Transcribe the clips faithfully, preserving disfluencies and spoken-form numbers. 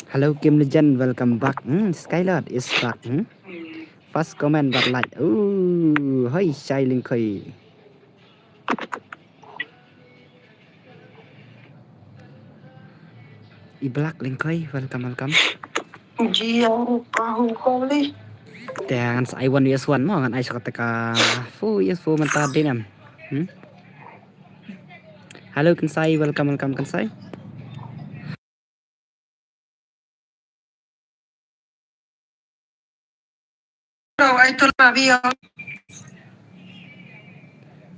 Hello Kim Legend, welcome back. Hmm, Skylord is back. Hmm? First comment bad like. Ooh, hoi shai Lyngkhoi. I Black Lyngkhoi, welcome, welcome. Jia, tahu kali. Te ngan sa ai one vs one mo, ngan ai sa kata ka four vs four mynta dei ne em. Hmm? Hello Kynsai, welcome, welcome Kynsai. Hello, ai tu lah bio.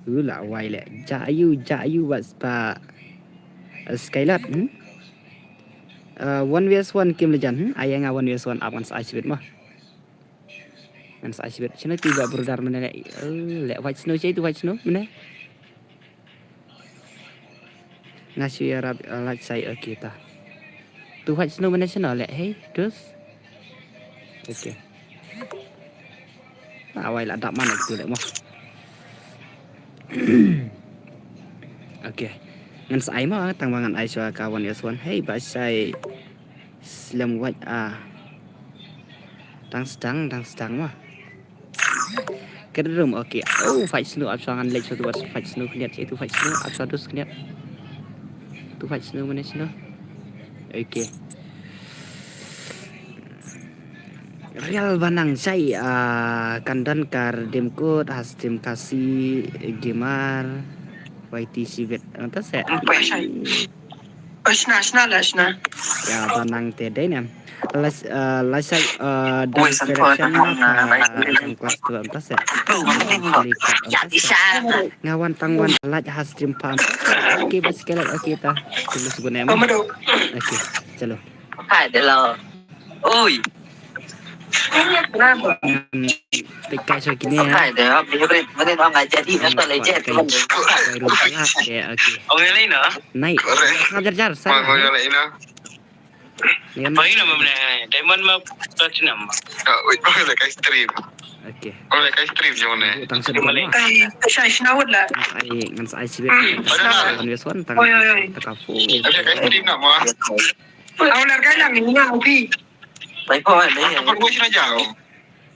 U la wai le. Ja ayu, ja ayu wat spa. Uh, Skylord, hmm? Uh, one vs one Kim Legend, hmm? Ai nga one vs one ap ngan sa ai shibit mo. Ngan sa ai shibit. Shano tu ba brother mane le. Uh, le White Snow, shai tu White Snow mane. Nga shu ïarap, uh, like shai, okay ta. Tu White Snow mane shano le, hey, dus. Okay. Ah, wai la dap man tu le mo. Okay. Ngan sa ai mo, tang ba ngan ai shuwa ka one vs one. Hey, ba shai slem White, ah. Tang sdang, tang sdang mo. Kedrum, okay. Oh, White Snow, ap shuwa ngan leit shuwa tu White Snow khyndiat, tu White Snow, ap shuwa dus khyndiat. Tu White Snow mane Snow. Okay. Real Banang shai, ah, Kandan Kar Dimkut, Hastim Kasi, Gimar, Y T Shibit. Anta se. Empat shai. Oh, shna, shna lah, shna. Ya, Banang te dei ne em. Last, uh, last shai, uh, dance direction, uh, yang class tu anta se. Klik anta se. Nga wan tang wan laj ha stream pa anta se. Okay, bas kelat, okay ta. Tulus guna em. Okay, chalo. Hai, delo. Oi. Pekai so kini ya. Hai, delo. Bini, bini, bini, nggak jadi nonton legend. Okay. Ong lain ah. Nai. Ngajar jar. Ong lain ah. Ong lain ah. Diamond ma touch nam. Oi, ong lain kai stream. Okay. Ong lain kai stream jong ne. Tang sedang. Ai, sai sinaut lah. Ai ngan sai sibit. Oi oi oi. Tang kafu. Ong lain kai stream nama. Ong lain kai lang ni na upi. Baik ko, baik. Apa bos na jauh?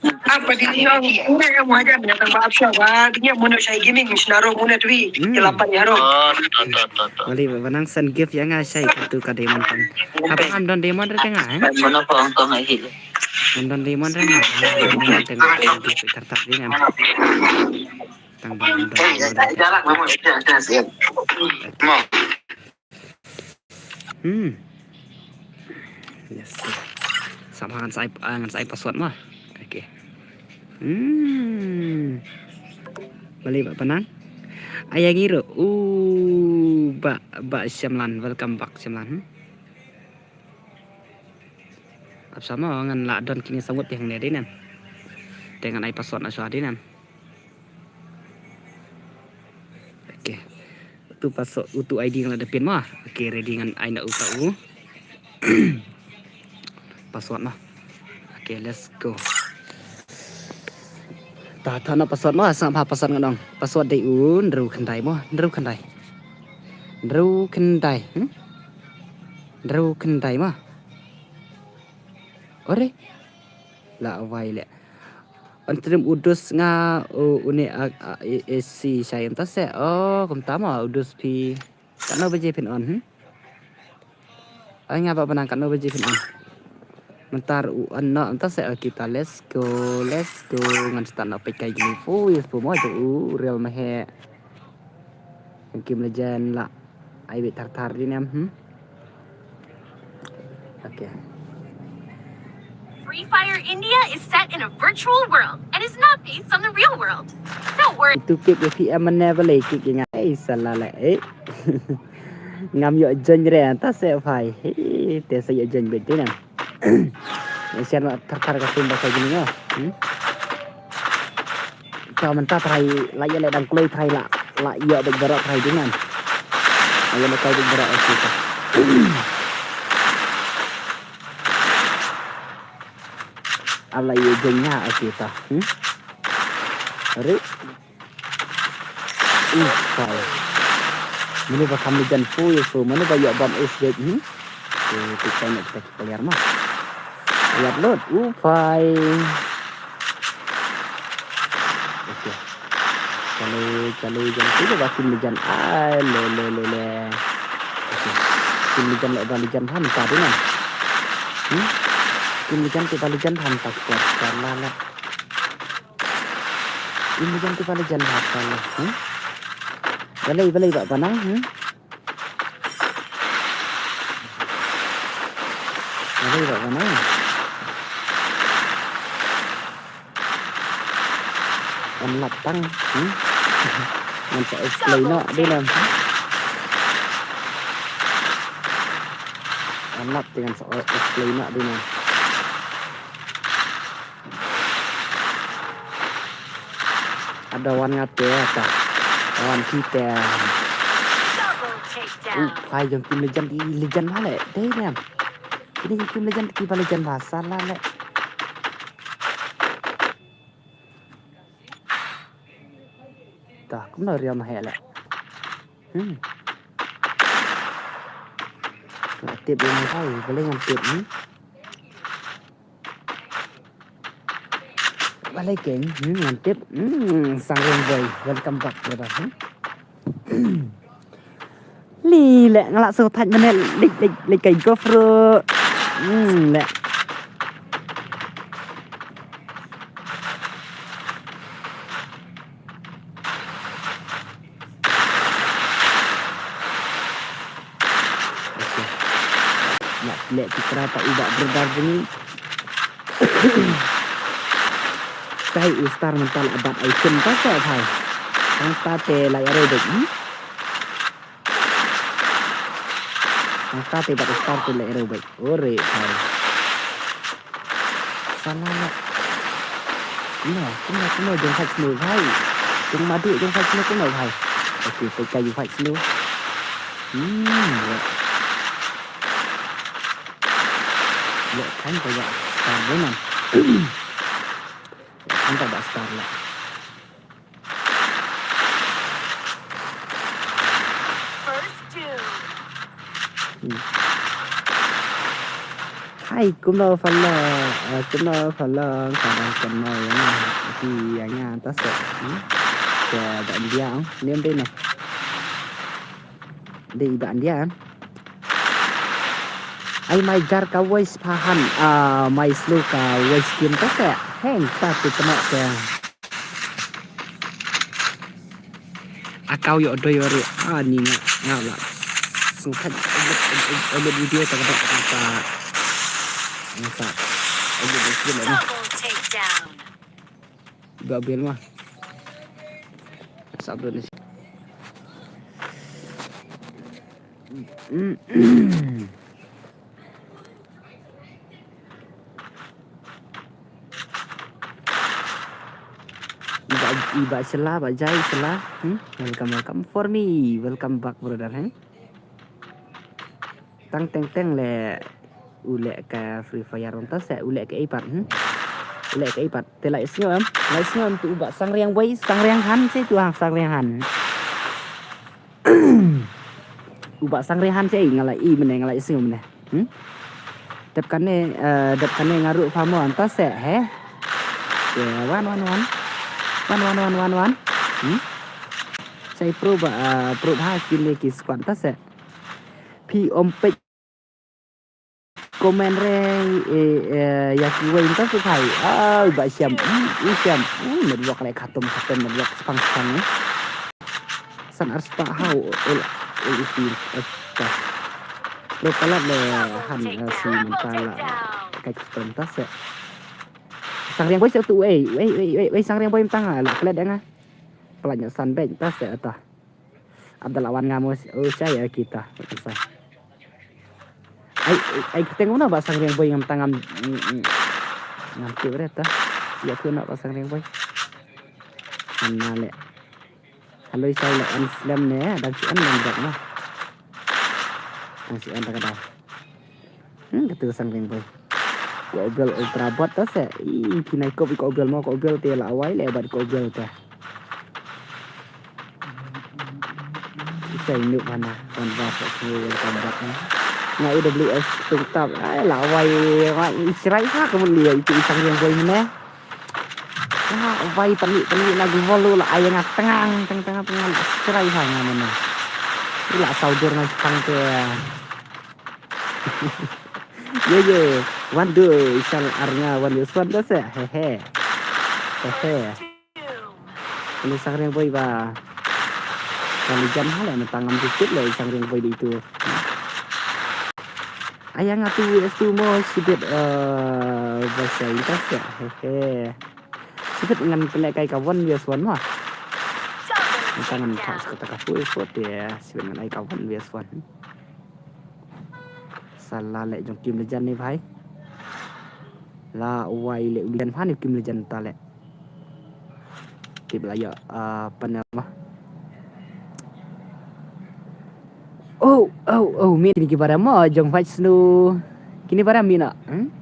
Apa di ni ong, ong ong hajan binatang ba apsa ba di ni mono sai gaming sna ro mono twi. Kelapan ya ro. Oh, ta ta ta ta. Wali ba nang send gift ya nga sai katu ka diamond kan. Apa am don diamond re tengah eh? Mono ko ong kong ai. Am don diamond re nga. Tengah gift tertak di ni. Tang ba am don diamond re. Jalan memang. Mau. Hmm. Yes. Sama ngan sai, ah, ngan sai password mah. Okay. Hmm. Balik ba Penang. Ayang Iro. Uh, ba ba Syamlan, welcome back Syamlan. Hmm? Ap sama ngan la don kini sangut yang ne dinen. Dengan ai password na shuwa dinen. Okay. Utu password, utu I D ngan la da pin ma. Okay, ready ngan ai na uta u. Password ma. Okay, let's go. Ta ta na password ma, sngap ha password ngan ong. Password dei u hynriew khyndai ma, hynriew khyndai. Hynriew khyndai, hmm? Hynriew khyndai ma. Ore. La wai le. An trim udus nga u une a, a, a, a si shai anta se. Oh, kumta ma udus phi. Katno baje phin on, hmm? Ai nga ba Penang katno baje phin on. Mentar u an no anta se, okay ta, let's go, let's go. Ngan start na pekai gini. Fu, yes fu mo u real mahe. Kim Legend la. Ai wait thar thar di nem, hmm? Okay. Free Fire India is set in a virtual world and is not based on the real world. Don't worry. Itu kik ya P M mana balai kik ya ngai salah la eh. Ngam yo join re ta se phai. He, te sa yo join bet di nem. Share na thar thar ka sim ba sa gini ngo. Hmm? Ta mynta trai la ïa le dang kloi trai la, la ïa bek baroh trai dinen. La ïa le kloi bek baroh, okay ta. Ala ïa jeng nya, okay ta. Hmm? Ari. Ih, sai. Mane ba kham ni jan fu ïa fu, mane ba ïa bam is bek, hmm? Te, te, te, te, te, player ma. Lihat lut, u phai. Okay. Chale, chale, chale. Te ba Kim Lijan. Ai, le, le, le, le. Okay. Kim Lijan le ba Lijan han ta dina. Hmm? Kim Lijan te ba Lijan han ta, squad. Chale, le. Kim Lijan te ba Lijan han ta, le. Hmm? Balei, balei ba, ba nang, hmm? Balei ba, ba nang? Em lap tang, hmm? Ngan sa explain noh, dei nam. Em lap te ngan sa explain noh, dei nam. Ada wan ngate ta. Wan kita. Double takedown. Uh, phai jong Kim Lijan, i Lijan ma le. Dei nam. Kine jong Kim Lijan, ki ba Lijan ba, sala le. Ta, kumno riam he le. Hmm. Nga tip ïa nga, balei ngam tip, hmm? Balei keng, hmm, ngam tip. Hmm, Sang Riang Boy, welcome back, brother, hmm? Li le, nga la sngewthuh mynne, leit, leit, leit kai GoPro. Hmm, le. Okay. Nak leh kita ta uba brother ni. Kai u star mental abat ai kin ta sa kai. Ang ta te lai aroi dek ni. Ang ta te bat u star te lai aroi dek. Ore kai. Sana. Kumno, kumno, kumno, jong fight snow, bhai. Jong madu, jong fight snow, kumno, bhai. Okay, peka jong fight snow. Hmm, ya. Ya, kan, peka star, benar. Ya, kan, peka star, lah. First two. Hmm. Hai, kumno phala, eh, kumno phala, kadang kumno ïa nga, ki ïa nga ta se, hmm? Ke da India, niam dei na. Dei da India, kan? Ai, mai jar ka voice phahan, ah, mai slow ka voice kim ta se, heng ta tu tama ke. Akau yo doi waru. Ah, ni nga, nga la. Sengkhat edit, edit, edit video tak dapat apa. Ngasa. Edit video lah ni. Double takedown. Ba bil mah. Sab dulu ni. Iba, iba sela, ba jai sela. Hmm? Welcome, welcome for me. Welcome back, brother, eh? Tang teng teng le u leh ka Free Fire un ta se u leh ka iPad, hmm? U leh ka iPad. Te lai sngew em, lai sngew em tu uba Sang Riang Boy, Sang Riang Han se tu hang Sang Riang Han. Uba Sang Riang Han se nga lai i mene nga lai sngew mene. Hmm? Dep kane, eh, dep kane nga ruh pha mo anta se, he? Ye, wan, wan, wan. Wan, wan, wan, wan, wan. Hmm? Sai pro ba, eh, pro ba kine ki squad ta se. Phi om peit comment re, eh, eh, ya ki wei ta se phai. Ah, ba siam. Hmm, i siam. Hmm, network le khatum, khatum network spang, spang, eh. San ar spah hau ol, ol isi. Esta. Lo palat le han, eh, si mentala. Kai custom ta se. Sang Riang Boy se tu, wei, wei, wei, wei, wei, Sang Riang Boy mentang, ah, la klet dang, ah. Palat nya san bek ta se ta. Abdallah wan ngam, oh, oh, saya kita. Sa. Ai, ai, ai, kita ngam na ba Sang Riang Boy ngam tang ngam, mm, mm. Ngam tu re ta. Ya tu na ba Sang Riang Boy. Ana le. Halo, isai la an slem ne, dang si an lang dak na. Dang si an ta ka dau. Hmm, kata Sang Riang Boy. Ko Obel Ultra Bot ta se. Ih, kinai kop ko Obel mo, ko Obel te la awai le bat ko Obel te. Isai nuk hana, kan ba sa ko welcome back ni. Nga A W S tungtap. Ai, la wai, wai, i chrai ha ka mun lia itu i Sang Riang Boi mane. La wai tani, tani na gu volu la ai nga tengang, teng, teng, teng, la chrai ha nga mane. I la saudur nga chipang te. Ye, ye, wan du, i sal ar nga, wan yes, wan du se, he, he. He, he. Ini Sang Riang Boi ba. Kali jan hale, mentang am dikit le, Sang Riang Boi di itu. Ayang atu es tu mo sibit, eh, bahasa Inggris ya. Hehe. Sibit ngan pele kai kawan bias wan mah. Mentang ngan tak sekata kafu effort ya. Sibit ngan ai kawan bias wan. Salah le jong team Lejan ni, bhai. La wai le u Lejan, bha ni team Lejan ta le. Tip la ïa, ah, panel mah. Oh, oh, oh, mi kini ki baram mo jong fight snu. Kini baram mi na. Hmm?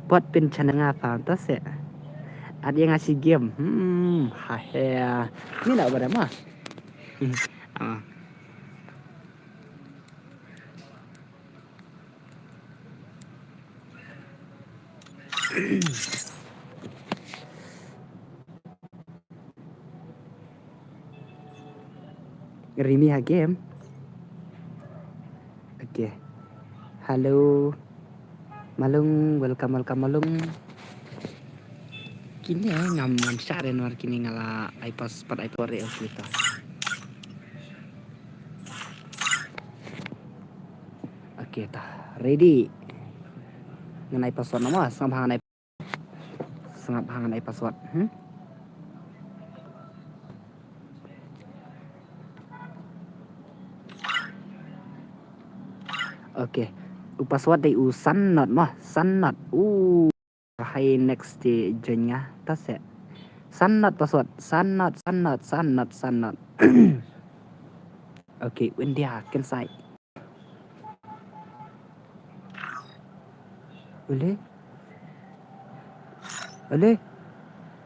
Pot pin channel nga fa ta se. At yang asi game. Hmm, ha he. Mi na baram mo. Hmm. Ah. Rimi ha game. Okay. Hello. Malung, welcome, welcome, Malung. Kine ngam, ngam share nwar kine nga la ai pas, pat ai pore, okay ta. Okay ta. Ready. Ngan ai password namar sngap hang ngan ai, sngap hang ngan ai password. Hmm? Okay. U password dei u san not mo, san not. U hai next te join nga ta se. San not password, san not, san not, san not, san not. Okay, India, ken sai. Ole? Ole?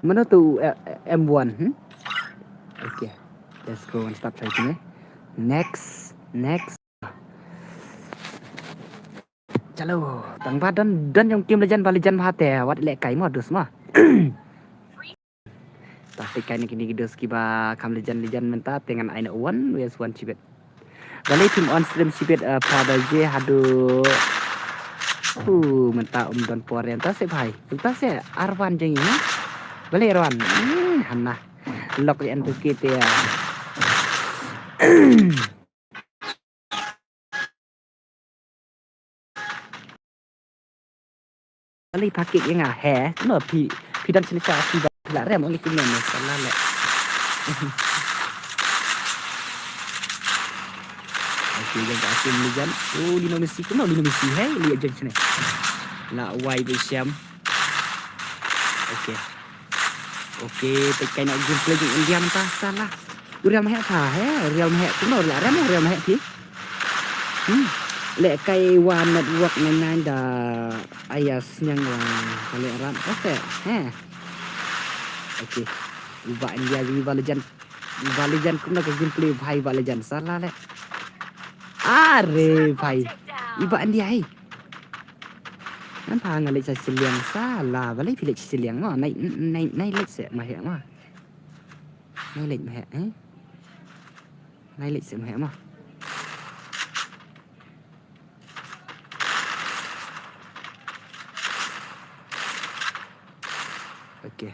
Mana tu, eh, eh, M one, hmm? Okay. Let's go and start fighting, eh. Next, next. Chalo, tang ba don, don jong team Lejan ba Lejan ba te, wat leh kai mo dus mo. Ta te kai ne kini ki dus kiba kham Lejan Lejan mynta te ngan ai na one vs one chibit. Balei phim on stream chibit, eh, pha baje haduh. Uh, mynta um don por mynta se bhai. Mynta se arwan jeng ini. Balei arwan? Hmm, hana. Lok ïa tu kit ïa. Balei pha kit ïa nga he? No phi, phi don shane sha phi ba phi la rem ong ïa ki mem sala le. Okay, jong ka team Lejan. Oh, Lionel Messi, kumno Lionel Messi he? Liat jong shane. La wai be sham. Okay. Okay, te kai na gameplay jong India mynta sala. U Real Mahek pha he, Real Mahek kumno la rem Real Mahek phi. Hmm. Leh kai wa network nine nine da aya sniang wa ka leh rat ka se, he. Okay. Iba India, iba Lejan. Iba Lejan kumno ka gameplay bhai, iba Lejan sala le. Are bhai. Iba India he. Ngan pha nga leh sa siliang sala, balei phi leh siliang mo, nai, nai, nai leh se Mahek mo. Nai leh Mahek, eh. Nai leh se Mahek mo. Okay.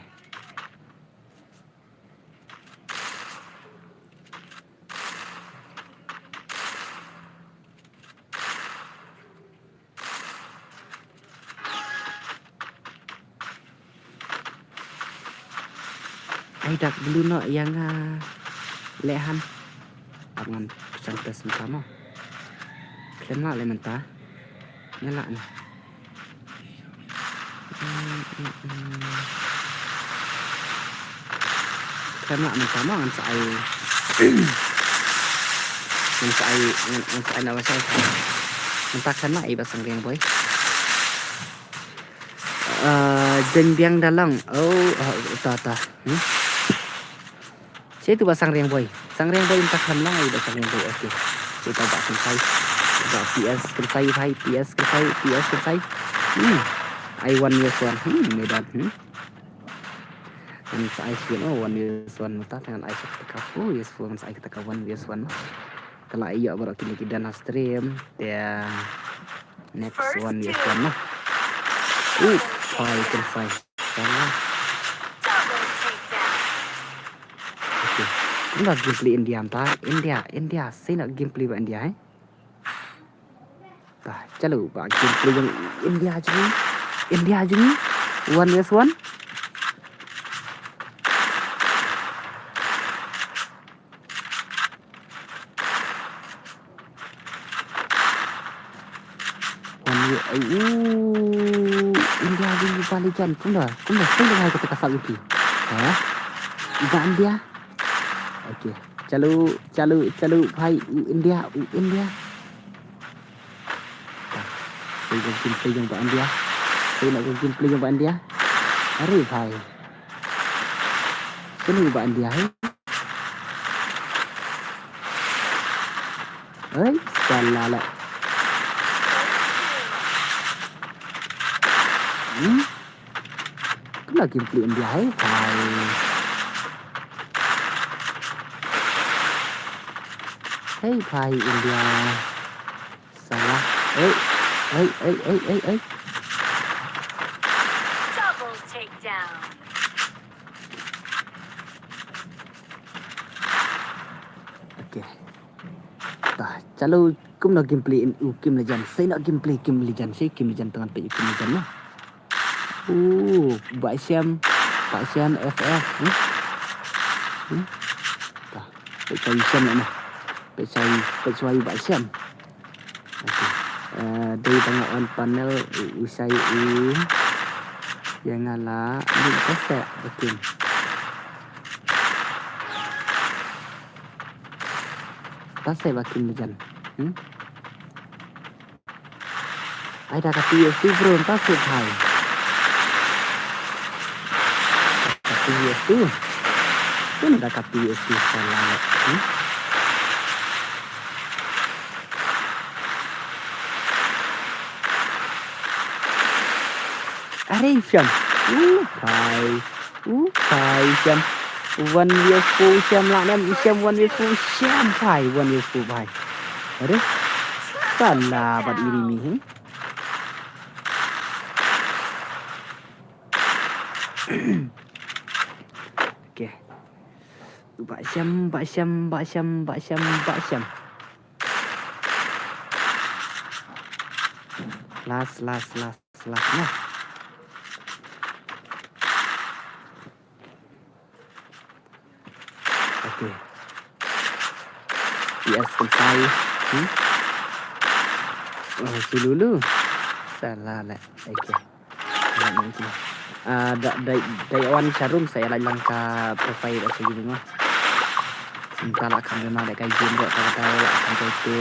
Ai dak blu no ïa nga leh han. Ap ngan pyrshang test mynta mo. Khlem lah leh mynta. Nga lah na. Khlem lah mynta mo ngan sa ai. Ngan sa ai, ngan, ngan sa ai na ba sa ai. Mynta khlem lah i ba Sang Riang Boi. Eh, jen biang dalang. Oh, oh, ta, ta. Hmm? Situ ba Sang Riang Boi. Sang riang ba in tak kan long ai ba sang riang ba, okay. Kita ba kan sai. Ba P S kan sai hai, P S kan sai, P S kan sai. Hmm. Ai one vs one. Hmm, medan. Hmm. Kan sai sien oh one vs one mata kan ai sat ka four vs four kan sai kita ka one vs one. Kala iya baru kini kita na stream. Ya. Next one vs one lah. Uh, five kan five. Salah. Okay. Kumno gameplay India mata. India, India. Sino gameplay ba India eh. Bah, chalo ba gameplay jong India jong. India jong. One vs one. Wan ye, ooh, India jong u ba Lijan, kumno, kumno, sino ba ngai kata ka sap U P. Ha? U ba India. Okay, chalo, chalo, chalo, bhai, u India, u India. Sino gameplay jong ba India. Sino gameplay jong ba India. Are bhai. Sino ba India hai. Oi, salah lah. Hmm? Kena gameplay India hai, bhai. Hey, bhai India. Salah. Oi, oi, oi, oi, oi, oi. Double takedown. Okay. Tah, chalo kumno gameplay in u Kim Lejan. Sino gameplay Kim Lejan, si Kim Lejan tangan pe Kim Lejan na. Uh, Bah Syam, Bah Syam F F. Hmm? Hmm? Tah, pe chai Syam na. Pe chai, pe chai Bah Syam. Okay. Eh, dei ba nga on panel u, u sai u. Ya nga la ni ka se ba Kim. Ta se ba Kim Lejan. Hmm? Ai da ka P S two bro, ta se thai. Ka P S two. Kun da ka P S two salah. Hmm? Are Syam. U phai. U phai Syam. One vs four Syam lah nem Syam one vs four Syam phai one vs four phai. Are. Salah bad iri mi hi. Okay. Bah Syam, Bah Syam, Bah Syam, Bah Syam, Bah Syam. Last, last, last, last, nah. Okay. P S kan sai. Hmm? Oh, sululu. Salah lah. Okay. Ah, da, da, da wan sharum sa ïa lang ka profile sa ïa. Mynta la kham jam da ka game ruh ka kata la kham jam tu.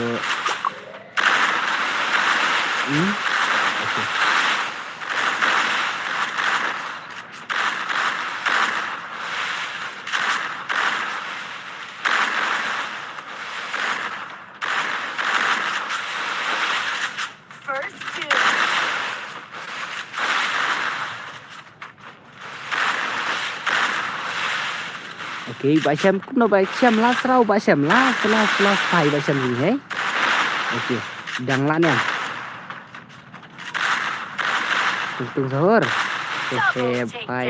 Hmm? Okay. First two. Okay, Bah Syam, kumno Bah Syam, last round Bah Syam, last, last, last fight Bah Syam ni, hey. Okay, dang lah niam. Tung tung sahur. He, phai,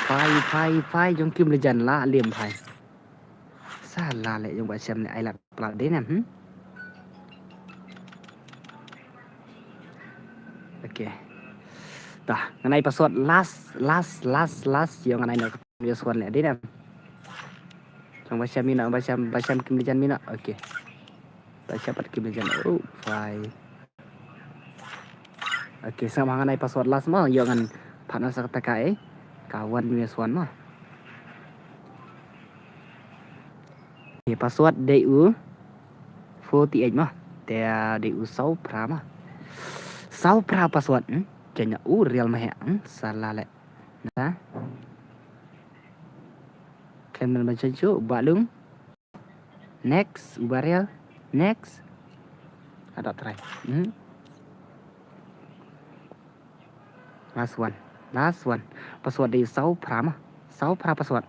phai, phai, phai, jong Kim Lejan lah lim phai. Salah leh jong Bah Syam leh ai lah plat dei nam, hmm? Okay. Tah, ngan ai password last, last, last, last. Yo ngan ai no password leh dei nam. Jong Bah Syam mino, Bah Syam, Bah Syam Kim Lejan mino. Okay. Bah Syam pat Kim Lejan. Oh, phai. Okay, sngap ha ngan ai password last mo, ïoh ngan phah na sa kata ka eh. Ka one vs one mo. Okay, password dei u forty-eight mo. Te dei u saw phra mo. Saw phra password, hmm? Kenya u real ma he, hmm? Salah leh. Na. Klem nan ban change u, ba lung. Next, u Barial. Next. Ada try. Hmm. Last one. Last one. Password dei saw phra ma. Saw phra password.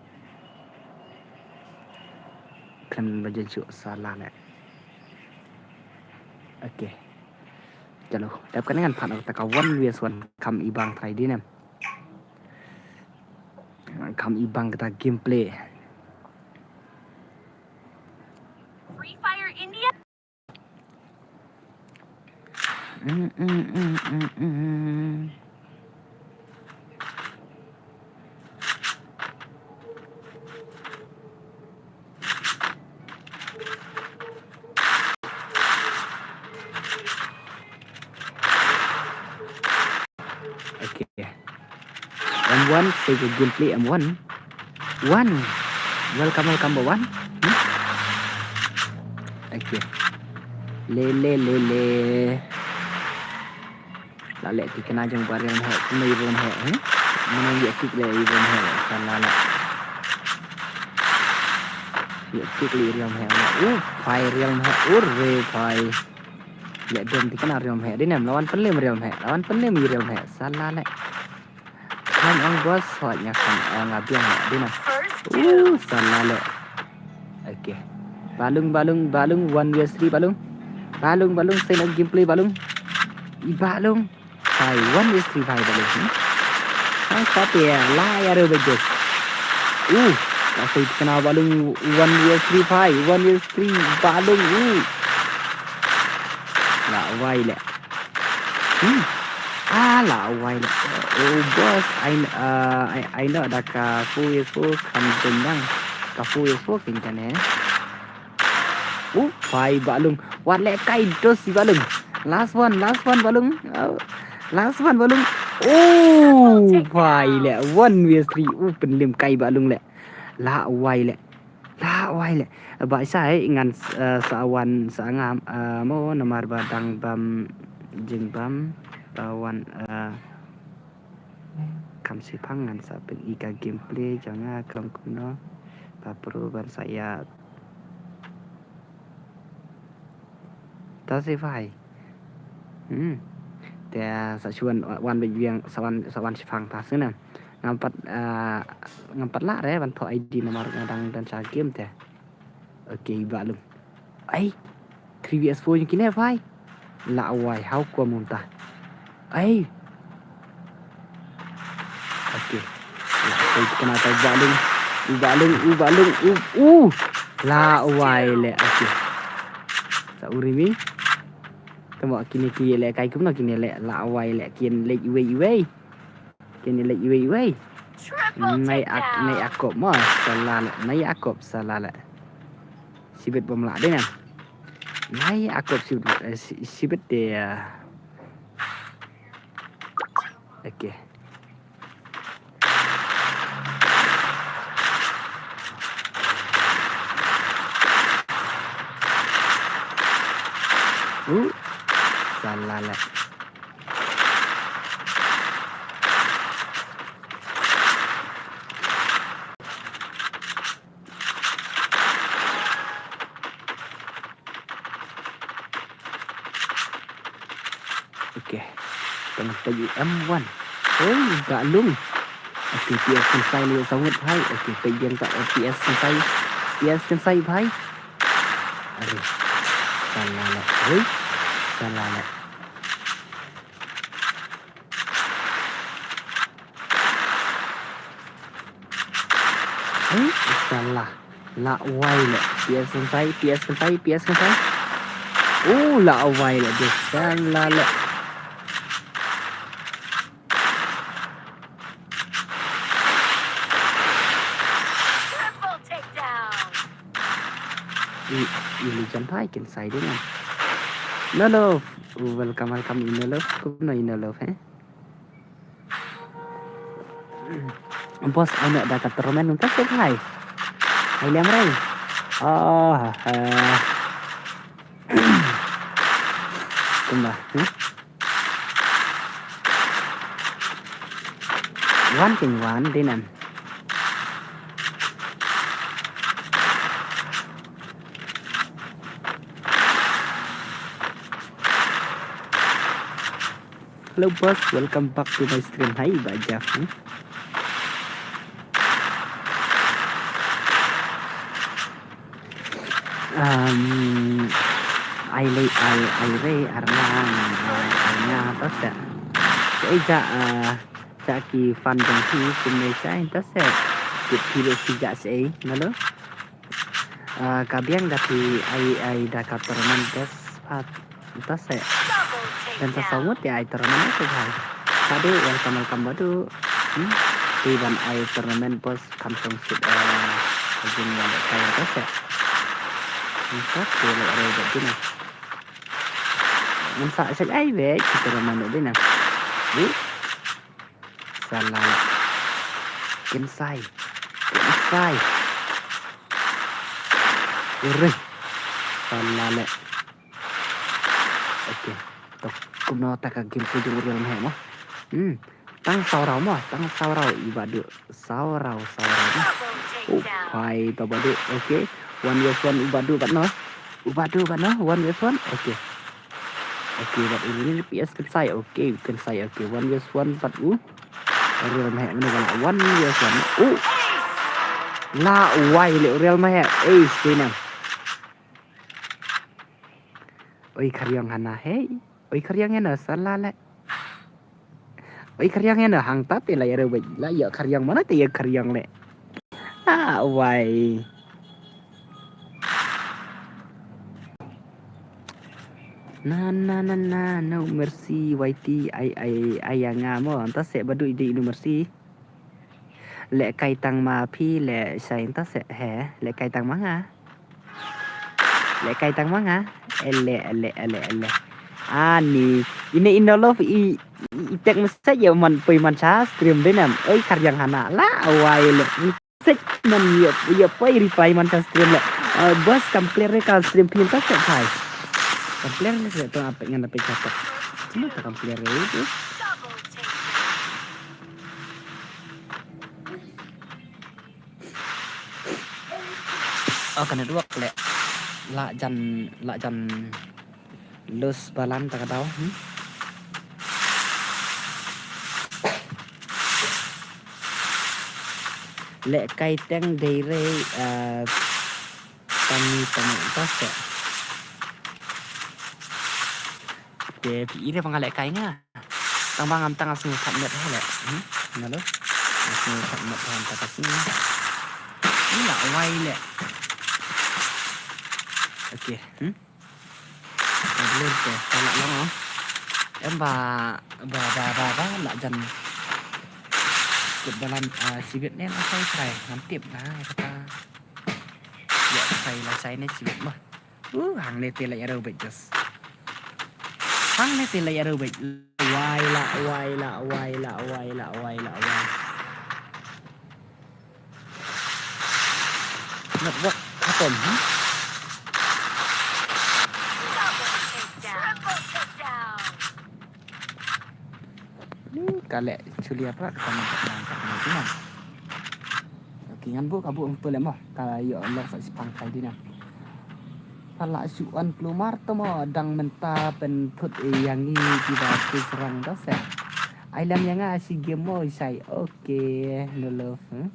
Khlem ba jan shu salah ne. Okay. Chalo. Dep kane ngan pan ta ka one versus one. Kham i bang try dei ne. Kham i bang kata gameplay. Free Fire India. Mm, mm, mm, mm, mm. Okay. M one, say the gameplay M one. One. Welcome, welcome, ba one. Hmm? Okay. Le, le, le, le. La leh thikna jong ba Real Mahek, kumno i Real Mahek, hmm? Mano ïa kick leh i Real Mahek, salah leh. Ïa kick leh i Real Mahek. Oh, phai Real Mahek, oh, re phai. Ïa dom thikna Real Mahek, dei nam, la wan pynlem Real Mahek, la wan pynlem i Real Mahek, salah leh. Kan ong boss, hoi nga kan ong nga biang leh, dei nam. Uh, salah leh. Okay. Balung, balung, balung, one versus three balung. Balung, balung, say no gameplay balung. I balung. Phai, one versus three phai balung. Hmm? Ang khat ya, la ya ro bagus. Uh, la say thikna balung, one versus three phai, one versus three balung. Uh. La wai leh. Hmm. Ah, la wai leh. Oh, boss, I, uh, I, I know da ka four versus four kan dendang. Ka four versus four kan kan eh. Uh, phai balung. Wat leh kai dos i balung. Last one, last one balung. Oh, last one balung. Oh, phai leh one versus three. Uh, pynlem kai balung leh. La wai leh. La wai leh. Ba sa eh ngan, eh, sa wan sa ngam, eh, mo namar ba dang bam jingbam ba wan, eh, kam shipang ngan sa pyni ka gameplay jong nga kam kumno. Ba pro ban sa ïa ta si phai. Hmm. Te sa shu wan, wan beit biang sa wan, sa wan shipang ta sngewbha. Ngam pat, ah, ngam pat lah re ban thoh I D namar nga dang don sha game te. Okay, ba lum. Ai. Three V S four jong kine phai. La wai, how come mynta. Ai. Okay. La wai, kena ta ba lum. U ba lum, u ba lum, u, u. La wai le. Okay. Sa urimi. Tamo kine ki le kai kumno kine le. La wai le kin le iwei iwei. Kine leh iwei iwei. Nai ak, nai akop mo, salah leh, nai akop salah leh. Sibit bom lah deh ngan. Nai akop sibit, eh, si-, sibit deh, eh. Okay. Uh, salah leh. Okay. Tengah pagi M one. Oi, ba lung. Okay, P S Kynsai leh sawut bhai. Okay, pagi yang tak P S Kynsai. P S Kynsai bhai. Aduh. Salah leh. Oi. Salah leh. Hmm, salah. La wai leh. P S Kynsai, P S Kynsai, P S Kynsai. Oh, la wai leh. Deh salah leh. Triple takedown. I, i li jan phai Kynsai deh ngan. No love. Welcome, welcome, i no love. Kumno i no love, eh? Boss, ai noh da ka tournament ka sep hai. Ai lem rai. Oh, ha, ha. Kumba, hmm? Wan king wan, dei ngan. Hello boss, welcome back to my stream. Hi, Bah Jeff. Hmm? Um, ai lei ai ai re arna ai ai nga ta se. Ei ja ah ja ki fan jong ki kumne sa ta se. Ki phi le ki ja se na lo. Ah, ka biang da phi ai ai da ka tournament best pat. Nta se. Dan ta saw ngut ïa ai tournament se bhai. Badu, welcome, welcome Badu. Hmm? Phi ban ai tournament best kam song sit, eh, jing ïa le kai nta se. Nta phi le re bad jina. Ngan sa sa ai be ki tournament bina. Di. Salah. Kinsai. Kinsai. Ure. Salah le. Okay. Tok kumno ta ka game ko jong u Real Mahek mo. Hmm. Tang saw raw mo, tang saw raw i Badu. Saw raw, saw raw mo. Oh, phai to Badu. Okay. One versus one u Badu bad no. U Badu bad no. One versus one. Okay. Okay, bad u Real P S Kinsai. Okay, Kinsai. Okay, one versus one bad u Real Mahek, mano ba lah one versus one. Oh. La wai le u Real Mahek. Eh, sini. Oi, khariang hana, hey. Oi, khariang hana, salah le. Oi, khariang hana, hangta te la ïa re bad la ïa khariang, mano te ïa khariang le. Ah, wai. Na na na na, no mercy, Y T, ai ai ai ïa nga mo, nta se Badu i dei no mercy. Leh kai tang ma phi leh shai nta se he, leh kai tang ma nga. Leh kai tang ma nga. Ele ele ele ele. Ani, ine ino love i i tek message ïa man poi man sha stream dei nam. Oi, khariang hana la wai le. Sek man ïa ïa poi reply man sha stream le. Eh, boss kam clear re ka stream phi nta se kai. Kam clear re se to ap ngan ap chapa. Cuma ta kam clear re tu. Oh, ka network le. La jan la jan lus balan ta ka daw. Hmm? Leh kai teng dei re, eh, tang ni tang ni ta se. Te phi ire ba nga leh kai nga. Tang ba ngam tang a sngew khat met ha leh. Hmm? Nga lo. A sngew khat met ha ta ka sngew. Ni la wai leh. Okay. Hmm? Ka blur te ka la long. Em ba ba ba ba ba la jan. Kut balan, ah, sibit ne la sai trai ngam tip na kata. Ya sai la sai ne sibit ba. Uh, hangne te la ïa rau beit just. Hangne te la ïa rau beit. Wai la, wai la, wai la, wai la, wai la, wai. Network khatam, hmm? Ni ka leh chulia pra ka tang ka tang ka tang ka tang. Okay, ngan buh ka buh hangto leh mo. Ka ïoh lok sa shipang kai dei na. Pha lah shu on klumar to mo dang mynta pynthut ïa ngi kiba ki srang da se. Ai lem ïa nga shi game mo shai. Okay, no love, hmm?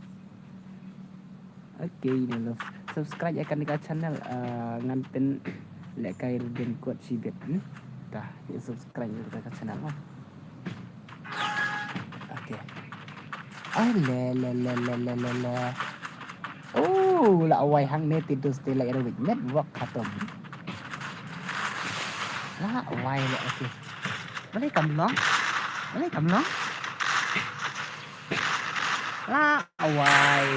Okay, no love. Subscribe ïa kane ka channel, ah, ngan pynlehkai rdin kot shibit, hmm? Ta, ïa subscribe ïa kane ka channel mo. Okay. Ai le le le le le le le. Oh, la wai hangne te dus te la ïa rwit network khatam. La wai le, okay. Balei kam long? Balei kam long? La wai.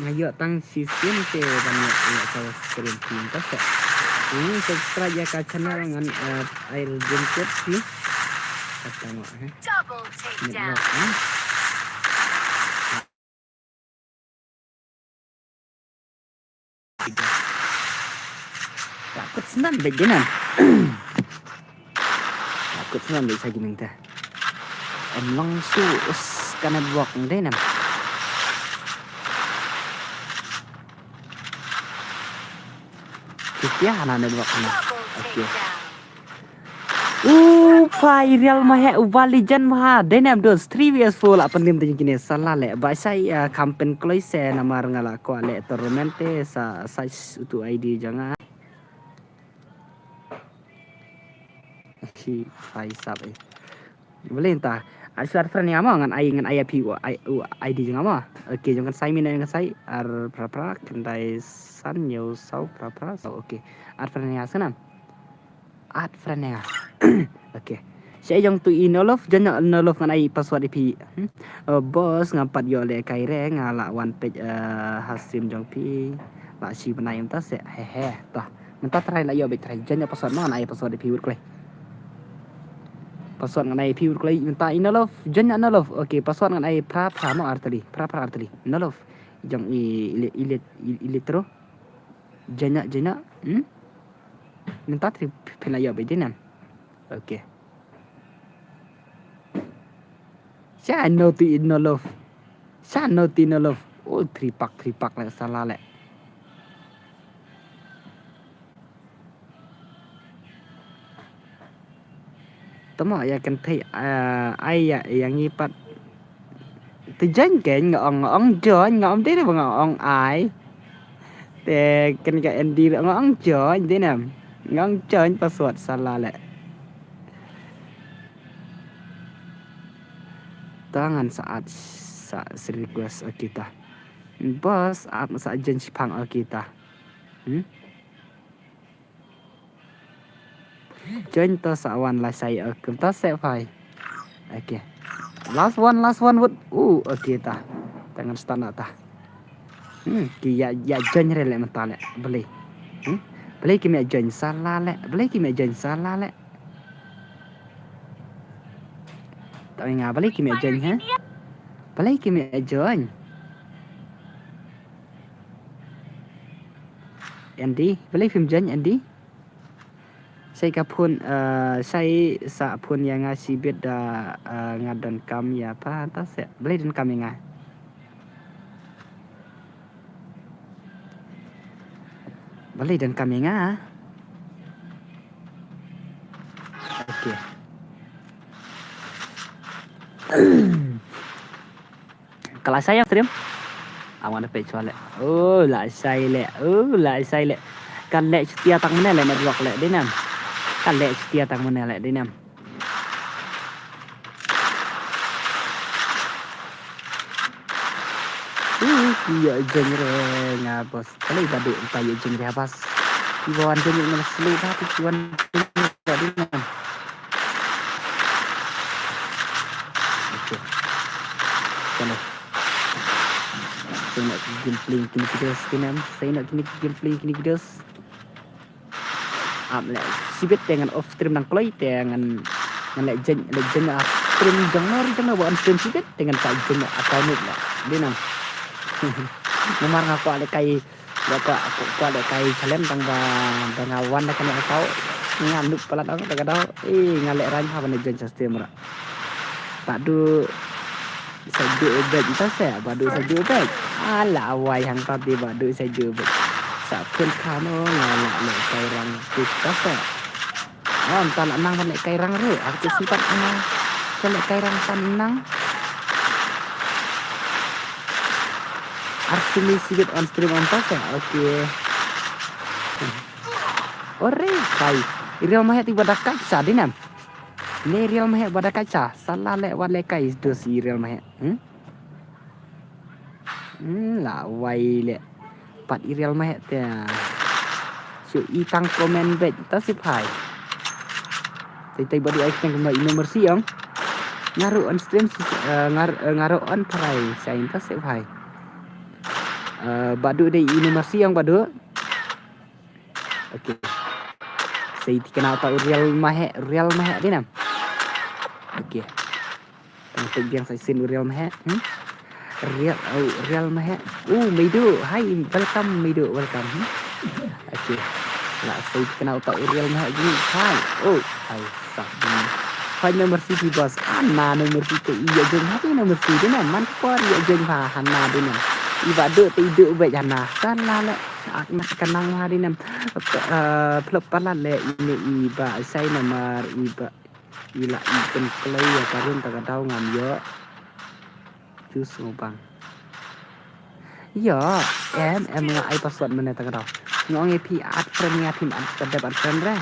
Nga ïoh tang shisien te ban ïoh ïoh ka stream team ta se. Ngan subscribe ïa ka channel ngan, eh, ai review kot ni. Kata mo, eh. Double takedown. Network, eh. Takut snan beit dei nan. Takut snan beit sa ki mengta. Em long su us ka network dei nan. Pia hana network hana. Okay. U phai Real Mahek, u ba legend ma ha. Dei nam dos three V S four la pynim te kine sala le. Ba sai ah, campaign kloi se namar nga la kwah le tournament te sa sa utu I D jong nga. Khi phai sap eh. Boleh entah. Ai suat friend ïa nga mo ngan ai ngan ai ïa phi u ai u I D jong nga mo. Okay, jong kan sai min jong kan sai ar pra pra khyndai san hynñiew saw pra pra saw. Okay. Ar friend ïa nga sa nam. Ar friend ïa nga. Okay. Sha jong tu i no love jong no love ngan ai password ïa phi. Hmm? Oh, boss ngam pat ïoh lehkai re nga la wan peit eh, ha stream jong phi. La shi bnai mynta se he he. Toh. Mynta try la ïoh beit try jong password mo ngan ai password ïa phi wut kloi. Password ngan ai phi wut kloi mynta i no love jong no love. Okay, password ngan ai pra pra mo arteli. Pra pra arteli. No love. Jong i ilit ilit ilit tro. Jong jong. Hmm? Mynta tri phin la ïoh beit dei nam. Okay. Sha no ti no love. Sha no ti no love. Oh, three pack, three pack le sala le. Tama ïa kan thei ai ïa ïa ngi pat. Te join ken nga ong nga ong join nga ong dei ba nga ong ai. Te kan ka Andy nga ong join dei nam. Nga ong join password sala le. Tangan saat sa request kita. Bos at sa join shipang kita. Hmm? Join to sa wan la sai ok to se phai. Okay. Last one, last one wut. Uh, okay ta. Tangan stana ta. Hmm, ki ya ya join re le mynta le. Balei. Hmm? Balei kim ya join sala le. Balei kim ya join sala le. Ta nga balei kim ya join ha. Balei kim ya join. Andy, balei phim join Andy? Sai ka phone, eh, sai sa phone ïa nga shibit da, eh, nga donkam ïa pha ta se. Balei donkam ïa nga? Balei donkam ïa nga? Okay. Ka la shai ïa stream. Awan da peit shuwa le. Oh, la shai le. Oh, la shai le. Kan leh shutia tang mane le network le dei nam. Kan leh shutia tang mane le dei nam. Uh, ïa jeng re nga bos. Kali badu ta ïa jeng re bos. Iwan jeng ni selu ba tu iwan jeng ba dei nam. Okay. Chalo. Sa ïa ki gameplay kine ki dos kine, sa ïa ki gameplay kine ki dos. Ap leh shibit te ngan off stream nang kloi te ngan ngan leh jen leh jen off stream jong nor jong nor ba on stream shibit te ngan sa jen account leh. Dei nam. Namar nga kwah leh kai Ba kwah, kwah, kwah leh kai challenge tang ba, ba nga wan da kane ka kau. Nga nup palat ong da ka dau. Eh, nga leh rang ha ban join sa stream ra. Badu sa ju bek ta se, badu sa ju bek. Ala wai hang ta di badu sa ju bek. Sa pun kano nga leh leh kai rang tu ta se. Ym ta lah nang ban leh kai rang ruh. Aku sempat kena leh kai rang tan nang. Arsini sibit on stream on ta se. Okay. Ore kai. Real Mahek ti ba da kai sa dei nam. Ne Real Mahek ba da kai sa. Sala leh wat leh kai dos i Real Mahek. Hmm? Hmm, la wai leh. Pat i Real Mahek te. Shu i tang comment bek ta sip hai. Tai tai badu ai tang kumba i No Mercy ong. Nga ruh on stream si, eh, nga ruh, eh, nga ruh on prai sa in ta sip hai. Eh, badu dei i No Mercy ong badu. Okay. Sa i tikna ta u Real Mahek, Real Mahek dei nam. Okay. Tang tu biang sa isin u Real Mahek. Hmm? Real, oh, Real Mahek. Oh, Meidu. Hi, welcome Meidu, welcome. Hmm? Okay. La sai kena utak u Real Mahek gini. Hi. Oh, hi. Sak gini. Hi, No Mercy di bos. Ana No Mercy te iya jeng. Hi, No Mercy di na. Man por iya jeng ha hana di na. Iba duk te iduk baik hana. Sana le. Ak na ka nang ha di nem. Eh, phlop palat le ine i ba sai namar i ba i la i pen klei ya ka rum ta ka dau ngam yo. Jus ngobang. Yo, em, em nga ai password mane ta ka dau. Ngong e phi add friend nga phi add friend dep add friend re.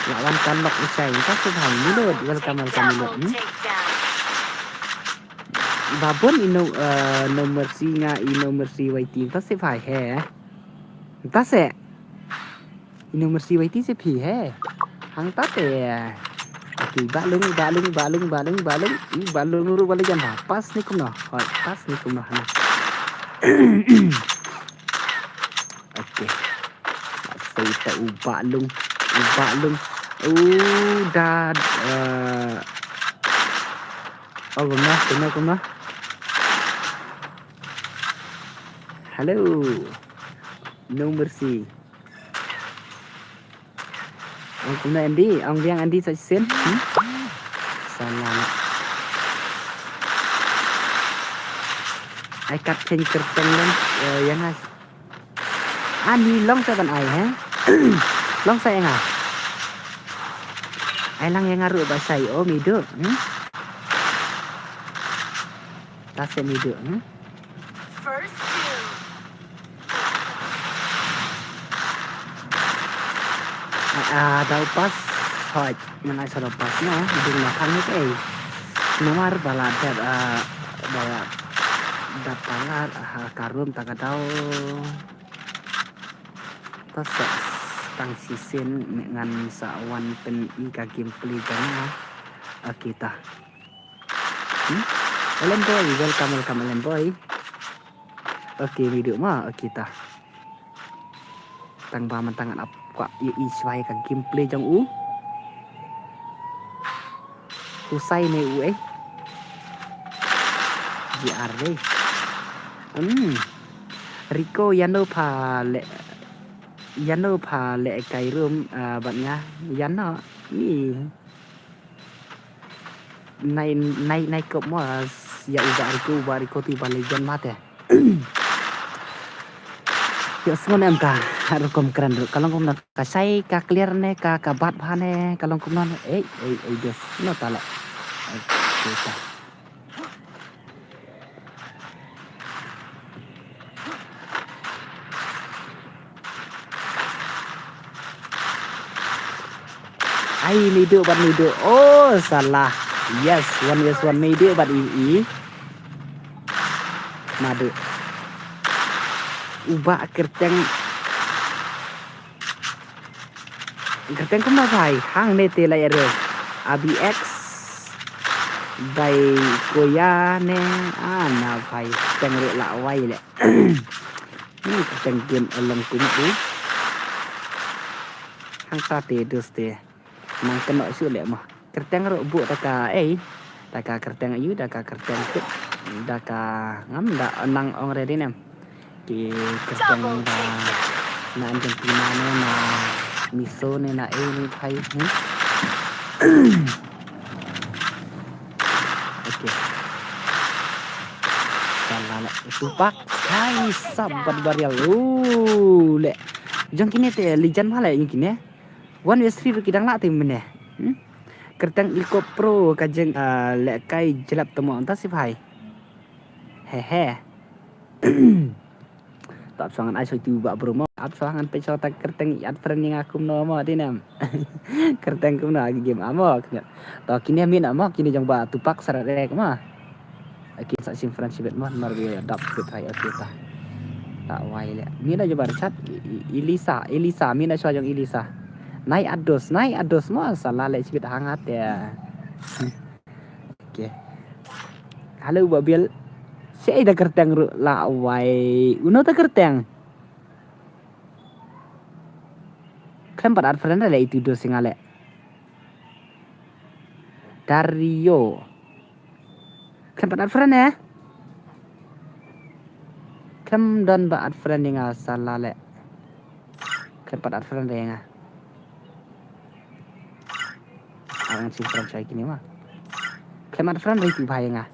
La wan kan nok isai. Ka su bhai Milud. Welcome, welcome Milud. Hmm? Babon ino, eh, no mercy nga ino mercy waiting. Ta se bhai he. Ta se. Ino mercy waiting se phi he. Hang ta te. Okay, balung, balung, balung, balung, balung. Ih, balung ru balung jam ha. Pas ni kumno. Hoi, pas ni kumno hana. Okay. Sai ta u balung. U balung. U dad. Eh. Oh, kumno, kumno, kumno. Hello. No mercy. Ong kumno Andy, ong biang Andy sa shisien. Hmm? Salah. Ai kat chen kerteng lang, eh, yang as. Ani long sa ban ai, he? Long sa yang as. Ai lang yang aru ba sai, oh, midu, hmm? Ta se midu, hmm? First kill. Ah, ah, dau pas. Hoi, ngan ai sa dau pas no. Ding na thang ni kei. Namar bala dat, ah, bala dat bala, ah, karum ta ka dau. Ta sa tang shisien ngan sa wan pen i ka gameplay jong nga. Okay ta. Hmm? Ellen Boy, welcome, welcome, Ellen Boy. Okay, video ma, okay ta. Tang ba man tang ap kwa i i shwai ka gameplay jong u. U sai ne u eh. G R dei. Hmm. Rico yano pha le yano pha le kai rum, ah, bat nga yano. Ni. Nai, nai, nai kop mo, ya uba Rico, uba Rico tu uba legend mate. Yo, sngon em ka, rukom kren ru. Ka long kumno, ka shai, ka clear ne, ka, ka bat bha ne, ka long kumno ne. Ei, ei, ei, des. No tale. Ei, ei, ta. Ai, ni duk bad ni duk. Oh, salah. Yes, one yes one ni duk bad i, i. Madu. Uba kerteng. Kerteng kumno bhai? Hang ne te lai ere. A B X. Bai koya ne. Ah, na bhai. Kerteng ru la wai le. Ni kerteng game along kum tu. Hang ta te dus te. Nang keno shu le mo. Kerteng ru bu ta ka ei. Ta ka kerteng ayu, ta ka kerteng kut. Ta ka ngam da nang ong ready nem. Ki kerteng da na Argentina ne na miso ne na ei ni thai. Hmm? Okay. Salah le. Tupac. Hai sab bad barial. Uh, le. Jong kine te lijan male jong kine. One way three ki dang la te mene. Hmm? Kerteng Eco Pro ka jeng, ah, le kai jelap temo anta sip hai. He he. Tap song an ai soi tu ba bro mo. Ap song an pe song ta kerteng i at friend yang aku no mo di nem. Kerteng kum no agi game amo kne. To kine min amo kine jong ba Tupac sarat rek mo. Aki sa sim friendship mo mar bi dap sip hai aki ta. Ta wai le. Mina jong ba chat Elisa, Elisa mina soi jong Elisa. Nai ados, nai ados mo salah le sibit hangat ya. Okay. Hello, Babil. Sei da kerteng ru la wai. Uno ta kerteng. Klem pat at friend le itu do singale. Dario. Klem pat at friend eh. Klem don ba at friend nga salah le. Klem pat at friend nga. Arang sim friend chai kini ma. Klem at friend ri tu bhai nga.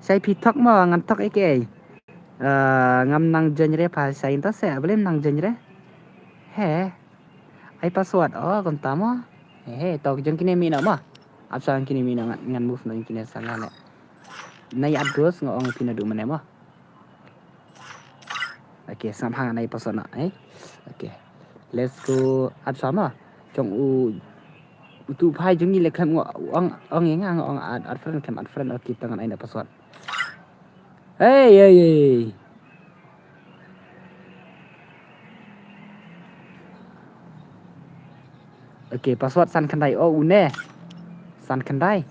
Te phi thok mo, ngan thok ïa ki ei. Ah, ngam nang join re pha, sa ïa ta se, balei ym nang join re? He. Ai password, oh, kumta mo. He, he, to jong kine mih noh mo. Ap sa kine mih noh, ngan, ngan move noh kine sa la leh. Nai address nga ong phi naduh mynne mo. Okay, sngap ha nga nai password noh, eh. Okay. Let's go. Ap sa mo. Jong u, utu u phai jong ngi leh khlem nga ong, ong ïa nga, nga ong add, add friend, khlem add friend. Okay, to ngan ai noh password. Hey, hey, hey. Okay, password san khyndai. Oh, une. San khyndai.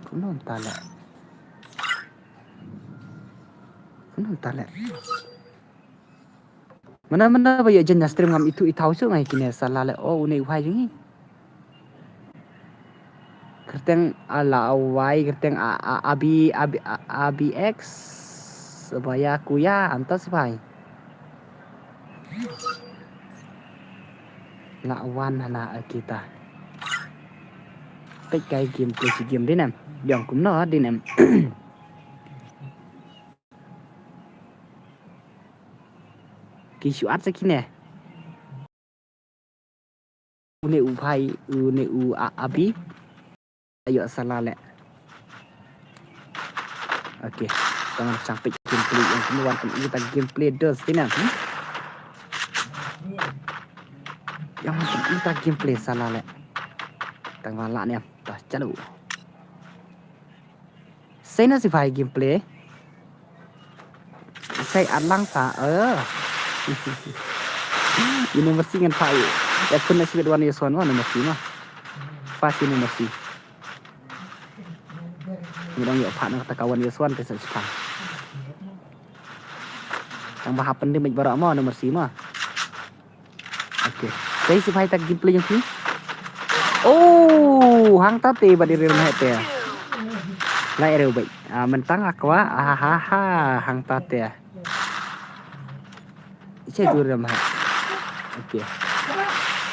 Kumno mynta leh? Kumno mynta leh? Mana, mana ba ïoh jan na stream ngam ithuh ithaw shuh ngai kine sa la leh. Oh, une u phai jong ngi. Kyrteng ala wai, kyrteng a, a, abi, abi, a, abi X. Ba ïa ku ïa, anta sbai. La wan hana kita. Peit kai game, play si game dinem. Jong kumno dinem. Ki shu at sa kine. Une u phai, une u a, abi. Ayo sa la leh. Okay. Tang chang peit gameplay ïa kumno wan kum ita gameplay dos tina. Hmm? Ïa wan kum ita gameplay sa la leh. Tang wan la ne. Ta chalu. Sei na sifai gameplay. Sei at lang ta, eh. Ïa number si ngan phah ïa. Ïa khun na sibit wan ïa son wan number si ma. Fa si number si. Ngi dang ïa phah na kata ka wan ïa son te sa sipang. Tang ba happen di mej baroh ma number si ma. Okay. Sei sifai ta gameplay jong phi. Oh, hangta te bad i Real Mahek te. Lai reu bai. Ah, mentang akwa. Ah, ha, ha, hangta te. Ichai tu Real Mahek. Okay.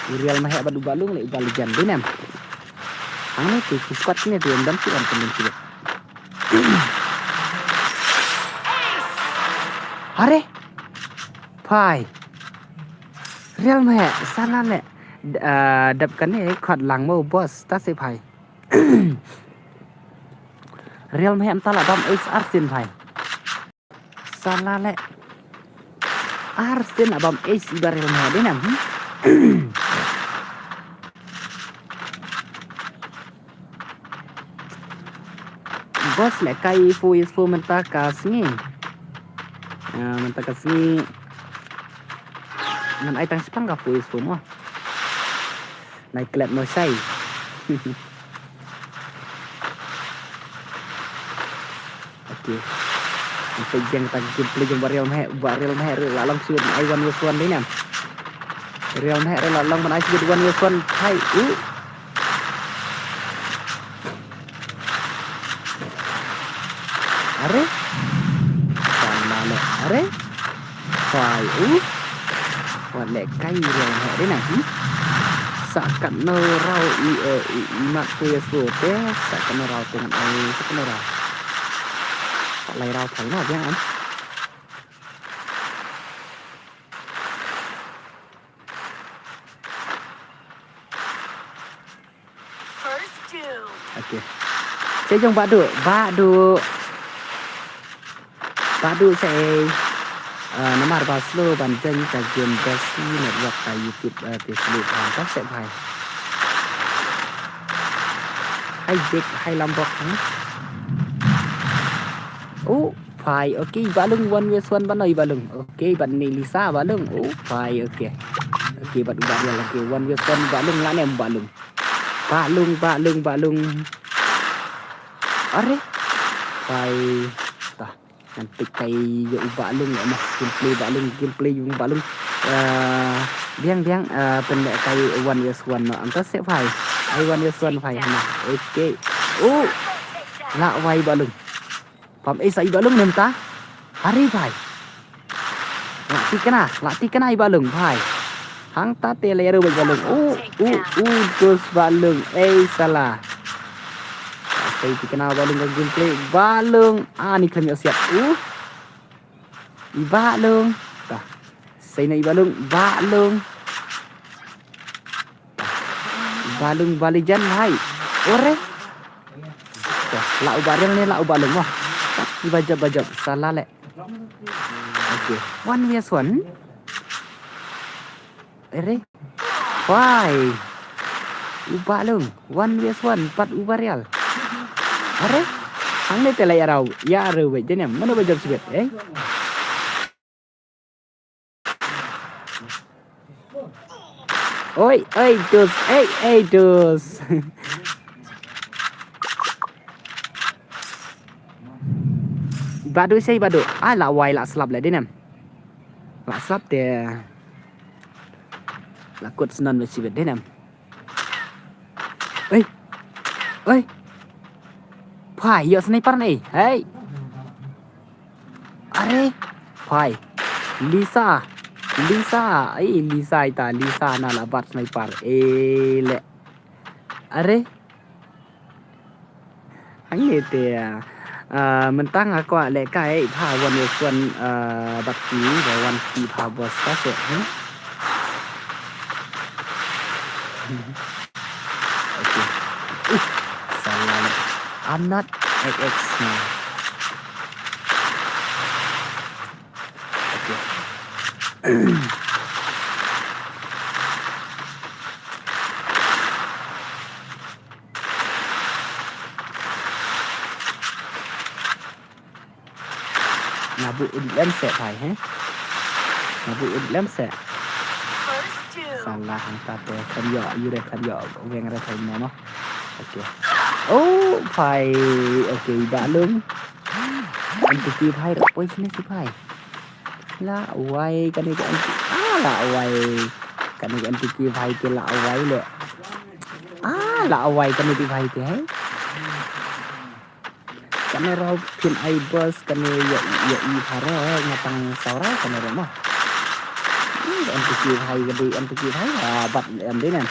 I Real Mahek bad u Balung le i Balung jan dinem. Hangne te ki squad ne te dam ki wan pendem ki. Hare. Phai. Real Mahek, sa la leh. D-, ah, dap kane khot lang mo boss, ta se phai. Real Mahek mynta la bam ace arsien phai. Sa la leh. Arsien la bam ace iba Real Mahek dinem. Hmm? Boss leh kai four is four mynta ka sngi. Ah, mynta ka sngi. Ngan ai tang shipang ka four is four mo. Nai klet mo shai. Okay. Ngan peit biang ta gameplay jong ba Real Mahek, ba Real Mahek ruh la long shuh ai one versus one dei nam. Real Mahek ruh la long ban ai shuh one versus one. Hai, u. Are? Sa ma le are? Phai u. Wat leh kai Real Mahek dei na hi. Sa katno raw i, eh, i, i mat four versus four te. Sa katno raw te ngan ai, sa katno raw. Sa lai raw phai na biang am. First doom. Okay. Sa jong Bah Duh, Bah Duh. Bah Duh sa ei. Ah, namar ba slow ban join ka game best network ka YouTube, eh, te slow ban ka sa bhai. Hai Jake, hai Lambok, hmm? Oh, phai. Okay, Bah Lung one versus one ban oi Bah Lung. Okay, ban ni Lisa Bah Lung. Oh, phai. Okay. Okay, bat Bah Lung. Okay, one versus one Bah Lung la ne Bah Lung. Bah Lung, Bah Lung, Bah Lung. Are? Phai. Tah. Ngan peit kai ïa u Bah Lung ïa ma. Gameplay Bah Lung, gameplay ïa u Bah Lung. Ah, biang biang, ah, pynleh kai one versus one noh. Anta sep phai. Ai one versus one phai hana. Okay. Oh. Lah wai Bah Lung. Pam eh sa i Bah Lung ne mynta. Hari phai. Lah tikna, lah tikna i Bah Lung phai. Hangta te leh ruh Bah Lung. U, u, u, dos Bah Lung. Eh, sala. Te tikna Bah Lung ka gameplay. Bah Lung. Ah, ni khlem ïoh siat. Uh. I Bah Lung. Tah. Sei na i Bah Lung. Bah Lung. Bah Lung, Bah Lung jan hai. Ore. Tah, la u Bah Rial ne la u Bah Lung wah. Tah, i ba jop, ba jop. Salah leh. Okay. One versus one. Ere. Why? U Bah Lung. One versus one. Pat u Bah Rial. Are? Hangne te la ïa raw. Ïa raw wei. Jane mano ba jop sibet, eh? Oi, oi, dus. Ei, ei, dus. Badu sei badu. Ah, la wai la slap le dinem. La slap te. La kut snan le sibet dinem. Ei. Ei. Phai, ïoh sniper ne. Hei. Are. Phai. Lisa. Lisa. Ei, Lisa ita. Lisa na la bat sniper. Ei, le. Are. Hangne te, ah, mynta nga kwah lehkai, pha wan ïa swan, ah, bad ki, ba wan ki pha bos ka se, hmm? Okay. Uh, salah leh. I'm not X X now. Okay. Nga buh un lem seh phai, he? Nga buh un lem seh. Salah hangta te, khlem ïoh, ïu re khlem ïoh, weng re khlem ïoh mo. Okay. Oh, phai. Okay, Bah Lung. Anti ki phai, rak poi sini si phai. La wai kane ka anti. Ah, la wai. Kane ka anti ki phai ke la wai le. Ah, la wai kane ki phai ke, he. Kane rau phin ai bos kane ïa, ïa i phare, nga tang saw rau kane rau mo. Ih, anti ki phai ka dei, anti ki phai, ah, bat em dei nan.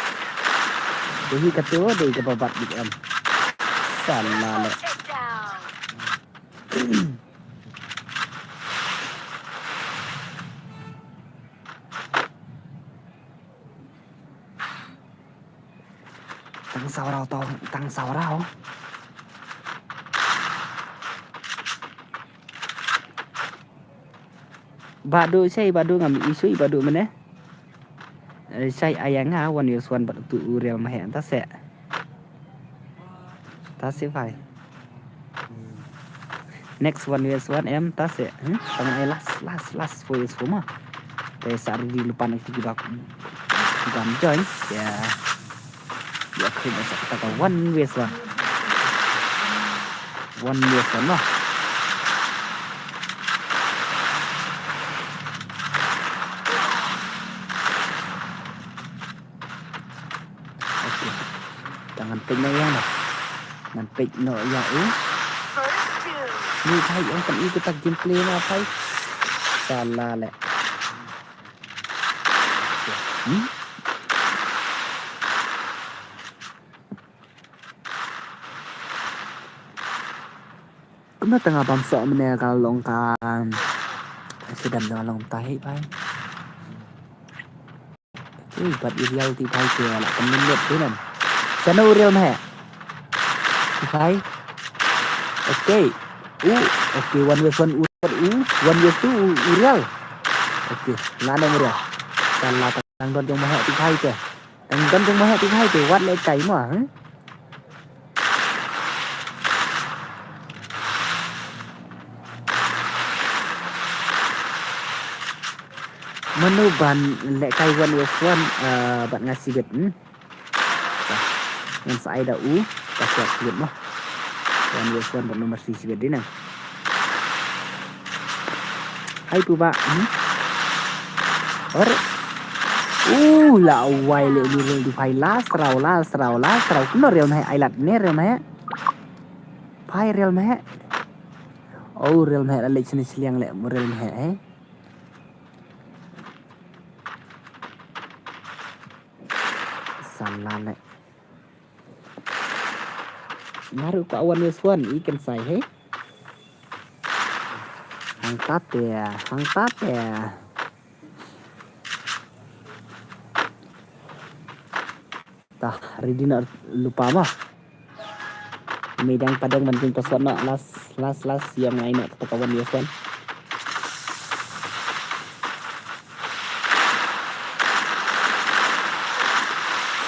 Dei hi ka tu, dei ka ba bat dei em. Salah le. Tang saw rau to, tang saw rau. Badu sei, badu ngam issue, badu mene. Eh, sai ayang ha, one versus one bad tu u Real Mahek ta se. Ta se phai. Next one versus one em ta se. Hmm? Tang ai last, last, last four versus four ma. Te sa ready lupan ki bak. Bam join. Ya. Ya, khuda sa kata ka one versus one. One versus one ma. Okay. Te ngan peit noh ïa u. Ngan peit noh ïa u. Ni phai, ong kan i kita gameplay na phai. Salah le. Hmm? Kumno tang bam soh mene ka long ka. Accident da long tai bai. Okay, bad i Real ti bai ke la kan minit tu nan. Chano Real meh. Ti bai. Okay. U, okay, one versus one u, u, one versus two u, u Real. Okay, la nang Real. Kan la tang don jong meh ti bai ke. Tang don jong meh ti bai ke, wat le kai mo, hmm? Mano ban lehkai one versus one, eh, bad nga sibit, hmm? Ngan sa ai da u, ka siat sibit mo. One versus one bad number three sibit dei nang. Hai pu ba, hmm? Or. Uh, la wai le ni Real di phai last round, last round, last round. Kumno Real meh ai lad ne Real meh. Phai Real meh. Oh, Real meh la leh sini siliang le Real meh, eh. Salah le. Nga ruh kwah wan wes wan i kan sai he. Hang tate, hang tate. Tah, ready na lupa ma. Midang padang ban jin pasot na last, last, last yang ai na kata kawan dia suan.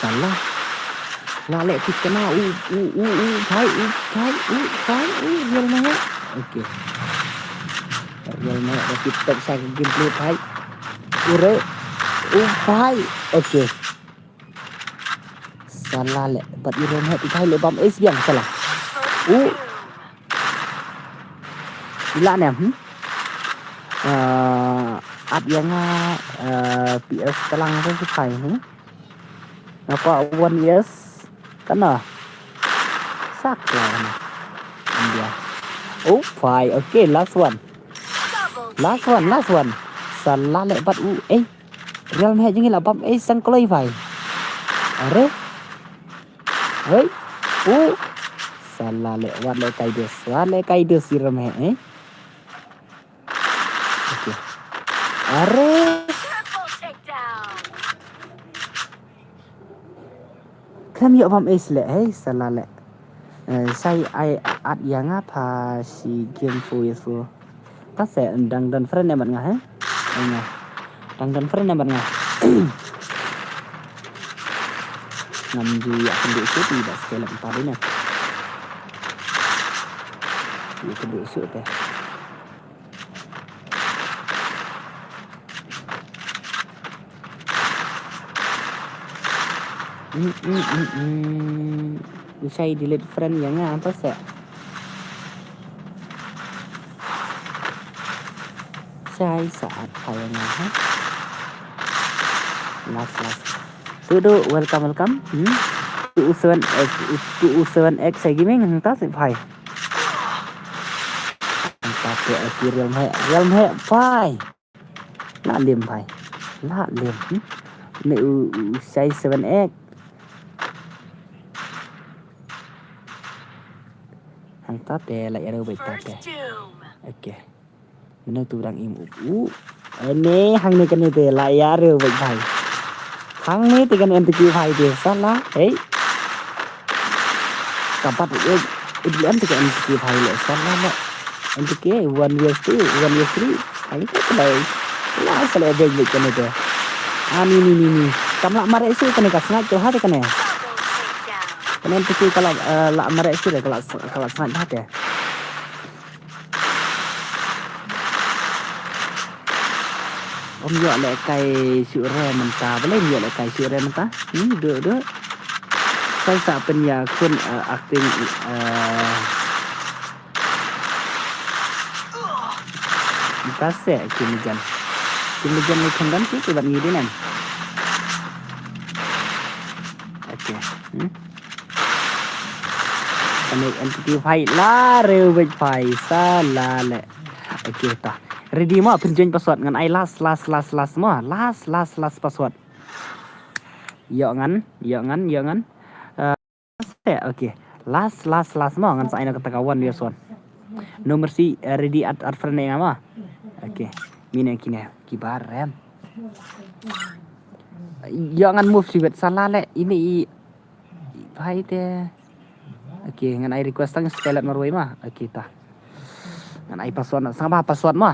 Salah. Lah lek tik kena u u u u phai u phai u phai u real maya. Okay. Real maya dah tip top sa gameplay phai. Ure. U phai. Okay. Salah lek, bat i ren het i kai lek bam ace biang salah. U. Ila ne hmm. Uh, at yang uh, P S telang tu sukai hmm. Napa one years kana. Sak lah kana. India. Oh, five. Okay, last one. Last one, last one. Salah lek bat u eh. Real meh jingin la bam eh sang kloi phai. Are. Hei. U. Salah lek wat lek kai des. Wat lek kai des si real meh eh. Okay. Are. Khlem ïoh bam ace leh, hei, salah leh. Eh, sai ai at ïa nga pha shi game fu ïa fu. Ta se dang don friend em bad nga, hei. Ai nga. Dang don friend em bad nga. Ngam ju ïa kynduh shuh, ïa ba skell em ta dei ne. Ïa kynduh shuh te. Mm, mm, mm, mm. Usai delete friend ïa nga, apa seh? Sai saat kaya nga, ha? Last, last. Tu, tu, welcome, welcome. Hmm? Tu seven X, tu seven X saya gaming, entah sih, bhai. Entah sih, eh, real meh, real meh, bhai. Lah lim, bhai. Lah lim. Hmm? Ni u, u, sai seven X. Hang ta te, lah ïa ru bhai ta te. Okay. Mano tu dang im u. Ane hang ne kane te lah ïa re bhai bhai. Hang ne te kan M T K bhai te salah. Hey. Kapat u. Itu M T K M T K bhai le salah le. M T K one vs two, one vs three. Hang te bhai. Lah salah bhai le kane te. Ani ni ni ni. Kam lah mare su kane ka snap tu ha te kane. Kane M T K ka lah, eh, lah mare su de ka lah, ka lah snap ha te. Ym ïoh lehkai shuh re mynta, balei ym ïoh lehkai shuh re mynta? Hmm, duk, duk. Sai sa pynïa khun, eh, acting, eh, mynta se Kim Lejan. Kim Lejan ni khun dan ki, ki bad ngi dei nem. Okay. Hmm. Kane M T K bhai la reu beit bhai salah le. Okay ta. Ready mo pynjoin password ngan ai last last last last mo. Last last last password. Ïoh ngan, ïoh ngan, ïoh ngan. Eh, okay. Last last last mo ngan sa ai na kata ka one vs one. No mercy, eh, ready at at friend ïa nga mo. Okay. Mine kine kibar rem. Ïoh ngan move sibet salah le ini i Bhai te. Okay, ngan ai request tang Skylat marwei ma. Okay ta. Ngan ai password na. Sngap ba password ma.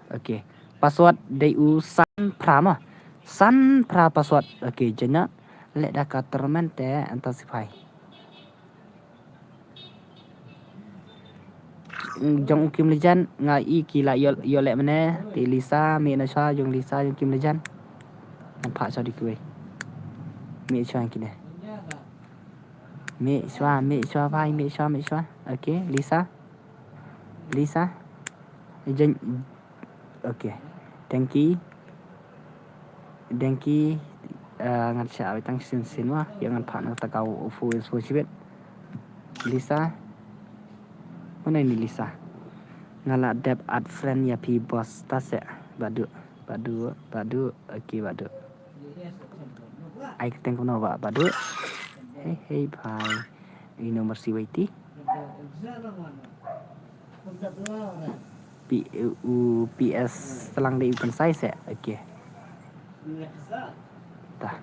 Okay. Password dei u san phra ma. San phra password. Okay, jena. Leh da ka tournament te anta sipai. Jong u Kim Lejan nga i ki la ïoh, ïoh leh mane te Lisa, mih na sha jong Lisa jong Kim Lejan. Ngan phah sha di kiwei. Mih sha kine. Mih sha, mih sha bhai, mih sha, mih sha. Okay, Lisa. Lisa. Jan. Okay. Thank you. Dengki, eh, ngan shah wei tang shin shin wa, ïa ngan phah na ta ka u fu is fu shibit. Lisa. Mana ini Lisa? Nga la dep add friend ïa phi boss ta se. Badu, badu, badu, okay badu. Ai kyrteng kumno ba, ba dei. Hei, hei, bhai. I No Mercy wei ti. P, u, P S tlang dei u kynsai se. Okay. Ta.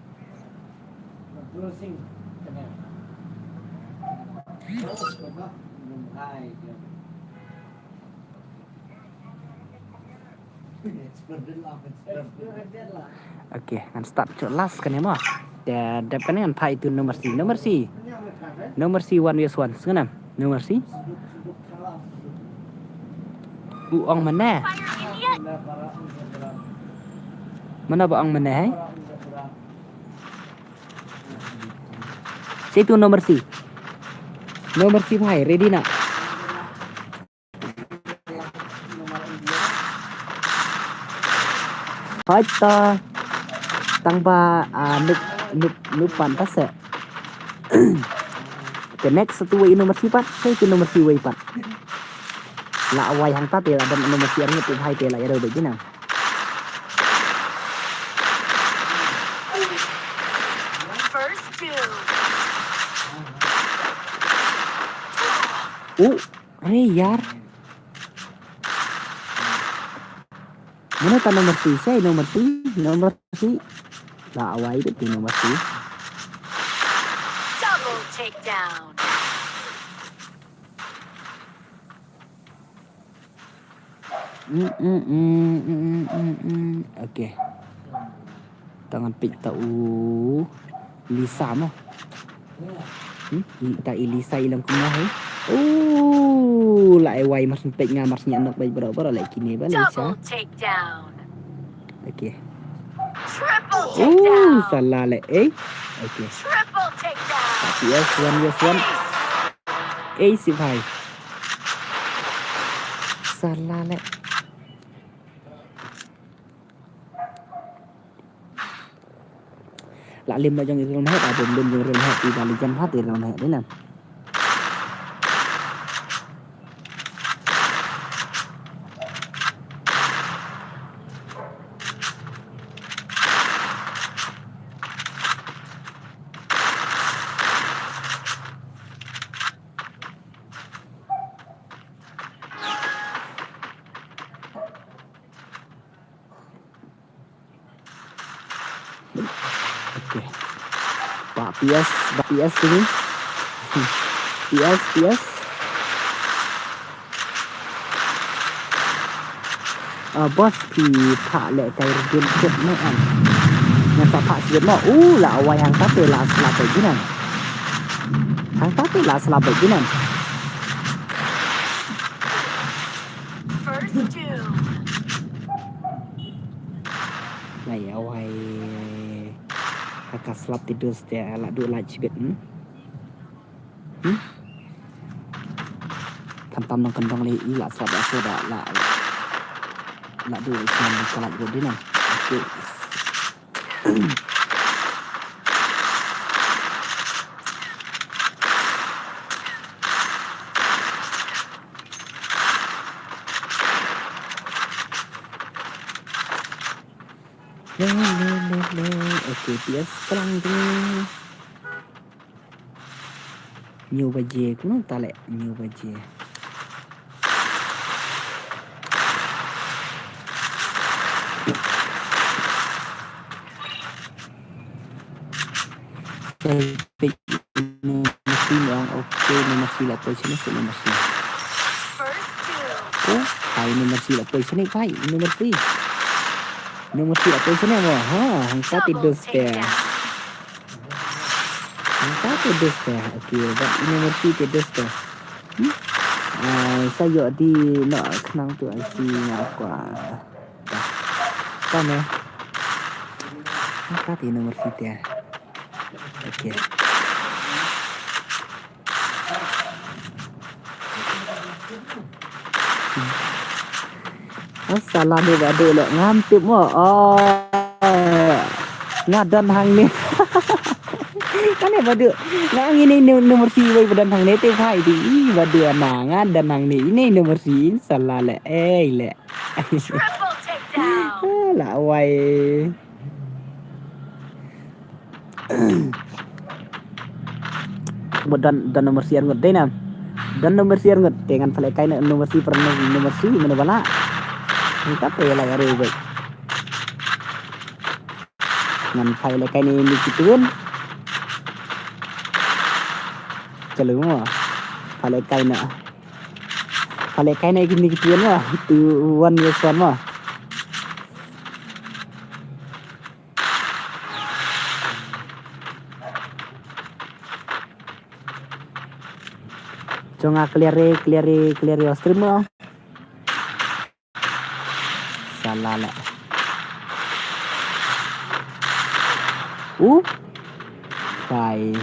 Okay, ngan start shuh last kane mo. Te dep kane ngan phah ïa u No Mercy, No Mercy. No Mercy one versus one. Sngewbha. No Mercy. U ong mane. Mane ba ong mane, hei? Sa ïa u No Mercy. No Mercy bhai, ready na? Hoi to. Tang ba, ah, nuk, nuk, nuk pan ta se. Te next sa tu wei No Mercy pat, sa tu No Mercy wei pat. La wai hangta te la don No Mercy ar ngut te bhai te la ïa dei beit dei na. First kill. U, re yar. Mano ta No Mercy, sa No Mercy, No Mercy. La wai beit te No Mercy. Double takedown. Mm, mm, mm, mm, mm, mm, mm. Okay. Tang ngan peit ta u Lisa mo. Hmm? I ta i Lisa i long kumno hei. Oh, la ai wai mar syn peit nga mar syn ïa nok beit bro bro la kine ba Lisa. Double takedown. Okay. Triple takedown. Oh, salah le eh. Okay. Triple takedown. Yes, one, yes, one. Ace. Ace bhai. Salah le. La lim la jong i Real Madrid, a bym lim jong i Real Madrid, i ba li jan hat i Real Madrid, dei na. Okay. Ba P S, ba P S sini. P S, P S. Ah, boss, phi phah leh kai review kit ne em. Ngan sa phah sibit mo. Uh, la wai hangta te la slap beit jinan. Hangta te la slap beit jinan. First two. Nai awai. Haka slap te dus te la du la chibit, hmm? Hmm? Khamtam nang kendong le i la slap la slap la la du islam di kalak du dinam. Okay. Le, le, le, le. Okay, P S tlang ding. Hynñiew baje, kumno ta leh hynñiew baje. Sa peit i No Mercy ne ong, okay, i No Mercy la poi shane, i No Mercy. Oh, hai i No Mercy la poi shane, bhai, i No Mercy. I No Mercy la poi shane mo, ha, hangta te dus te. Hangta te dus te, okay, bad i No Mercy te dus te. Hmm? Ah, sa ïoh di noh khnang tu asi nga kwah. Tane. Hangta te i No Mercy te. Okay. Ah, salah ne Badu leh ngam tip mo. Oh. Nga don hangne. Kane Badu. Nga ngi ne i No Mercy wei ba don hangne te bhai di. Ih, Badu ana nga don hangne. Ine i No Mercy, salah leh. Eh, leh. Triple takedown. Ah, la wai. Mo don, don number siar ngut dei nam. Don number siar ngut. Te ngan pale kai number si per number si mana bala. Ngan pale kai ni ni kitun. Chalo mo. Pale kai na. Pale kai na ni kitun mo. Tu one versus one mo. Jong a clear e, clear e, clear e stream mo. Salah lah. Uh. Bye.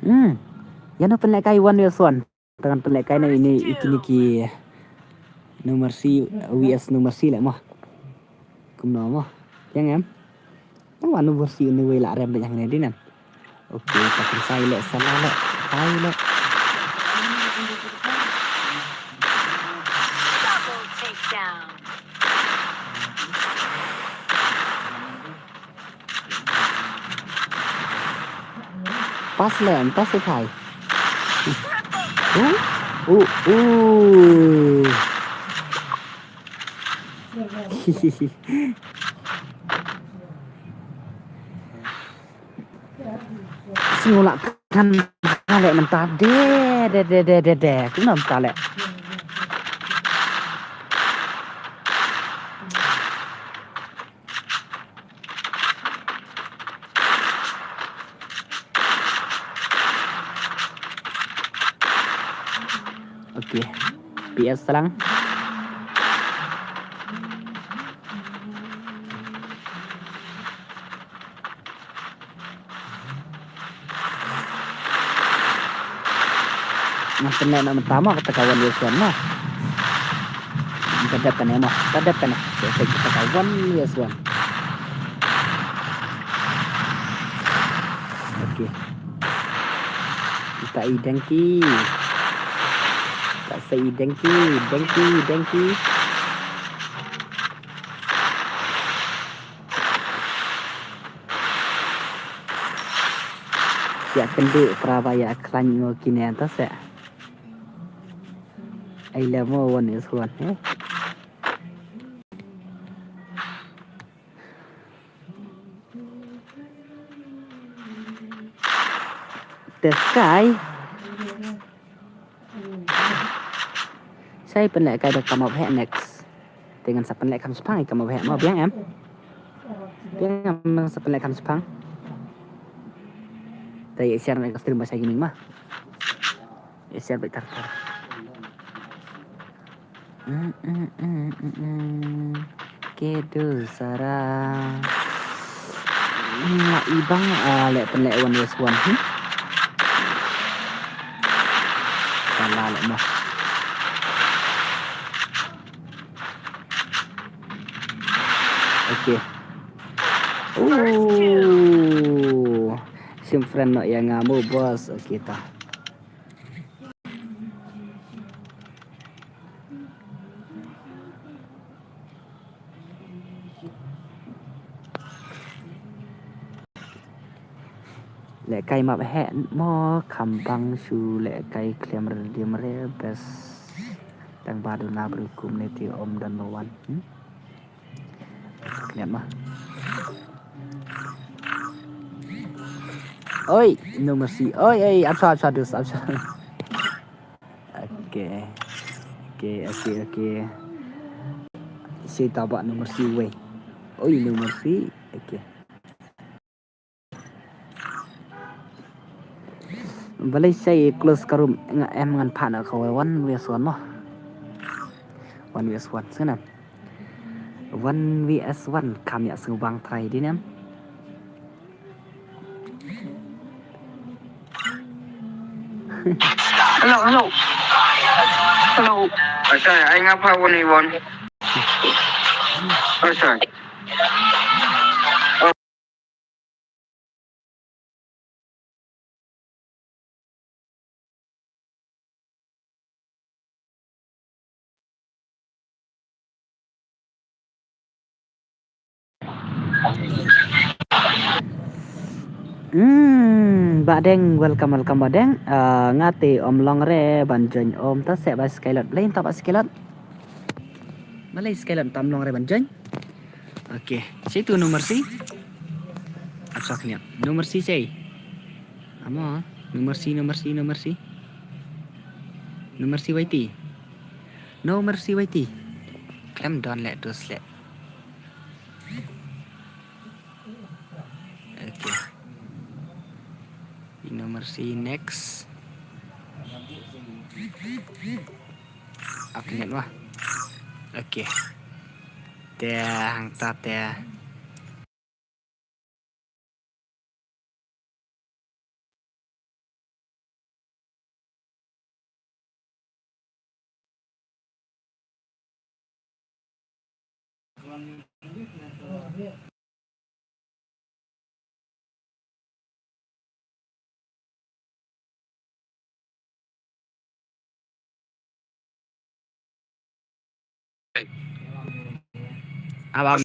Hmm. Ïa no pynleh kai one versus one. Te ngan pynleh kai na ini i kine ki number si V S number si leh mo. Kumno mo. Ïa ngam. Tang wan number si ini wei la rem bad ïa ngne dinan. Okay, ta kan sai leh salah leh. Sai leh. Pas leh, pas leh kai. Uh, uh, uh. Sngew lah kan leh mynta de, de, de, de, de, de. Kumno mynta leh. Okay. P S salang. Ngan pynleh noh mynta mo kata ka one versus one mo. Ka dep kane mo, ka dep kane. Ka dep kata ka one versus one. Okay. Kita i Dengki. Kita sa i Dengki, Dengki, Dengki. Ïa kynduh pra ba ïa khlaiñ mo kine ta se. Ai le mo one is one, eh. Te Sky. Sai pynleh kai da ka map heh next. Te ngan sa pynleh kham shipang ïa ka map heh ma biang em. Biang em sa pynleh kham shipang. Te ïa share na ka stream ba sa gaming ma. Ïa share ba tar tar. Mm, mm, mm, mm, mm. Kedo Sara. Nga ibang, ah, leh pynleh one versus one, hmm? Salah leh mah. Okay. Oh. Sim friend noh ïa nga mo boss. Okay ta. Leh kai map heh mo kham bang shu leh kai khlem rem re best. Tang ba duna bru community om dan mo wan. Hmm? Khlem ma. Oi, no mercy. Oi, oi, I'm sorry, I'm sorry, dude, I'm sorry. Okay. Okay, okay, okay. Shi taba no mercy wei. Oi, no mercy. Okay. Balei shai close ka room nga em ngan phah na ka one versus one mo. One versus one sngewbha. One versus one kam ïa sngewbang try di nem. Hello, hello. Hello. Asai, ai nga phah one versus one. Asai. Hmm, Bah Deng, welcome, welcome Bah Deng. Ah, nga te ym long re ban join, ym ta seh Bah Skylot. Balei ym ta Bah Skylot? Balei Skylot ym long re ban join? Okay, sei tu No Mercy. Ap sa khniat. No Mercy sei. Amo, No Mercy, No Mercy, No Mercy. No Mercy Y T. No Mercy Y T. Khlem don leh tu sleh. Okay. No Mercy next. Ap khniat wah. Okay. Te hangta te. Abang.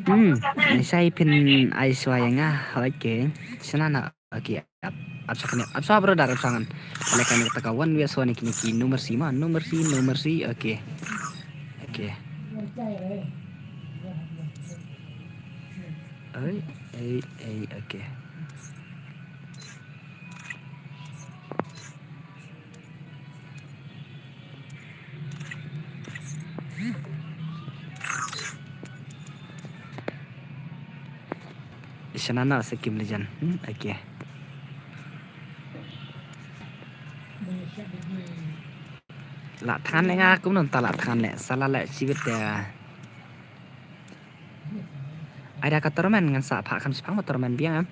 Hmm, shai phin ai shuwa ïa nga. Okay. Shana na. Okay. Ap, ap sa kane. Ap sa brother, ap sa ngan. Leh kane kata ka one versus one kine ki No Mercy ma. No Mercy, No Mercy. Okay. Okay. Ai, ai, ai, okay. Shana na sa kim lijan. Hmm, okay. La than le nga kumno ta la than le sala le chiwit ya. Ai da ka tournament ngan sa phah kham shipang ma tournament biang em.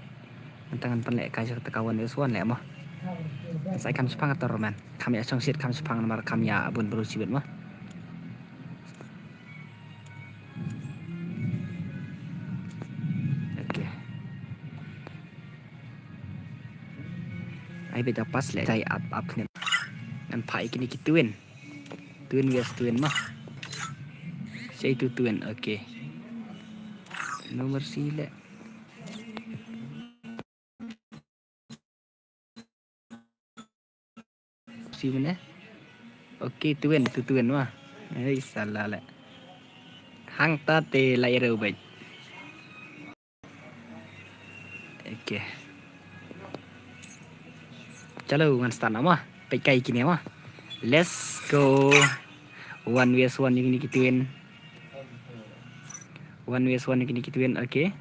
Ngan ta ngan pynleh kai sha kata ka one versus one leh mo. Ngan sa ai kham shipang ka tournament. Kham ïa shong shit kham shipang namar kham ïa bun bru chiwit mo. Okay. Ai beta pass leh tai ap ap ne. Ngan phah ïa kine ki twin. Twin versus twin ma. Shai tu twin, okay. No Mercy leh. Si mane. Okay, twin, tu twin ma. Ai sala leh. Hangta te lai reu bej. Okay. Chalo ngan start na ma. Peit kai kine ma. Let's go. One versus one ïa kine ki twin. One versus one ïa kine ki twin, okay.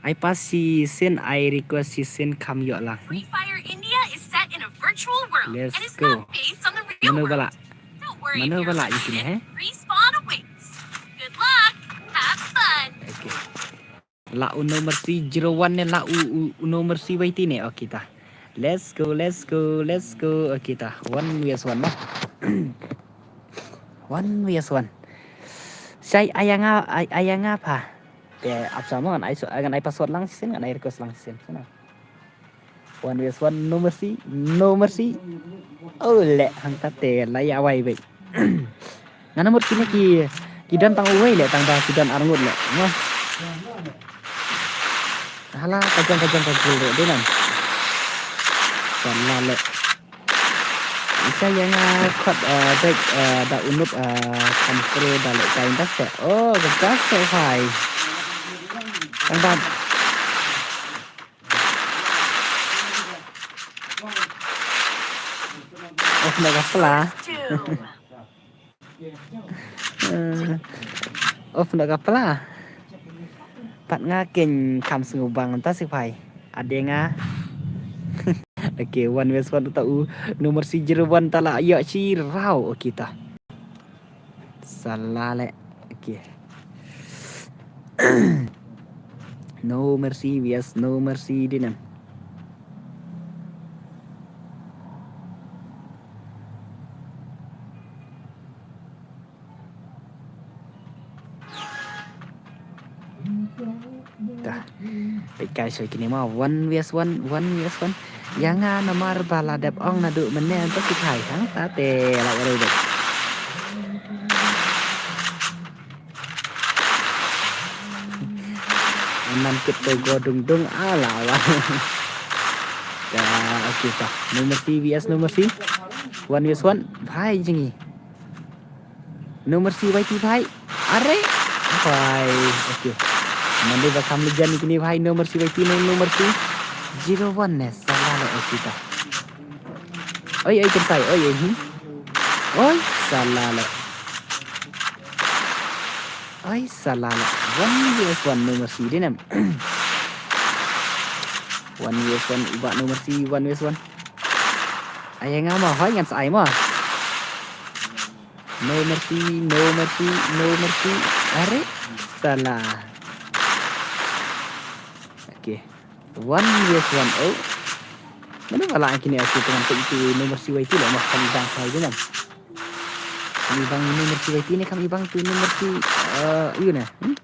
Ai pass shisien, ai request shisien kham ïoh lang. Free Fire India is set in a virtual world and is not based on the real world. Let's go. Mano ba lah? Don't worry if you're unmuted. Mano ba lah ïa kine, he? Respawn awaits. Good luck. Have fun. Okay. Lah u No Mercy zero one ne lah u, u, u No Mercy Y T ne. Okay ta. Let's go, let's go, let's go. Okay ta. One versus one ma. One versus one. Shai ai ïa nga, ai, ai ïa nga pha. Te ap sa mo ngan ai so, ngan ai password lang shisien, ngan ai request lang shisien. Sana. One versus one, No Mercy, No Mercy. Oh leh, hangta te la ïa wai beit. Ngan mut kine ki, ki don tang uwei leh, tang ba ki don arngut leh. Mo. Hala, ka jong, ka jong, ka jong leh, dei nan. Sala leh. Isa ïa nga khot, eh, beit, eh, da u Nup, eh, kham pro da leh kai da seh. Oh, ka da seh hai. Tang ba. Off na ka pla. Eh, off na ka pla. Pat nga ken kham sngewbang ta sipai. Ade nga. Okay, one versus one ta u. No Mercy zero one ta la ïa shi rau. Okay ta. Sala leh. Okay. No Mercy, yes, No Mercy dei nan. Dah. Peit kai soi kine ma one versus one, one versus one. Ïa nga namar ba la dep ong naduh mynne to sipai hangta te la ïa dep. Kito go dung dung ala wa. Ya, okay to. No Mercy V S No Mercy. One V S one. Bhai jing i. No Mercy Y T bhai. Are. Bhai. Okay. Mande ba kam lijan kini bhai. No Mercy Y T, no, No Mercy. Zero one ne. Salah le, okay to. Oi, oi, kan sai. Oi, oi, hmm. Oi, salah le. Oi, salah le. One V S one No Mercy dei nem. One V S one, u Bah No Mercy, one V S one. Ai nga ma, hoi ngan sa ai ma. No Mercy, No Mercy, No Mercy. Are, salah. Okay. One V S one. Oh. Mano ba la kini aku dengan tu itu No Mercy Y T lah, mah kami bang hai dengan. Kami bang No Mercy Y T ni, kami bang tu No Mercy, eh, you know. Hmm?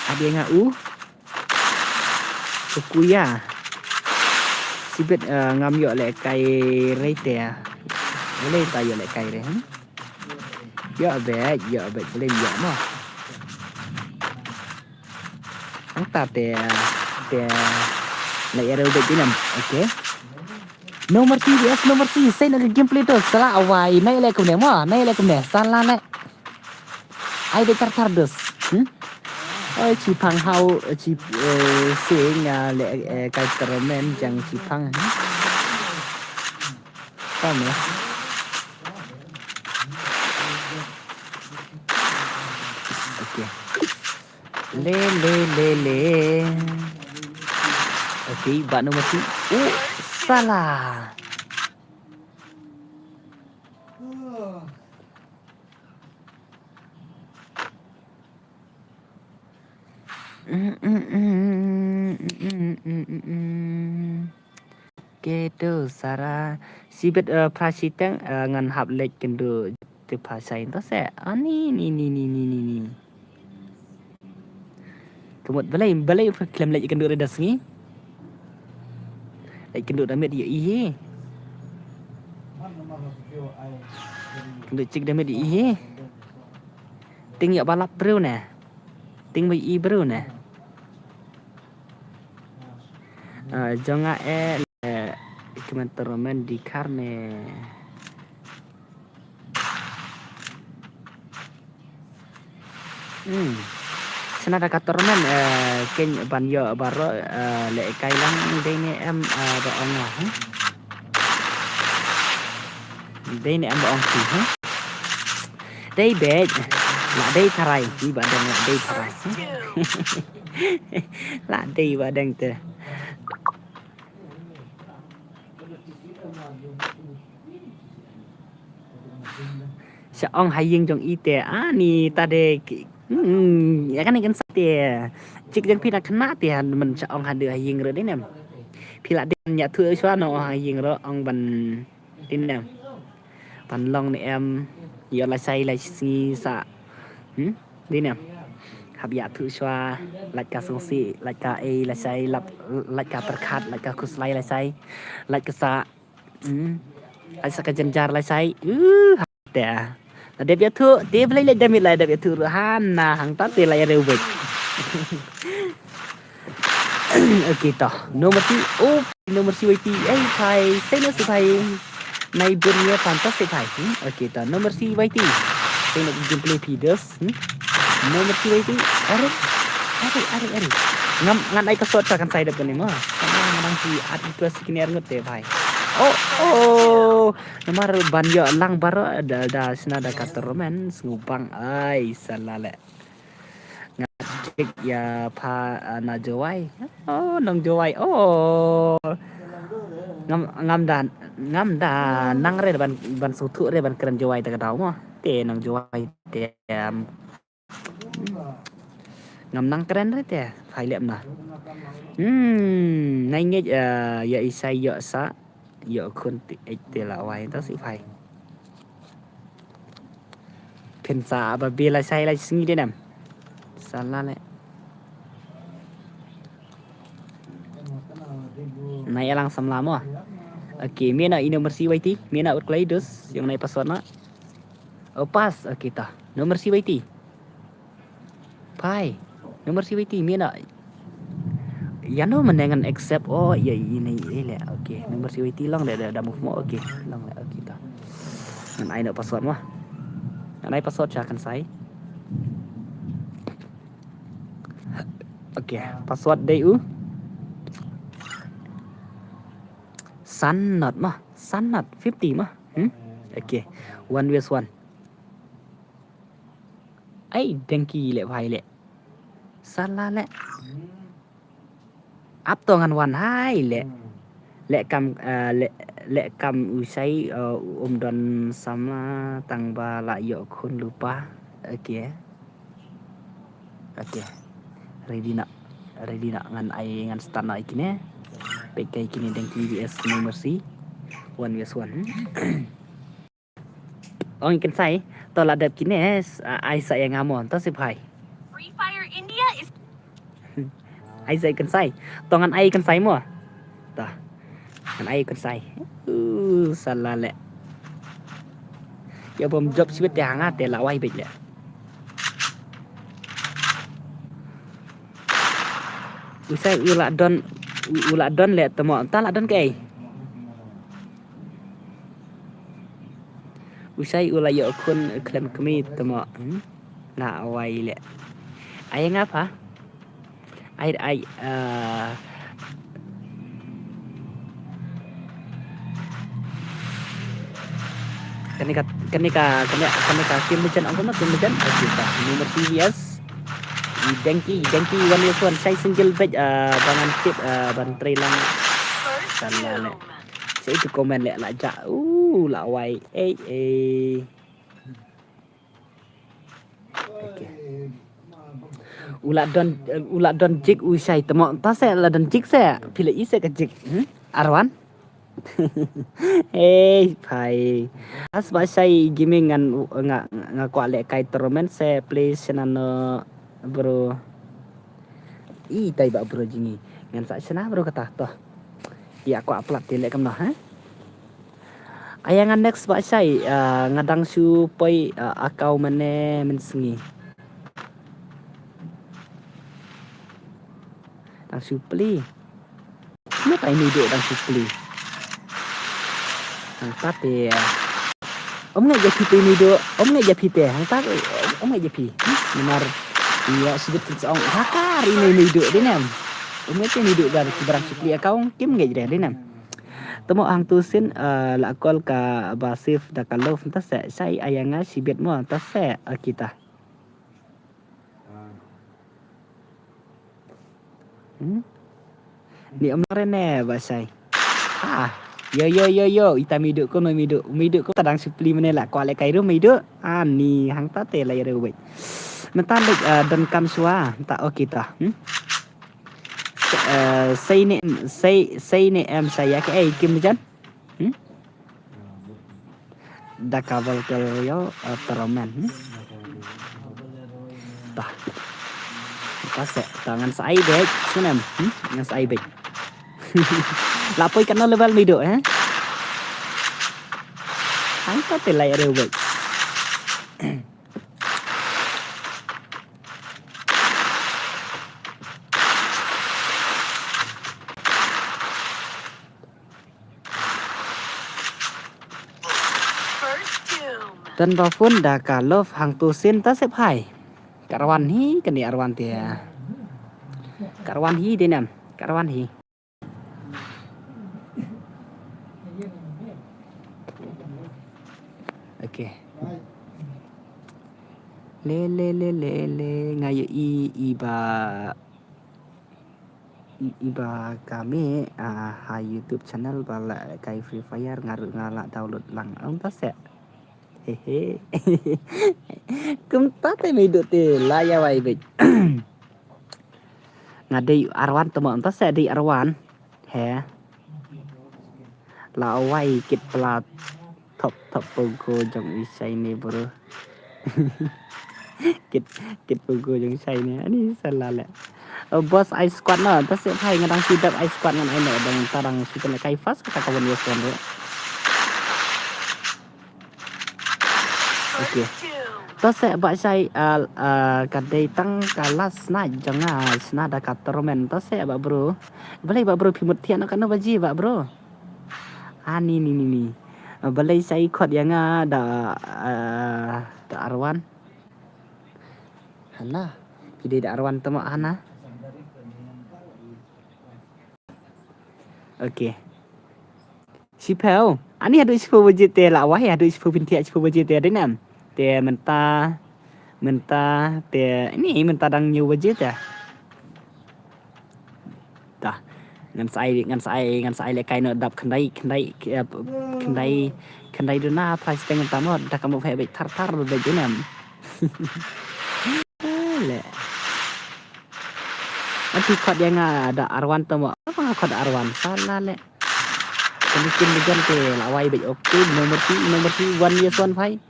Ada nga u. Kuya. Sibit, eh, ngam ïoh lehkai rei te. Boleh ta ïoh lehkai rei, hmm? Ïoh bet, ïoh bet, boleh ïoh mo. Ang ta te, te, la ïa reu bet dinam, okay. No Mercy, yes, No Mercy. Sei na ka gameplay to, salah awai, nai le kumne mo, nai le kumne, salah le. Ai de tar tar dus. Hmm? Oi, chi pang hau, chi, eh, sing, ah, le, eh, kai termen jang chi pang. Hmm? Paham ya? Okay. Le, le, le, le. Okay, Bah No Mercy. Oh, salah. Keto Sara. Sibit, eh, phra shiteng, eh, ngan hap leit kynduh te phra shai to se. Ani, ni, ni, ni. Kemut balei, balei pha klem leit kynduh re da sngi. Leit kynduh da miet ïa i hi. Kynduh chik da miet ïa i hi. Ting ïa ba lap briew ne. Ting ba i briew ne. Ah, jong nga eh, eh, kmen toromen di kar ne. Hmm. Sna da ka torment, eh, ken ban ïoh baroh, eh, lehkai lang dei ne em, eh, ba ong nga, hmm? Dei ne em ba ong ki, hmm? Dei beit. La dei tharai, i ba dang la dei tharai, hmm? La dei ba dang te. Sha ong ha ïing jong i te, ani ta de ki, hmm, ïa kane kan sa te. Chik jong phi na khynnah te, man sha ong ha de ha ïing re de nem. Phi la de ïathuh shuwa no ha ïing re ong ban, de nem. Ban long ne em, ïa lashai lashngi sa. Hmm? De nem. Hap ïathuh shuwa, lait ka sngewsih, lait ka ei lashai, lap, lait ka pyrkhat, lait ka khuslai lashai, lait ka sa. Hmm. Ai sa ka jynjar lashai. Uh, te. La dep ïathuh, te balei leit da miet la dep ïathuh ruh hana hangta te la ïa reu beit. Okay to. No Mercy. Oh, No Mercy Y T. Ei phai, sei na si phai. Nai bun ïa fantastic phai. Hmm? Okay to. No Mercy Y T. Sei na gameplay phi dos. Hmm? No Mercy Y T. Are. Are, are, are. Ngam, ngan ai ka shot sa kan sai dep kane mo. Ngan nang ki at request kine ar ngut te bhai. Oh, oh. Namar ban ïoh lang baroh da, da sna da ka torment sngewbang ai salah le. Nga jik ïa pha, ah, na Jowai. Oh, nong Jowai. Oh. Ngam, ngam da, ngam da nang re ban, ban sngewthuh re ban kren Jowai ta ka daw mo. Te nong Jowai te, um, ngam nang kren re te, phai lem na. Hmm, nai ngeit, eh, ïa i sai ïoh sa, ïoh khun ti ej te la wai ta si phai. Phin sa ba bi la sai la sngi de nam. Salah le. Nai alang samla mo. Okay, me na ino Mercy Y T, me na ut klai dus, yung nai password na. Oh, pass. Okay, ta. No mercy wait. Phai. No mercy wait. Mina. Ïa no mane ngan accept. Oh, ïa ini, ïa le. Okay. No mercy wait long le, da, da move mo. Okay. Long le. Okay, ta. Ngan ai no password mo. Ngan ai password sha Kynsai. Okay. Password dei u. San not mo. San not. Fifty mo. Hmm? Okay. One vs one. Ai, dengki le, phai le. Sala le. Ap to ngan wan hai le. Le kam, eh, le, le kam u shai, eh, um don sama tang ba la ïoh khun lypa. Okay. Okay. Ready na. Ready na ngan ai ngan start na ïa kine. Peit ka ïa kine dengki vs no mercy. One vs one. Ong i Kynsai, to la dep kine, s-, a-, ai sa ïa nga mo, to sip hai. Free Fire India is Ai sa i Kynsai, to ngan ai Kynsai mo. To. Ngan ai Kynsai. Uh, sala le. Ïa bom job sibit te hanga te la wai bit le. U shai u la don, u, u la don le tamo, ta la don kaei. U shai u la ïoh khun khlem kmie tamo, hmm? La wai le. Ai nga pha. Ai, ai, eh, kane ka, kane ka, kane, kane ka Kim Lejan, ong kumno Kim Lejan? Okay, ta. Number C V S. I Dengki, Dengki, one vs one. Shai single bej, eh, ba ngan tip, eh, ban trei lang. Sala le. Shai tu comment le la ja. Uh, la wai. Eh, eh. Okay. U la don, u la don jik u shai tamo. Ta se la don jik se. Phi la i se ka jik. Hmm? Arwan. Hey, phai. As ba shai gaming ngan nga, nga kwah leh kai tournament se please sha no bro. I tai ba bro jingï. Ngan sa shna bro kata to. Ïa kwah plat te leh kumno ha. Aya nga next ba shai, ah, nga dang shu poi, ah, account mane mynsngi. Dang shu plie. Kumno tai mei duh dang shu plie. Hangta te. Ym ngeit ïa phi te mei duh, ym ngeit ïa phi te. Hangta, ym ngeit ïa phi. Hmm? Namar ïa shu bit kin sa ong. Ha ka ri mei mei duh dei nem. Ym ngeit ïa mei duh ba ki ba dang shu plie account kim ngeit dei dei nem. Tamo hangtu sien, eh, la call ka ba save da ka love nta se shai aya nga shibit mo nta se, eh, kita. Hmm? Ni ym lare ne ba shai. Ah, yo, yo, yo, yo, ita mei duh ko, mei duh, mei duh ko, ta dang shu plie mane la kwah leh kai ruh mei duh. Ah, ni hangta te la ïa re wei. Mynta leh, eh, don kam shuwa, mynta okay ta. Hmm? Se-, eh, sei ne, sei, sei ne em sa ïa ka ei Kim Lejan. Hmm? Da ka Battle Royale, eh, tournament. Hmm? Ta. Ta se, ta ngan sa ai bek, sngewnem. Hmm? Ngan sa ai bek. La poi katno level mei duh, eh? Hangta te lai reu bek. First doom. Don ba phone da ka love hangtu sien ta sep hai. Ka Arwan hi kane Arwan te. Ka Arwan hi dei nam. Ka Arwan hi. Okay. Le le le le le nga ïohi i ba i, i ba kame, ah, ha YouTube channel ba la kai Free Fire nga ruh nga la download lang. Ong ta se. He he. Kumta te mei duh te la ïa wai bek. Nga dei Arwan tamo ong ta se dei Arwan. He. La wai kit pla top top pogo jong i shai ne bro. Kit, kit pogo jong shai ne. Ani sala le. Oh, boss ai squad no. Ta se phai nga dang shu dep ai squad ngan ai no dang ta dang shu kena kai fast kata ka one vs one ro. Okay. To seh Bah Shai, ah, ah, ka dei tang ka last night jong nga, shna da ka tournament. To seh Bah Bro. Balei Bah Bro phi mut thiah noh katno baje Bah Bro? Ani ni ni ni. Balei Shai khot ïa nga da, ah, da Arwan. Hana. Phi dei da Arwan tama hana. Okay. Shiphew. Ani haduh shiphew baje te la wai, haduh shiphew phin thiah shiphew baje te dei nam. Te mynta, mynta te, ini mynta dang hynñiew baje te. Dah. Ngan sa ai, ngan sa ai, ngan sa ai lehkai noh dap khyndai, khyndai, eh, khyndai, khyndai duna phai shiteng mynta mo, dah ka mut phi beit thar thar beit dei nam. Leh. Ati khot ïa nga da Arwan tama. Apa nga khot Arwan? Salah leh. Kani kin ligan te la wai beit, okay. Number three, number three, one yes one five.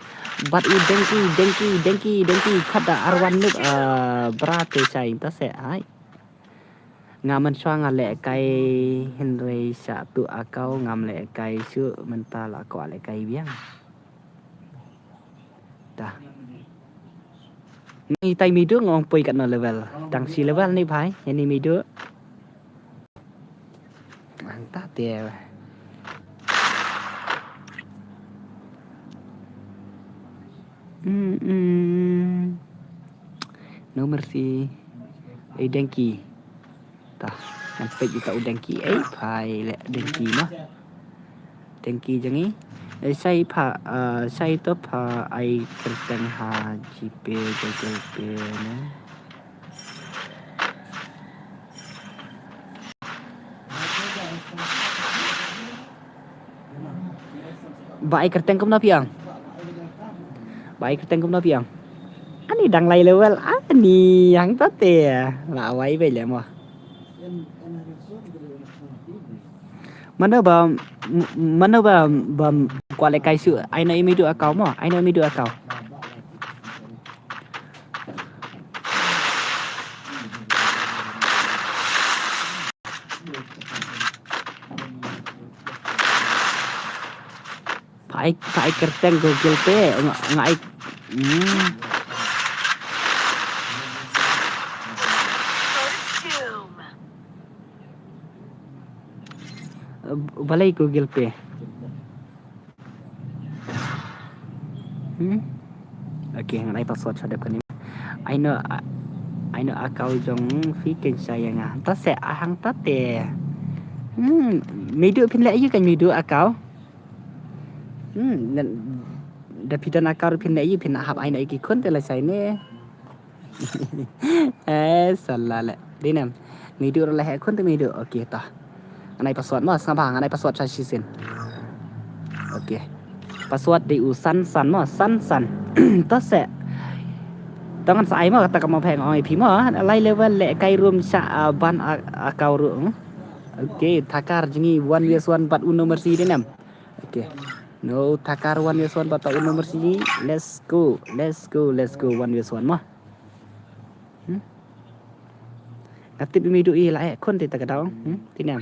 But u Denki, Denki, Denki, Denki khot da Arwan nuk, ah, bra te Shai ta seh hai. Nga mynshuwa nga lehkai hynrei sha tu akau ngam lehkai shuh, mynta la kwah lehkai biang. Dah. Ni tai midu ngong poi katno level. Tang shi level ni bhai, ini midu. Mantap dia. Hmm, hmm. No mercy. Eh, Denki. Tah, ngan peit ita u Denki. Eh, phai leh Denki mah. Denki jong ngi. Eh, Shai pha, ah, Shai to pha ai kyrteng ha GPay, Google Pay ne. Ba ai kyrteng kumno phi ong? Ba ai kyrteng kumno phi ong? Ani dang lai level, ani hangta te. La wai beit leh mo. Mano ba, m-, mano ba, ba kwah lehkai shuh, ai noh ïa midu akau mo, ai noh ïa midu akau. Pha ai, pha ai kyrteng Google Pay, nga, nga ai. Hmm. Balei Google Pay? Hmm? Okay, ngan ai password sha dep kane. Ai noh, ai noh account jong phi keiñ sha ïa nga. Ta seh ahang ta te. Hmm, midu phin leh ïa keiñ midu account. Hmm, da phi don account phin leh ïa phin hap ai noh ïa ki khun te la shai ne. Eh, salah leh. Dei nem. Midu ruh la heh khun te midu. Okay, tah. Ngan ai password mo, sngap bha, ngan ai password sha shisien. Okay. Password dei u san san mo, san san. To seh. To ngan sa ai mo, kata ka mo phi ong ïa phi mo. Lai level lehkai rum sha, ah, ban a-, account ruh. Okay, Thakar jong ngi one vs one bad u No Mercy dei nem. Okay. No Thakar one vs one bad u No Mercy. Let's go, let's go, let's go, one vs one mo. Hmm? Nga tip ïa midu i la heh khun te ta ka daw. Hmm? Te nem.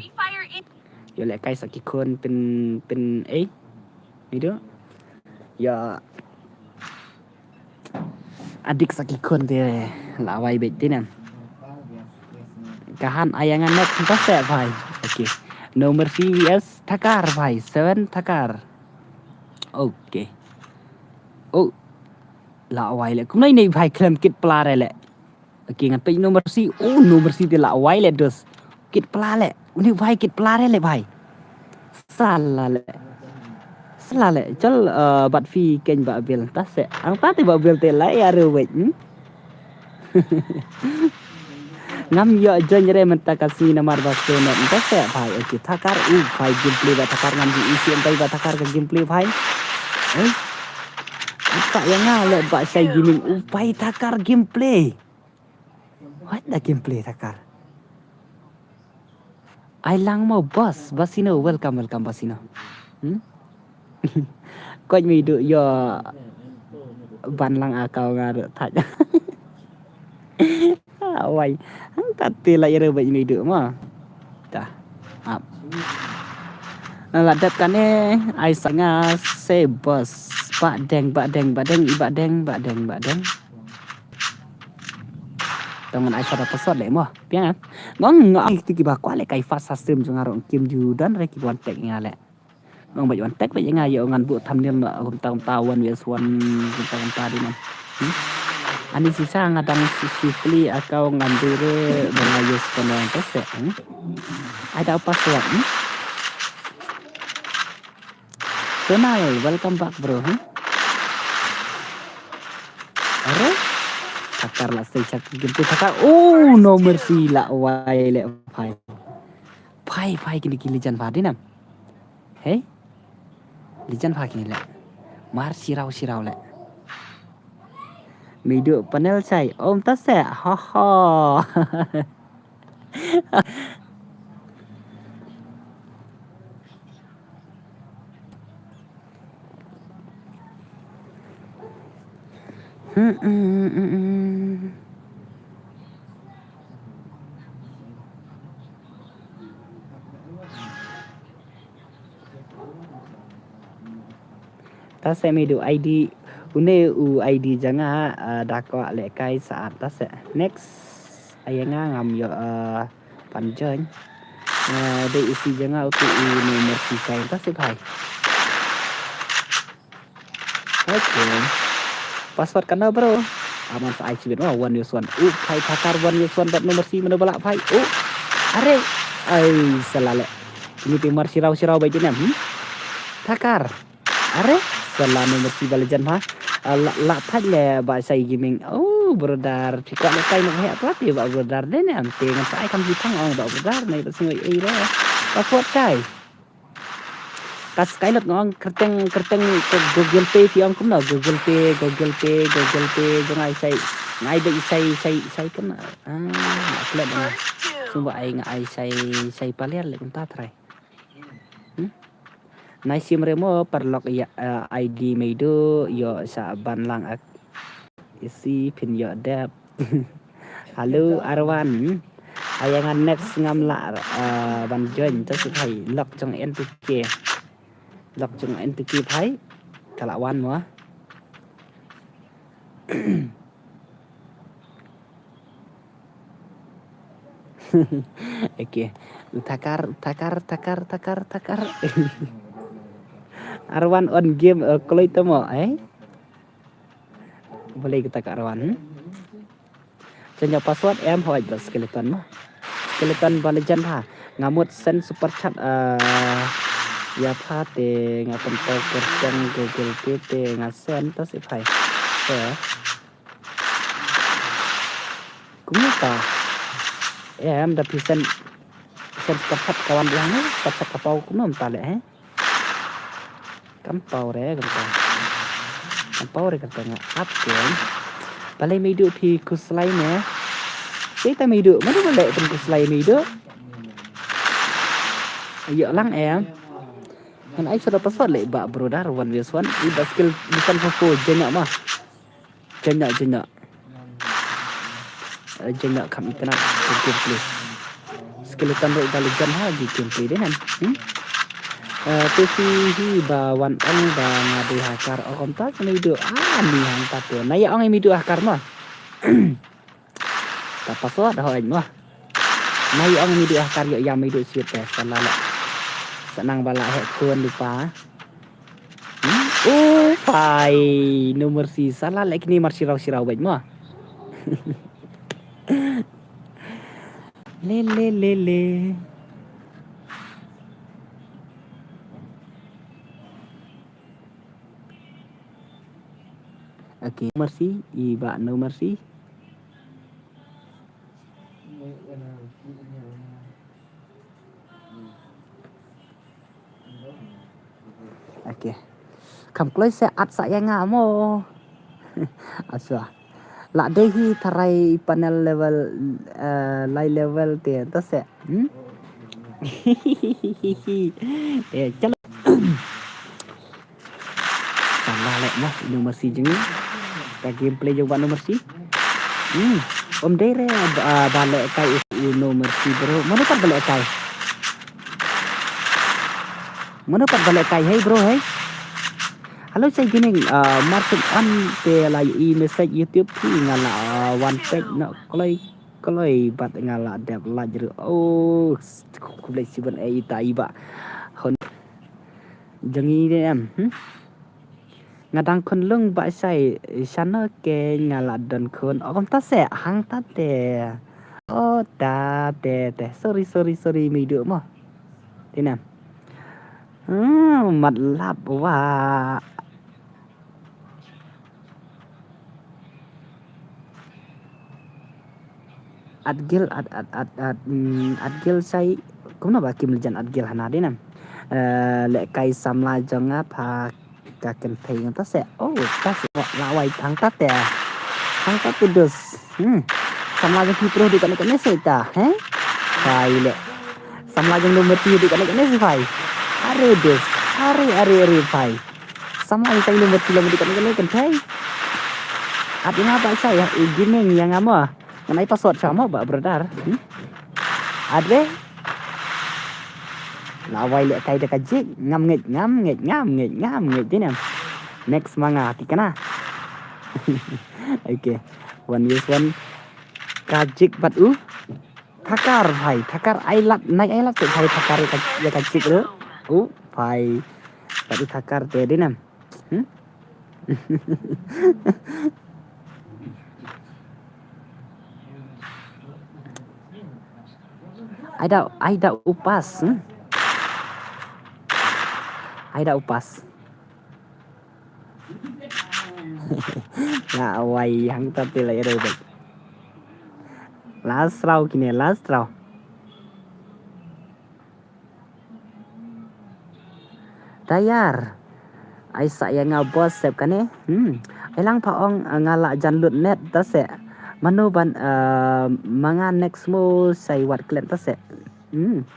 Ïoh lehkai sa ki khun pyn, pyn, eh? Midu. Ïa. Adik sa ki khun te la wai beit te nem. Ka han ai ïa nga next ta seh bhai. Okay. No Mercy vs Thakar bhai. Seven Thakar. Okay. Oh. La wai leh. Kumno ine bhai khlem kit pla re leh. Okay, ngan peit No Mercy. Oh, No Mercy te la wai leh dos. Kit pla leh. Uni bhai kit pla re leh bhai. Salah leh. Salah leh. Chal, eh, bad phi keiñ Bah Bill. Ta seh. Hangta te Bah Bill te la ïa re wei. Hmm? Ngam ïoh join re mynta ka sngi namar ba slow net. Mynta seh bhai, okay, Thakar, u bhai gameplay ba Thakar ngam ju isi mynta ba Thakar ka gameplay bhai. Eh? Mynta ïa nga leh ba Shai Gaming, u bhai Thakar gameplay. What the gameplay Thakar? Ai lang mo boss, Basino, welcome, welcome Basino. Hmm? Koit mi du yo ban lang account nga ruh thait. Wai. Hangta te la ïa re bad mi du mo. Ta. Ap. La dep kane ai sa nga se boss. Ba deng, ba deng, ba deng, ba deng, ba deng, ba deng. Tang ngan ai shot da password leh mo. Piang eh. Ngong ngong ti kiba kwah leh kai fast sa stream jong nga ruh kim ju don re kiba wan tag nga leh. Ngong ba wan tag ba nga ïoh ngan buh thumbnail na kumta kumta one vs one kumta kumta di nam. Hmm? Ani sisa nga dang sisi pli akau ngan dire ba nga use kono te se. Hmm? Ai da password. Hmm? Donald, welcome back, bro. Hmm? Are? Thakar la sei shak game tu thakar. Oh, no mercy la wai le phai. Phai, phai kini ki lijan pha dinam. Hey? Lijan pha kini le. Mar sirau sirau le. Midu panel sai. Om ta se. Ha ha. Ta se mi du I D, une u I D jong nga, ah, da kwah lehkai saat ta se. Next, ai nga ngam ïoh, ah, pan join. Ah, dei isi jong nga utu u number sikai ta se bhai. Okay. Password kano bro? Aman sa ai sibit ma one use one. U phai thakar one use one bad number si mano bala phai. U. Are. Ai sala le. Ini timar sirau sirau bai dinam. Hmm? Thakar. Are. Sala number si bala jan ha. La la thak le ba sai gaming. Oh brother. Piko le kai no he apa ti ba brother de ne am te ngan sai kam di thang ong ba brother ne ba singoi ei re. Password kai. Ka Skynet ngong kerteng kerteng ke Google Pay ti ong kumno Google Pay Google Pay Google Pay jong ai sai ngai be sai sai sai kan ah klet na sumba ai ngai sai sai paliar le kumta trai. Hmm? Nai sim remo parlok ya, eh, I D meidu yo sa ban lang ak. Isi phin ïoh dep. Hello Arwan. Ai nga next ngam lah, uh, ban join ta suk hai lok jong N T K. Lok jong N T K phai. Ka lah wan mo. Okay. Utakar, utakar, takar, takar, takar. Arwan on game, uh, kloi tamo, eh? Boleh kita ka Arwan. Hmm? Change password em hoi ba skeleton ma. Skeleton ba legend ha. Ngamut send super chat, ah, ya pha te nga pynto kerteng Google Pay te nga send ta si phai. Te. Kumno ta? Em da phi send, send super chat kawan dia ne, super chat ka pau kumno ta le he. Kam pau re, kam pau. Kam pau re, kam pau nga ap ke. Balei meidu phi kuslai ne. Kita meidu, mana boleh pun kuslai meidu. Ayo lang em. Kan ai sudah pasal le ba brother one vs one. Iba skill bukan four four jenak mah. Jenak jenak. Eh, jenak kam internet ke gameplay. Skeleton roi ba legend ha di gameplay deh nan. Hmm? Eh, tu si hi ba wan ong ba nga dei hacker o kom ta kena idu. Ah, ni hang ta tu. Na ya ong imi du hacker ma. Ta password ho añ ma. Na ya ong imi du hacker yo ya mi du sweet teh. Salah lah. Senang bala hack kun lupa. Hmm? Oh, phai. No mercy. Salah leh kini mar sirau sirau bait mo. Le, le, le, le. Okay, mercy. Iba no mercy. Okay. Kam kloi se at sa ya nga mo. Aswa. La dei hi tharai panel level, eh, lai level te to se. Hmm? Eh, chalo. Salah leh mah, No Mercy jeng. Ka gameplay jong ba No Mercy. Hmm. Om dei re ba, ba leh kai u No Mercy bro. Mano pat ba leh kai? Mano pat ba leh kai hei bro hei? Hello Shai Gaming, ah, mar shu on te la ïohi message YouTube phi nga la, ah, wan peit noh kloi kloi bad nga la dep like ruh. Oh, khublei shibun eh ita i bah. Hon jong i de em. Hmm? Nga dang khun lung bah Shai, shano ke nga la don khun. Oh, kumta se hangta te. Oh, ta te te. Sorry, sorry, sorry, mei duh mo. Te na. Hmm, mat lap wa. At gil, at, at, at, at, mm, at gil Shai, kumno ba kim la jan at gil hana de na. Eh, lehkai samla jong nga pha ka kynthei ta se. Oh, ta se la wai thang ta te. Thang ta te dus. Hmm. Samla jong ki pro dei kane kane se ta, he? Phai le. Samla jong Lumati dei kane kane se phai. Are dus. Are, are, are phai. Samla jong Lumati la dei kane kane kynthei. At ïa nga ba Shai, eh, Gaming ïa nga mo. Ngan ai password sha mo ba brother. Hmm? Ade. La wai lehkai da ka jik, ngam ngeit, ngam ngeit, ngam ngeit, ngam ngeit dei ne. Next ma nga, thikna. Okay. One vs one. Ka jik bad u Thakar bhai, Thakar ai lad, nai ai lad te bhai Thakar ïa ka, ïa ka jik ruh. U bhai. Bad u Thakar te dei ne. Hmm? Ai da, ai da u pass, hmm? Ai da u pass. La wai hangta te la ïa dei. Last round kine, last round. Tayar. Ai sa ïa nga boss sep kane. Hmm. Ai lang pha ong, eh, nga la jan lut net ta se. Mano ban, eh, ma nga next mo Shai wat klet ta se. Hmm.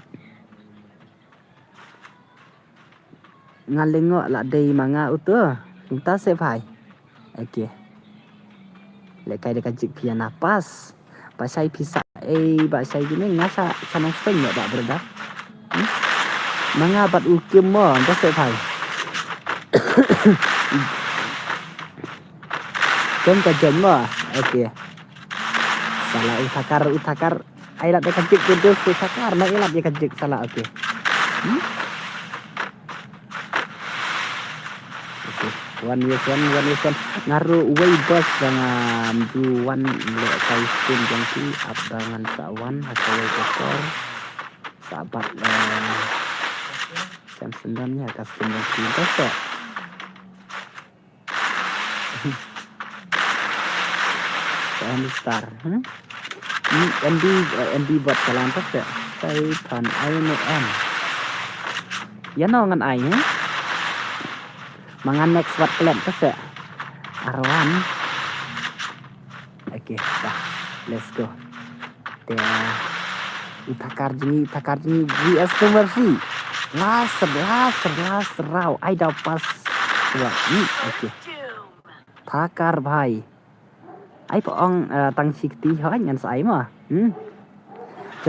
Nga lyngngoh la dei ma nga uto. Kumta se bhai. Okay. Lehkai da ka jik phi ïa na pass. Ba Shai phi sa ei ba Shai kine nga sa sa nang seng ba brother. Hmm? Ma nga bad u Kim mo, ba se bhai. Ken ka jen mo. Okay. Sala u Thakar, u Thakar. Ai lad ïa ka jik te dus u Thakar, nai ai lad ïa ka jik sala, okay. Hmm? Okay. One vs one, one vs one. Nga ruh wei boss ba nga mju wan lehkai skin jong ki ap ba ngan sa wan ha kawei ka por. Sa bat, eh, Samson don ïa ka skin jong ki. Best. Any star, hmm? Ni N B, eh, N B bot ka lang ta se. Sai than ai ne em. Ïa no ngan ai, hmm? Ma ngan next wat klet ta se. Arwan. Okay, bah. Let's go. Te, u Thakar jong ngi, u Thakar jong ngi, V S No Mercy. Last, last, last round. Ai da pass. Wah, hmm, okay. Thakar bhai. Ai pha ong, eh, tang shi kti hoi ngan sa ai mo. Hmm.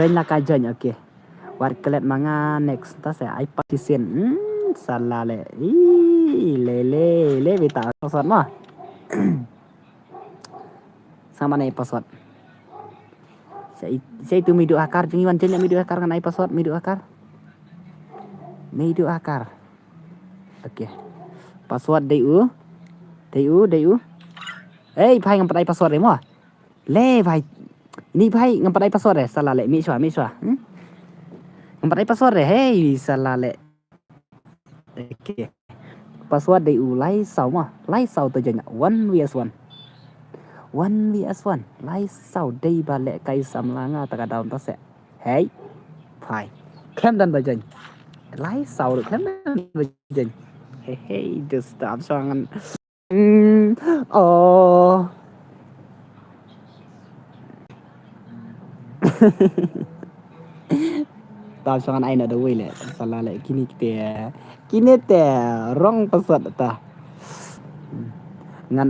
Join la ka join, okay. Wat klet ma nga next ta se ai pa ki sin. Hmm, sala le. Ih, le, le, le bita password mo. Sa ma nai password. Sa i, sa itu midu akar jong i wan jen midu akar ngan ai password midu akar. Midu akar. Okay. Password dei u. Dei u, dei u. Ei, bhai ngam pat ai password dei mo. Le bhai. Ni bhai ngam pat ai password dei. Sala le mi shwa, mi shwa. Hmm? Ngam pat ai password dei. Hei, sala le. Okay. Password dei u lai saw ma. Lai saw to janya. One vs one. One vs one. Lai saw dei ba lehkai samla nga ta ka down ta se. Hei. Phai. Khlem don ba jany. Lai saw ruh khlem don ba jany. Hei, hei, just stop song. Hmm, oh. Tau song an ai na da wei le. Sala le kini te. Kini te rong password ta. Ngan,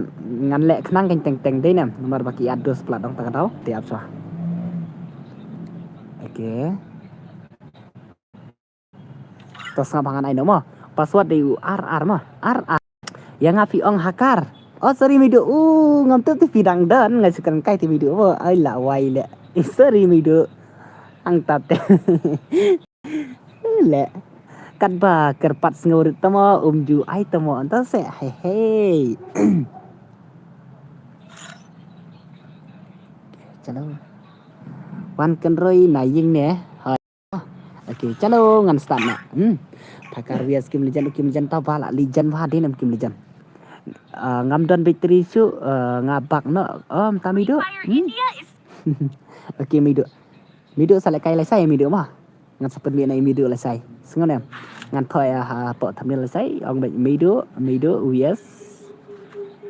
ngan leh khnang kein teng teng dei ne. Namar ba ki add dos plat dong ta ka dau. Te ap swa. Okay. To sngap hangan ai no mo. Password dei u R R mo. R R. Ïa nga phi ong hacker. Oh, sorry Mido. U, ngam tip te phi dang don, nga shu kren kai te Mido. Oh, ai la wai le. Sorry Mido. Hangta te. Le. Katba kyrpad sngew rit tamo, um ju ai tamo, anta se, hei, hei. Chalo. Wan kynroi na ïing ne. Hai. Okay, chalo ngan start na. Hmm. Thakar wias Kim Legend, Kim Legend ta ba la Legend ba dei nam Kim Legend. Ah, ngam don battery shu, ah, nga bak no. Om ta Mido. Hmm. Okay, Mido. Mido sa leh kai lai sai Mido ma. Ngan sa pynmih na i Mido lai sai. Sngew ne. Ngan thoh ïa ha pok thumbnail lai sai. Ong bad Mido, Mido, wias.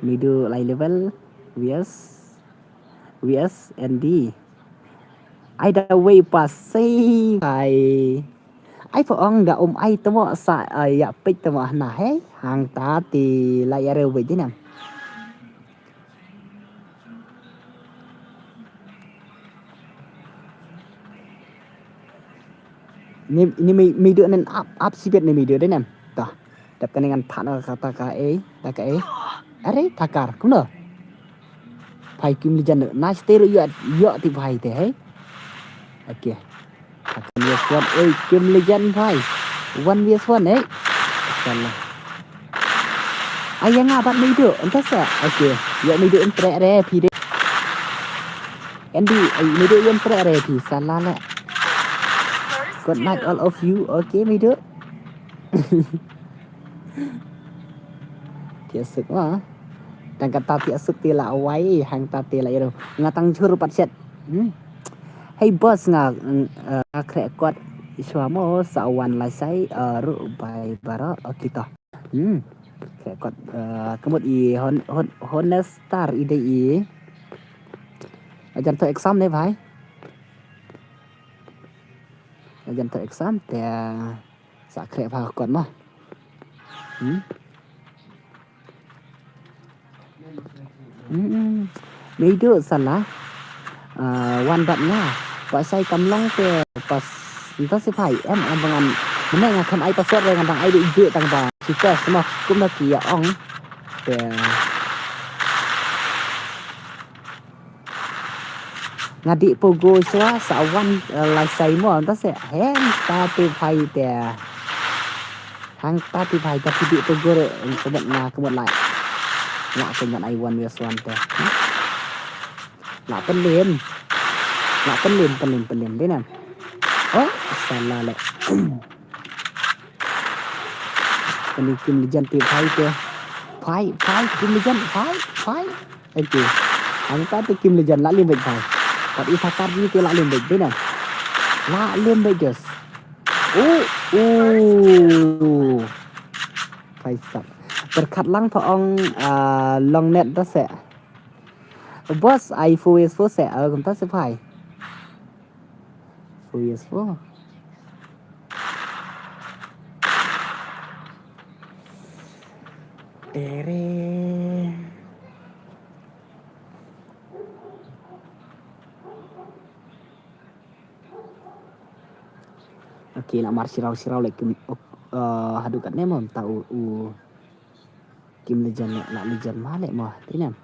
Mido lai level, wias. Wias, N D. Ai da wei pa sei ai. Ai pha ong da um ai tamo sa ai ïa peit tamo hana hei. Hangta te la ïa rew beit dei nam. Ni, ni mi, mi duk nen ap, ap sibet ni mi duk dei nem. Tah. Dap kane ngan phat na kata ka ei, ta ka ei. Are, thakar, kumno? Phai Kim Legend, na stay ru ïoh, ïoh ti phai te, hei. Okay. Thakar wias wan, ei, Kim Legend phai. Wan wias wan, ei. Salah. Ai ïa nga bad mi duk, enta sa. Okay. Ïoh mi duk em treh re, phi de. Andy, ai mi duk em treh re, phi salah le. Good night all of you. Okay, mi duk. Thiah suk ma. Tang kata thiah suk te la wai, hangta te la ïa ru. Nga tang jhur pat shet. Hmm. Hey boss nga, mm, eh, nga khreh kot shuwa mo sa wan lai sai, eh, ru bai baroh. Okay to. Hmm. Khreh kot, eh, ka mut i hon, hon, Honestar i dei i. Ajan to exam ne bhai. Ajan to exam te. Sa khreh bha kot mo. Hmm? Hmm. Mei duk salah. Ah, wan bad nga. Ba sai kam long te pas. Nta si phai em em ba ngan. Mynne nga khlem ai password re ngan dang ai duk duk tang ba. Sita sma kumno ki ïa ong. Te. Nga dih pogo shuwa sa wan, eh, lai sai mo, nta se, hangta te phai te. Hangta te phai te phi dih pogo re, ka mut nga, ka mut lai. Nga ka ngan ai wan wias wan te. La pynlem. La pynlem, pynlem, pynlem, dei nam. Oh, salah le. Kane Kim Legend te phai te. Phai, phai, Kim Legend, phai, phai. Okay. Hangta te Kim Legend la lem beit phai. Pat i thakar ni te la lem beit, dei nam. La lem beit jos. Oh, oh. Phai sap. Pyrkhat lang pha ong, ah, long net da se. Boss, ai four is four se, ah, kumta se phai. Four years four. Tere. Okay, la mar siraw siraw leh Kim, uh, haduh katne mo mynta u, u Kim Legend leh, la Legend ma leh mo, dei nam.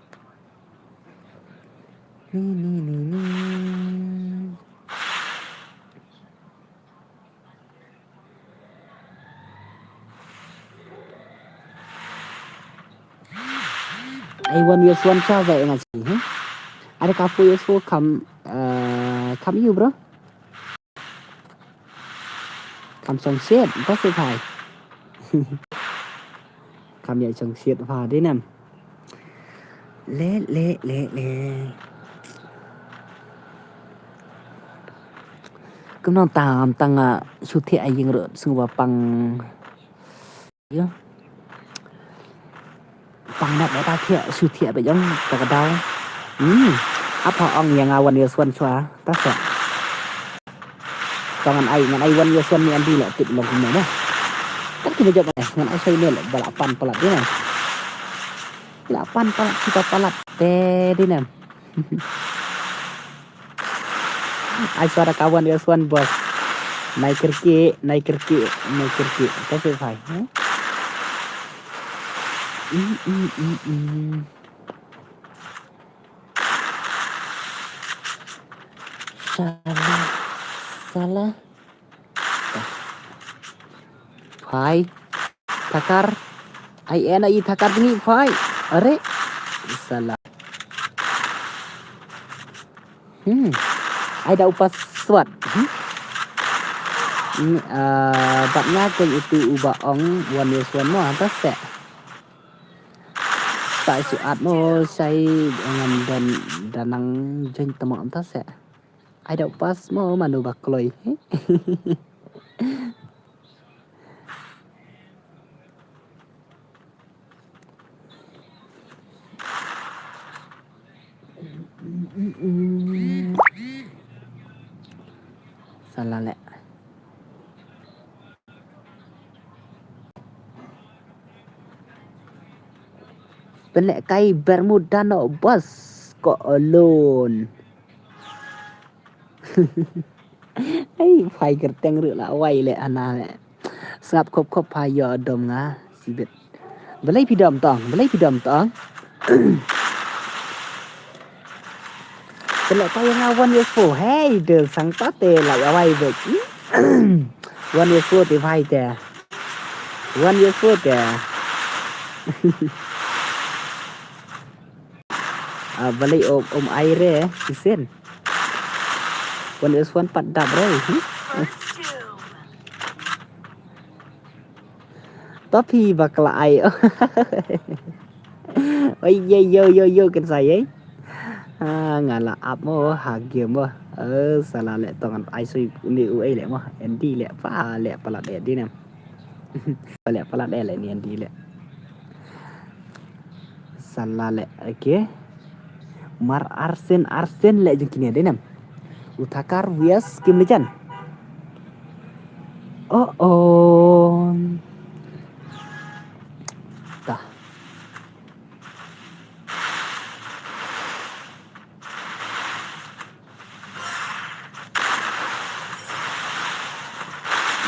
Ni, ni, ni, ni. Ai wan wias wan cha ba nga chi, hmm? Ada ka four years four kam, eh, kam you, bro? Kam song shit, ba se phai. Kam ïa song shit ba dei nam. Le, le, le, le. Kumno tam tang, ah, shu thiah ïing ruh sngew ba pang. Yo. Pang nap ba ta thiah, shu thiah ba jong, ta ka daw. Hmm. Apa ong ïa nga wan ïa swan swa, ta sa. Tang ngan ai, ngan ai wan ïa swan ni andi la tip long kumno mo. Kan ki ba jop ngan ai sai mel ba la pan palat dei nam. La pan palat, kita palat te dei nam. Ai swa da ka wan ïa swan boss. Nai kyrkieh, nai kyrkieh, nai kyrkieh. Ta se phai, eh? Mm, mm, mm, mm. Salah. Salah. Phai. Thakar. Ai, ena i thakar ni phai. Are. Salah. Hmm. Ai da u password. Hmm. Ni, ah, bad nga keiñ utu uba ong one versus one mo, hangta seh. Sa shu at mo, shai ngam don da nang join tamo, hangta seh. Ai da u pass mo, mano ba kloi. Salah leh. Pynlehkai Bermuda noh boss, ko alone. Ai, phai kyrteng ruh la wai leh hana leh. Sngap khop khop phai ïoh dom nga sibit. Balei phi dom tong, balei phi dom tong. Pynlehkai ïa nga one versus four. Hei, de sangta te la ïa wai beit. One versus four te phai te. One versus four te. Ah, balei um, um ai re, shisien. One versus one pat dap re. Hmm? To phi bakla ai. Oi, yo, yo, yo, yo, Kynsai, eh. Ah, nga la ap mo, ha game mo. Eh, salah leh tong ai sui ni u ai leh mo. Andy leh pa, leh palat eh di nem. Leh palat eh leh ni Andy leh. Salah leh, okay. Mar arsen, arsen leh jong kine de nem. U Thakar versus Kim Lejan. Oh, oh. Dah.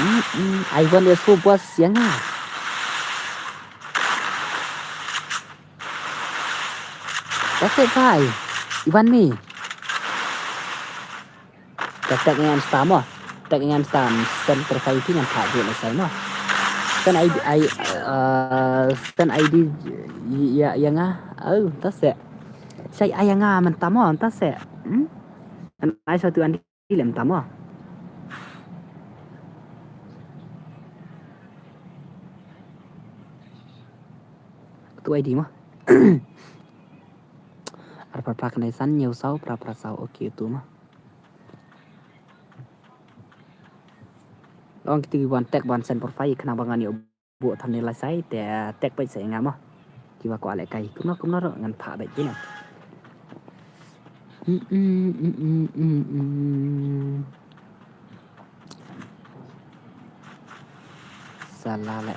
Mm-mm. Ai one versus four boss ïa nga. That's it, bye. Ivan me. Tek tek ngan stam mo. Tek ngan stam sen profile phi ngan phah ju na sen mo. Sen I D, I, uh, sen I D ïa, ïa nga. Oh, that's it. Sai ai ïa nga mynta mo, that's it. Hmm? An ai sa tu an di lem tamo. Tu I D mo. Ar phra phra kane san ñiew saw phra phra saw, okay tu mo. Long kiti wan tek wan sen profile khnang ba ngan ïoh buh thumbnail lashai te tek beit sa ïa nga mo. Kiba kwah lehkai kumno kumno ruh ngan phah beit kine. Mm, mm, mm, mm, mm, mm. Salah leh.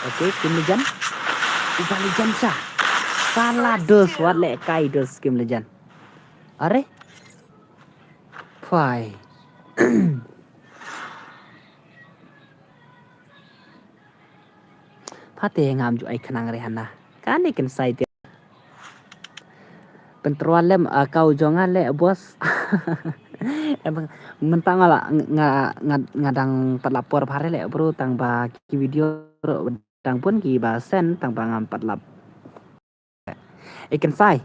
Okay, Kim Lejan. Uba Lejan sha. Salah dos, wat lehkai dos Kim Lejan. Are? Phai. Phate ngam ju ai khnang re hana. Kane Kynsai te. Pyntrua lem account jong nga leh boss. Em, mynta nga la, nga, nga, nga dang pat lap por bha re leh bro, tang ba ki video ruh dang bun kiba send tang ba ngam pat lap. E Kynsai.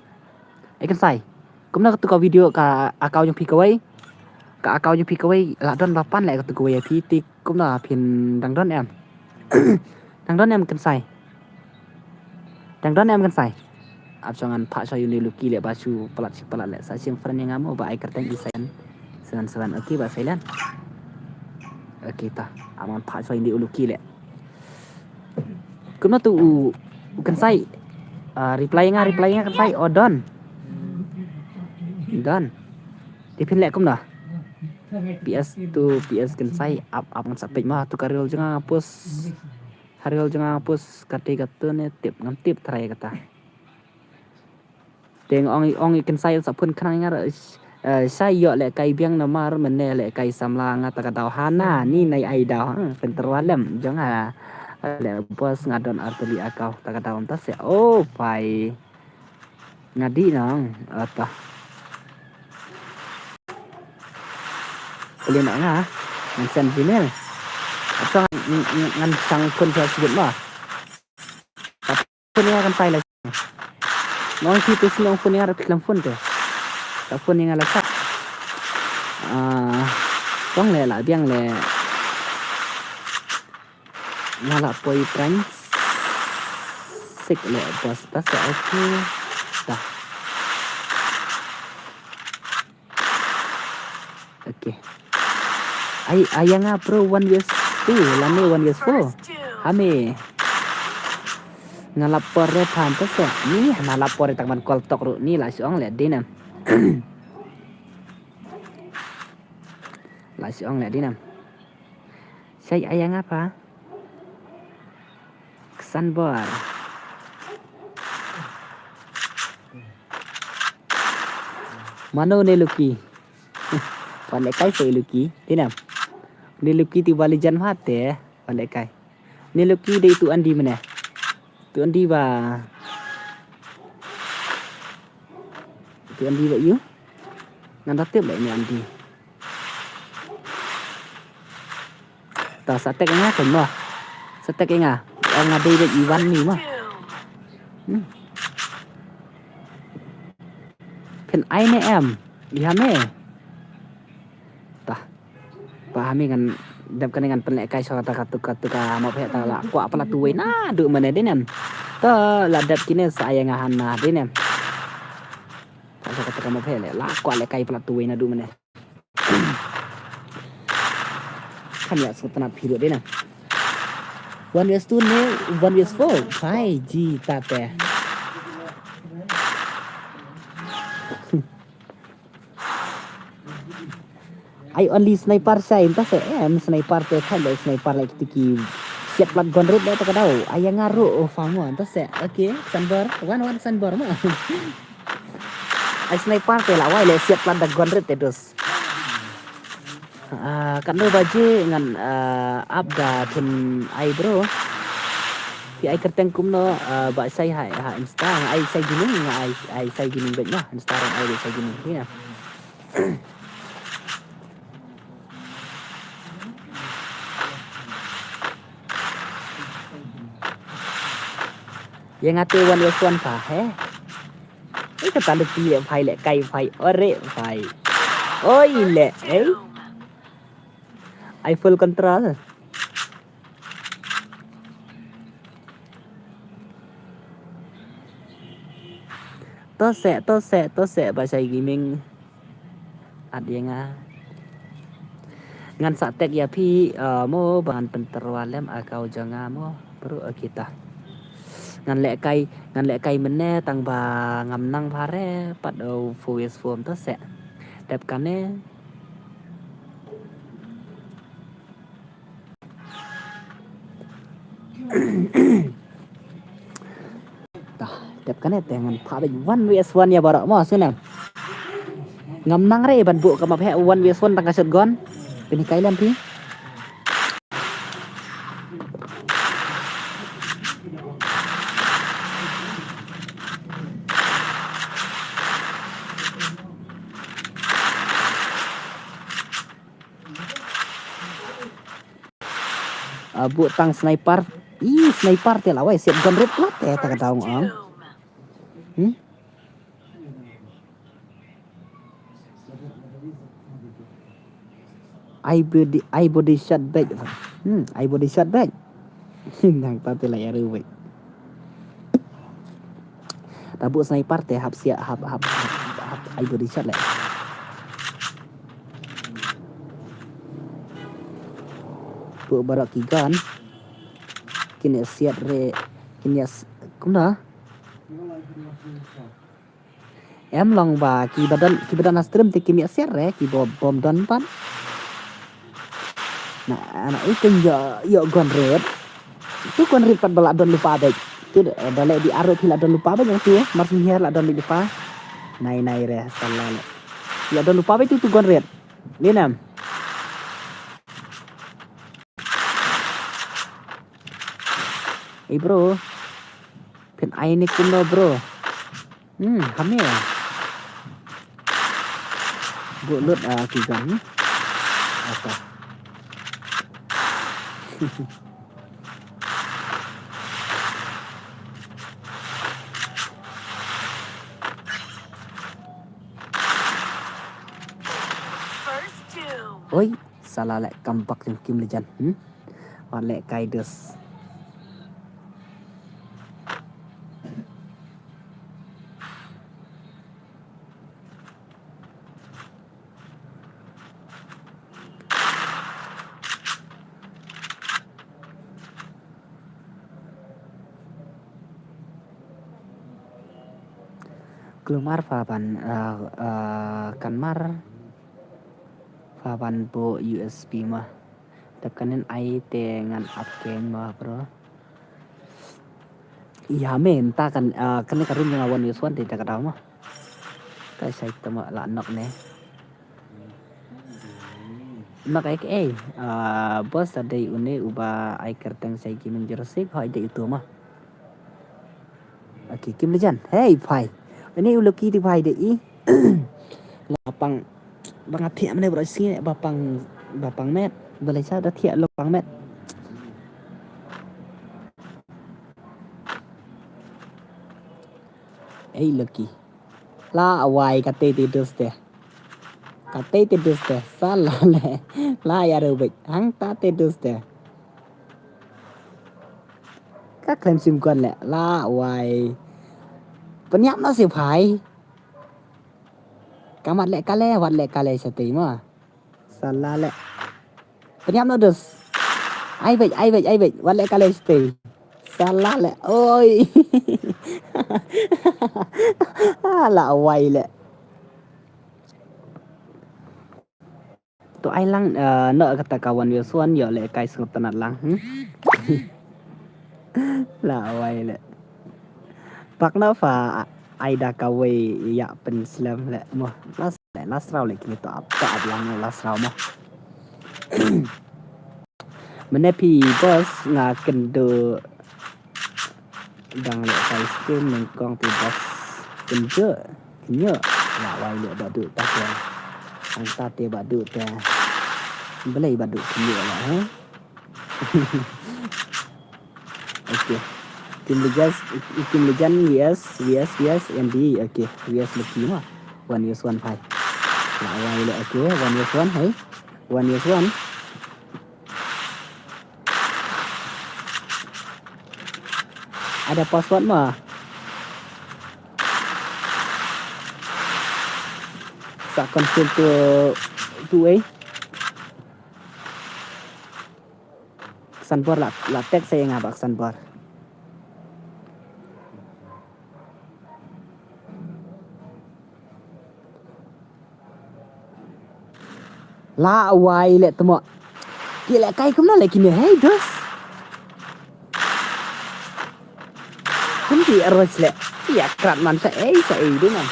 E Kynsai. Kumno katu ka video ka account jong phi kawei? Ka account jong phi kawei la don ba pan leh katu kawei ïa phi te kumno phin dang don em? Dang don em Kynsai? Dang don em Kynsai? Ap shu ngan phah shu ïa une Lucky leh ba shu palat shi palat leh sa shim friend ïa nga mo ba ai kyrteng i Sailan. Sailan Sailan. Okay ba Sailan. Okay ta. Ap ngan phah shu ïa une Lucky leh. Kumno tu u, u Kynsai? Ah, reply nga, reply nga Kynsai. Oh, don. Don. Te phin leh kumno? P S tu, P S Kynsai, ap, ap ngan sa peit ma tu ka reel jong nga post. Ka reel jong nga post kate kate ne tip, ngam tip trai kata. Te nga ong, ong i Kynsai sa phone khnang nga ruh, ish, Eh, sa ïoh lehkai biang namar mynne lehkai samla nga ta ka daw hana ni nai ai daw, ha, pynterwalem jong nga. Leh boss nga don artylli account ta ka daw mynta se. Oh, pai. Nga dih nang, ata. Pylin nga, ngan send Gmail. Ata ngan, ngan, ngan sang phone sa sibit ma. Phone ïa nga kan sai la. Nong ki tu sing phone ïa nga, phone te. Ka phone ïa nga la sa. Ah, tong le la biang le. Nga la poi prank. Sik le boss ta sa, okay. Ta. Okay. Ai, ai ïa nga pro one vs two lane one vs four. Hame. Nga la por re phan ta sa. Ni nga la por re tak man call tok ru ni la shong le dinem. La shong le dinem. Sai ai ïa nga pa. Ksanbor. Mano ne Lucky. Wan lehkai se Lucky, tinam. Ne Lucky ti bali jan mate, wan lehkai. Ne Lucky dei tu Andi mane. Tu Andi ba. Tu Andi ba yu. Ngan da tip ba ini Andi. Ta sa tek nga kan mo. Sa tek nga. Ong nga dei ba Iwan ni mo. Hmm. Phin ai ne em. Ïa me. Ta. Ba ha mi ngan dep kane ngan pynlehkai sha kata ka tu ka tu ka map heh ta la kwah pala tu wei naduh mane dei nem. Ta la dep kine sa ïa nga hana dei nem. Ta sha kata ka map heh le la kwah lehkai pala tu wei naduh mane. Kan ïa sngewtynnat phi ruh dei na. One vs two ne, one vs four. Phai ji ta te. I only sniper shai, ynta se em sniper te khan le sniper le tiki siat plat gun rit le ta ka dau. Ai nga ruh, oh, famo, ynta se. Okay, Sanbor, wan wan Sanbor ma. Ai sniper te la wai le siat plat da gun rit te dus. Ah, katno baje ngan, ah, ap da phin ai bro. Phi ai kyrteng kumno, ah, ba shai ha, ha Insta, nga ai shai gini, nga ai, ai shai gini bad nga Insta, nga ai shai gini, ya. Ïa nga te one vs one pa, he? Ïa kata lehkai, phai lehkai phai. Ore phai. Oi le, eh? Ai full control. To se, to se, to se, ba shai gaming. At ïa nga. Ngan sa tag ïa phi, uh, mo ba ngan pynterwa lem account jong nga mo. Bro, uh, kita. Ngan lehkai, ngan lehkai mynne tang ba ngam nang phare pat, uh, four vs four to se. Dep kane. Tah, dep kane te ngan pha bad one vs one ïa baroh mo sngewna. Ngam nang re ban buh ka map heh one vs one tang ka shotgun. Pynhikai lem phi. Ah, buh tang sniper. Ih, sniper te la wai siat gun rit plat te ta ka daw ong. Hmm? Ai body, ai body shot back. Hmm, ai body shot back. Nang ta te la ïa ru back. Ta buh sniper te hap sia, hap, hap, hap, hap, ai body shot le. Buh baroh ki gun. Kin ïa siat re, kin ïa s-, kumno? Em long ba ki ba don, ki ba don ha stream te kim ïa siat re, ki ba bom don pat. Na, na i ken ïa, ïa gun rit. Tu gun rit pat ba la don lypa bek. Tu da, da leh di aro phi la don lypa bek yang tu, mar syn hiar la don lypa. Nai, nai re, salah le. Ïa don u pa beit tu tu gon red. Ni nam. Ei bro. Phin ai ni kumno bro. Hmm, hame. Bu lut a ki gon. Apa. Oi, salah leh kampak jong Kim Lejan. Hmm? Wat leh kai dus. Klumar pha ban, ah, ah, kan mar pha ban buh U S B ma. Dep kan ai te ngan ap keng ma bro. Ïa men ta kan, ah, kan ka rum nga wan U S one te ta ka daw ma. Ka sai ta ma la nok ne. Nok ek ei, ah, boss ta dei une uba ai kerteng sai Gaming Jurassic hoi dei itu ma. Okay, Kim Lejan. Hey, phai. Ini u Lucky di phai dei i. Lapang bang athi amne bro sini bapang bapang met. Balai sa da thi lo pang met. Ei Lucky. La awai kate te dus te. Kate te dus te. Salah le. La ya ru bek. Hang ta te dus te. Ka klem sim kon le. La awai. Pynïap no si phai. Ka mat le kale, wat le kale sate ma. Salah le. Pynïap no dus. Ai bej, ai bej, ai bej. Wat le kale sate. Salah le. Oi. La awai le. To ai lang, eh, no kata ka wan yo suan yo le kai sngewtynnat lang. Hmm? La awai le. Pak na pha ai da kawei ïa pynslem le mo. Last le, last round le kini to ap, to ap lang last round mo. Mene phi boss nga kyndu dang le kai skim nyngkong phi boss kynju kynju la wai le badu ta ke. Ang ta te badu te. Belai badu kynju la ha. Okay. Kim Lejan, Kim Lejan, V S, V S, V S, M D. Okay. V S Lucky ma. One vs one five. La wai le, okay. One vs one, hey. One vs one. Ada password ma. Sa confirm tu tu eh. Sanbor la, la text saya nga bak Sanbor. La wai le tmo. Ki le kai kumno le kine hei dos. Kum ki arroz le. Ki akrat man sa ei sa ei du man.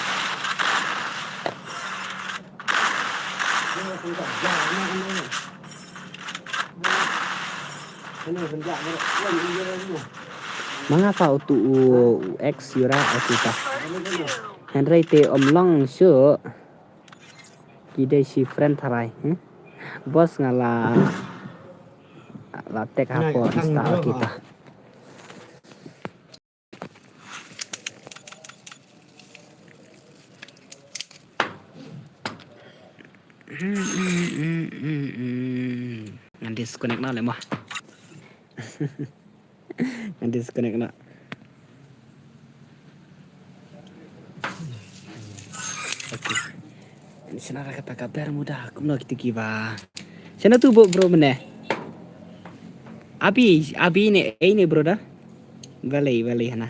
Manga fa utu u, u ex yura utu ta. Hynrei te ym long shuh. Ki dei shi friend tharai, hmm? Boss nga la, la tek hapoh Insta kita. Ngan disconnect noh le mo. Ngan disconnect noh. Okay. Shana ra kata ka Bermuda kumno kiti kiba. Shana tu bro mene. Abi, abi ne, ei ne bro da. Balei, balei hana.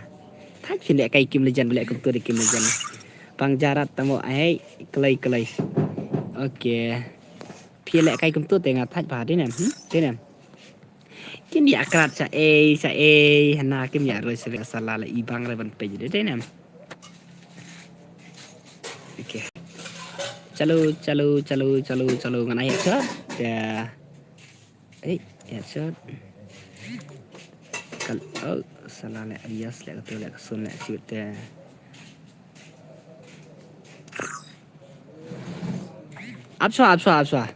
Thait phi leh kai Kim Lejan, leh kumtu de Kim Lejan. Pang jarat tamo ai klai klai. Okay. Phi leh kai kumtu te nga thait ba de nem. Hmm? De nem. Kim ya krat sa ei, sa ei hana kim ya roi sa sa la la ibang re ban pe de de nem. Okay. Chalu, chalu, chalu, chalu, chalu. Ngan ai headshot. Ya. Eh, headshot. Kal, oh, salah leh. Yes, leh katu, leh kasun, leh shoot te. Ap shuwa, ap shuwa, ap shuwa.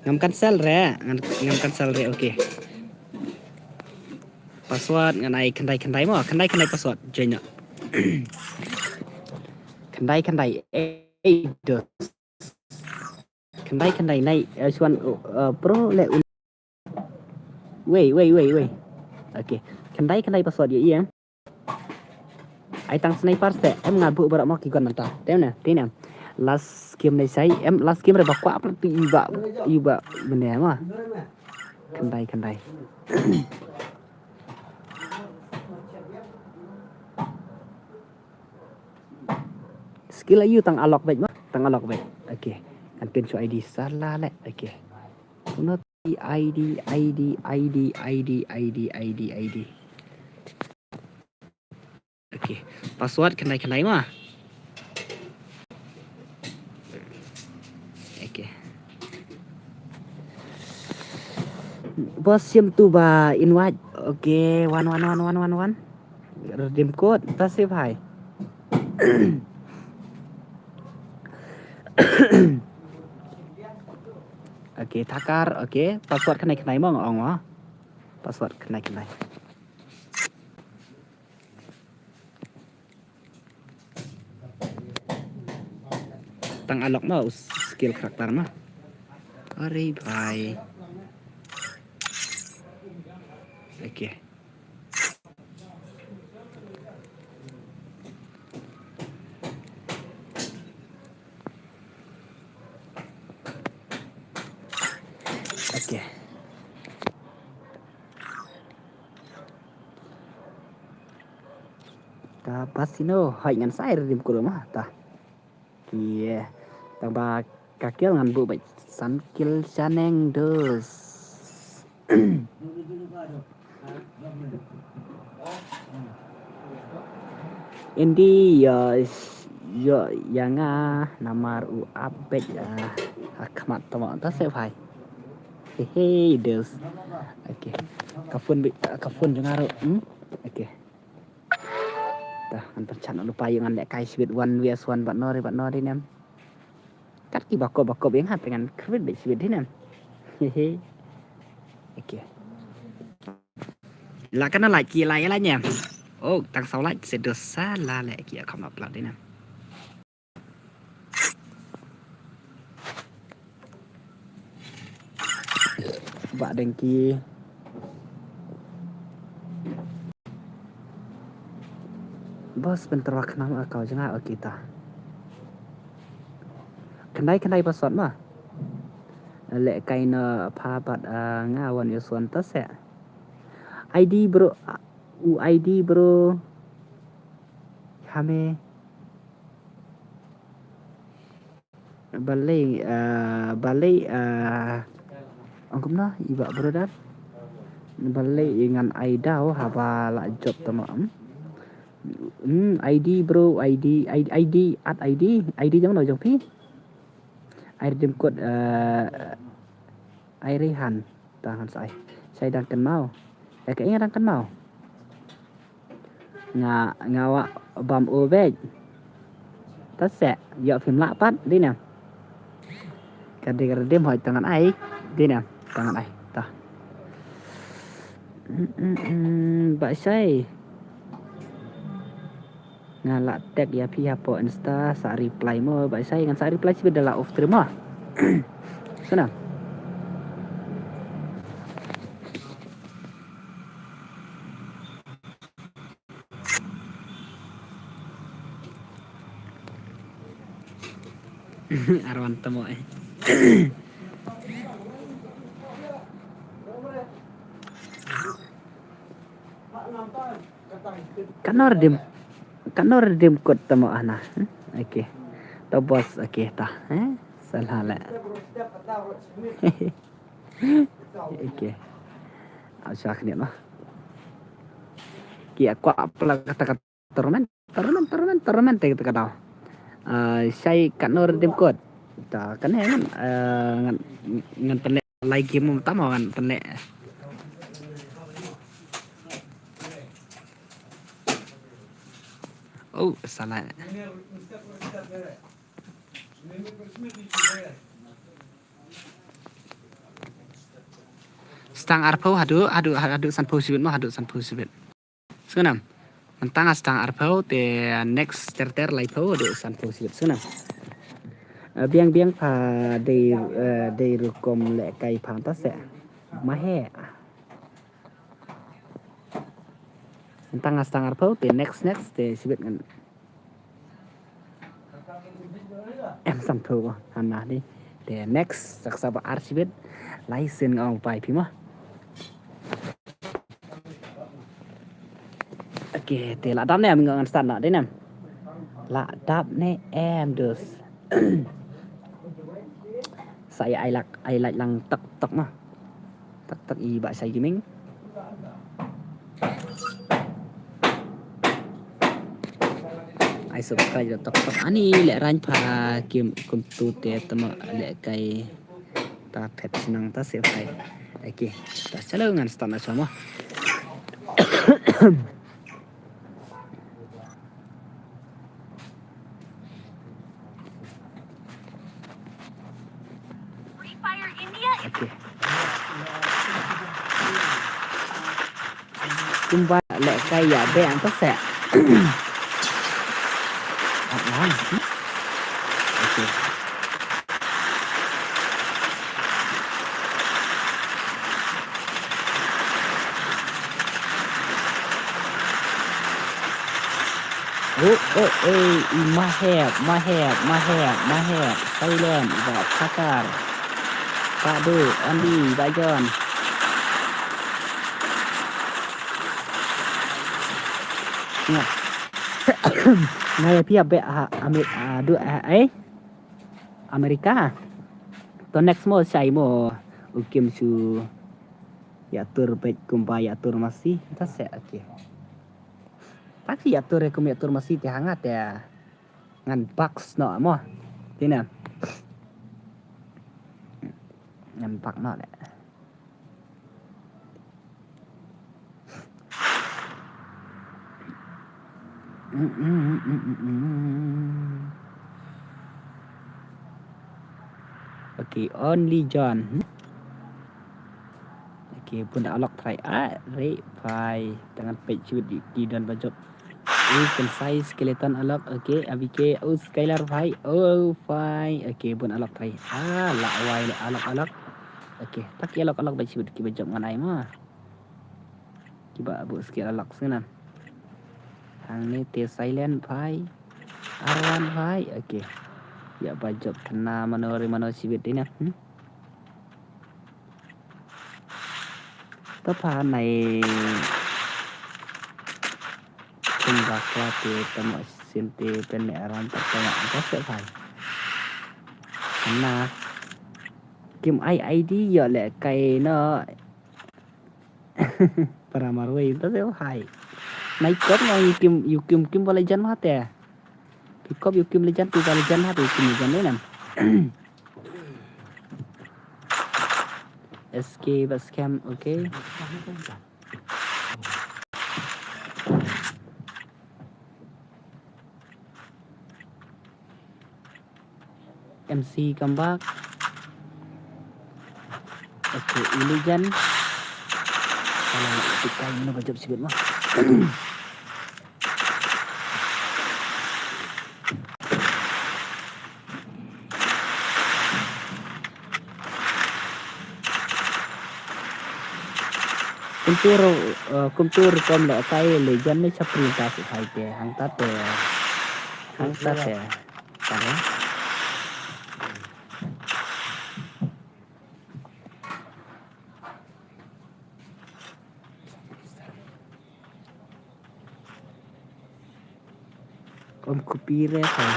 Ngam cancel re, ngam, ngam cancel re, okay. Password ngan ai khyndai khyndai mo, khyndai khyndai password, join na. Khyndai khyndai, eight dos. Khyndai khyndai nai, eh, shuwa, eh, pro leh un. Wei, wei, wei, wei. Okay. Khyndai khyndai password ïa i em. Ai tang sniper se em nga buh baroh mo ki gun mynta. Te ne, te ne. Last game ne shai em, last game re ba kwah pla tu i ba, i ba bne mo. Khyndai khyndai. Skill aïu tang alok beit mo, tang alok beit. Okay. Kan pyn shuwa I D salah leh. Okay. Kuno I D, I D, I D, I D, I D, I D, I D. Okay. Password khyndai khyndai mo. Okay. Bos sim tu ba invite. Okay, one, one, one, one, one, one. Redeem code, ta se bhai. Okay, Thakar, okay. Password khyndai khyndai mo nga ong mo. Password khyndai khyndai. Tang alok mo, u skill character mo. Are bhai. Okay. Okay. Ka Basino, hoi ngan sa ai redeem code mo, ta. Ki, eh, tang ba ka kill ngan buh beit san kill shaneng dos. Indi, ïa, ïa, ïa nga namar u ap beit, ah, ha khmat to mo, ta se bhai. He he, dos. Okay. Ka phone beit, ka phone jong nga ruh. Hmm? Okay. Ta, ngan pynshah noh lypa ïa ngan lehkai shibit one versus one bad no re bad no re nem. Kat ki bakop bakop ïa nga te ngan khwit beit shibit hi nem. Hehe. Okay. La kana like ki la ïa la nem. Oh, tang saw like se dos salah leh ki kham upload hi nem. Bah Dengki. Bos pyntrok nam account jong nga, okay ta. Khyndai khyndai password mo. Lehkai na pha bad, ah, nga wan ïa suan ta se. I D bro, ah, u I D bro. Hame. Balei, ah, balei, ah, ong kumno, i bah brother. Balei i ngan ai daw haba la jop tama, hmm? Hmm, I D bro, I D, I D, I D, at I D, I D jong no jong phi. Ai redeem code, ah, ai Rehan. Ta ngan sa ai. Sa ai dang kynmaw. Ïa kaei nga dang kynmaw. Nga, nga wah bam u beit. Ta se, ïoh phim lah pat, dei ne. Ka dei ka redeem hoi ta ngan ai, dei ne. Ta ngan ai, ta. Mm, mm, mm, Bah Shai. Nga la tag ïa phi hapoh Insta, sa reply mo, Bah Shai, ngan sa reply shibit da la off stream mo. Sana. Arwan tamo eh. Katno redeem, katno redeem code tamo hana. Hmm? Okay. To boss, okay ta. Eh? Salah leh. Okay. Acha kene noh. Ki akwa pala kata kata tournament, tournament, tournament, tournament te kata kata. Ah, Shai katno redeem code. Ta kane ngan, eh, ngan, ngan pynleh lai game mo tam ngan pynleh. Oh, salah. Stang arphew haduh, haduh, haduh sanphew shibit mo, haduh sanphew shibit. Sngewbha. Mynta nga stang arphew te next ter ter laiphew haduh sanphew shibit sngewbha. Eh, biang biang pha dei, eh, dei rukom lehkai pha ta se. Mahe. Mynta nga stang arphew te next next te shibit ngan. Em sanphew hana ni. Te next sa ksa ba ar shibit. Lai sien nga ong pai phi mo. Okay, te la dap ne em nga ngan start na dei ne em. La dap ne em dus. Sa ïa ai lak, ai like lang tak tak na. Tak tak i ba sai gaming. Ai subscribe da tok tok ani leh rain pha kim kum tu te tama lehkai ta phet nang ta se phai. Okay, ta chalo ngan start na sama. Okay. Kumba lehkai ïa beh ang ta se. Ah, ah, hmm. Okay. Oh, oh, oh, i mahep, mahep, mahep, mahep, silent, i ba pakar. Pak Du, Andy, Bajon. Nga. Nga ïa phi ïa beh ha Amer-, ah, du, ah, eh? Amerika. To next mo shai mo u Kim shu ïa tur beh kumba ïa tur masi. Ta se, okay. Ta ki ïa tur kum ïa tur masi te hangat ïa. Ngan box no mo. Tina. Ngan box no le. Okay, only John. Okay, bun alok try. Ah, re, phai. Tangan peit chut di, di don bajop. Eh, Kensai skeleton alok. Okay, A B K. Oh, Skylar phai. Oh, phai. Okay, bun alok try. Ah, la wai le alok alok. Okay, tak alok alok bajop ki bajop ngan ai ma. Kiba bu skill alok sngewbha. Hangne te silent phai. Arwan phai. Okay. Ïa bajop tna mano re mano shibit dina. Hmm? To pha nai. Kum bakla te tamo sinte pene aram tak tamo angka se phai. Na. Kim ai I D ïa lehkai no. Para marwei ta se hai. Nai kop ngong yu kim, yu kim kim bala jan ma te. Pi kop yu kim lejan, pi bala jan ha, pi kim lejan ne nam. S K ba scam, okay. M C Kambak. Okay, Ilijan. Kalau nak tikai mana bajop sikit mah. Kumtur, eh, kumtur kom le kai le jan ne chapri ta si khai te, hang ta te, hang ta te. Tara. Om kupi re ka.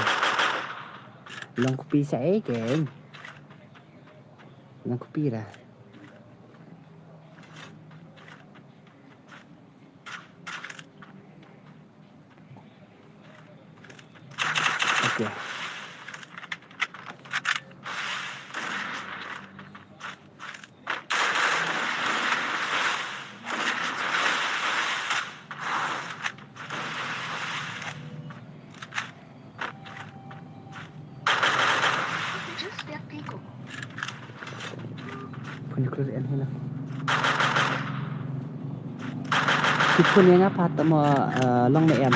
Long kupi sa e ke. Long kupi ra. Okay. Phone close en hina. Ki phone ïa nga pat mo, eh, long ne em.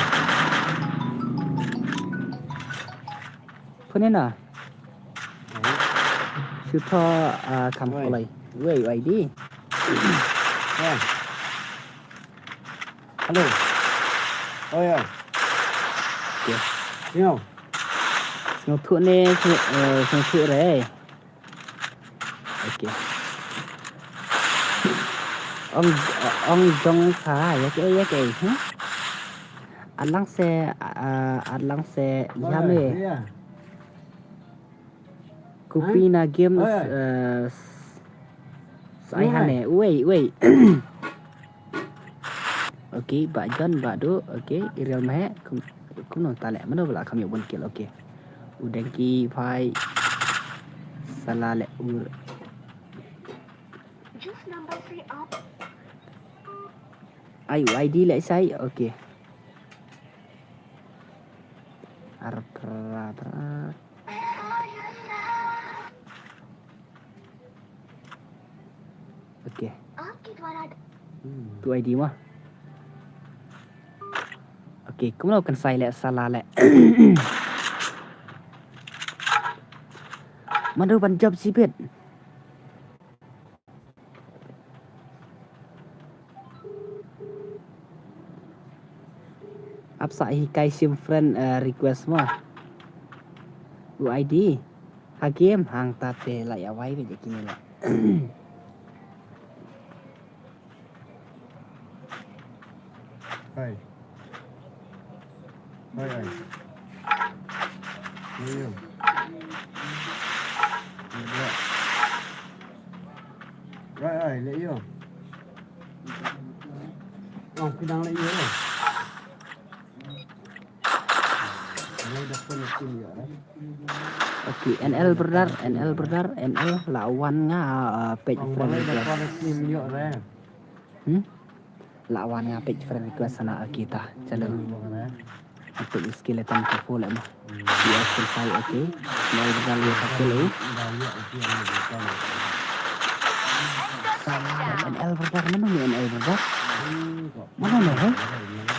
Phone ïa na. Shu tho, eh, kam Oi. Kolai. Wei, wei di. Oi. Hello. Oi, oi. Oke. Sngewthuh. Sngewthuh ne, sngew, eh, sngewthuh re. Oke. Ong, ong jong ka, ïa ke, ïa ke, hmm? Atlang se, ah, atlang se, ïa me. Kupi na game, eh, s-, s-, ai hane. Wei, wei. Oke, ba John, ba du. Oke, Iriel Mahe. Kum, kumno ta leh? Mano ba la kham ïoh bun kill? Oke. U Dengki phai. Sala leh ur. Ai, u I D leh sai. Oke. Ar pra pra. Oke. Tu I D mo. Oke, kumno kan sai leh sala leh. Mano ban jop sibit. Ap sa hikai sim friend, eh, request mo. U I D. Ha game hangta te la ïa wai beit ïa kine la. Hai. Hai, hai. Hai, hai. Hai, hai, leh ïa. Oh, ki dang leh ïa. Okay, N L brother, N L brother, N L la wan nga, uh, page friend request. Hmm? La wan nga page friend request sana, okay ta. Chalo. Aku skeleton ka full em. Dia selesai, okay. N L brother, dia pakai lu. Sana N L brother, mana ni N L brother? Mana ni, eh?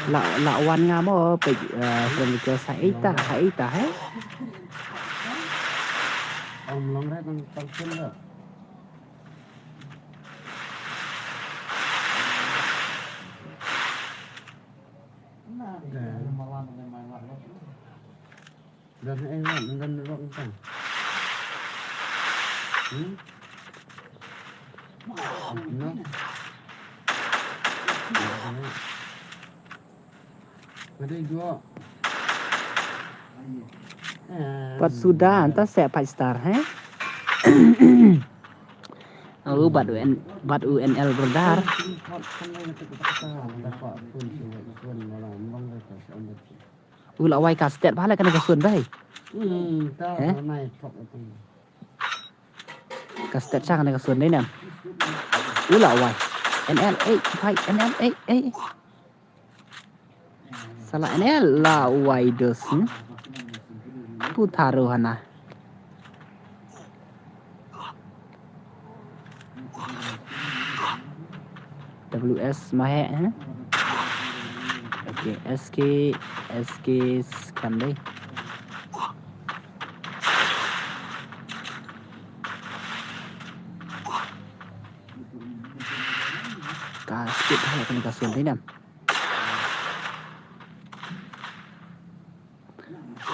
La, la wan nga mo page, eh, friend request sa ita, ha ita, eh? Om long re tang tang sim da. Dan eh wan dan rock kan. Hmm? No. Ada dua. Pat suda anta se five star, eh? Oh, bad U N, bad U N L brother. U la wai ka stet bha la kane ka sun bai. Hmm, ta. Eh? Ka stet sa kane ka sun dei nam. U la wai. N L eight five, N L eight eight. Sala N L la wai dos, hmm? Pu tharo hana. W S mahe, eh? Okay, S K, S K scan dei. Ka speed ha kane ka sun dei nam.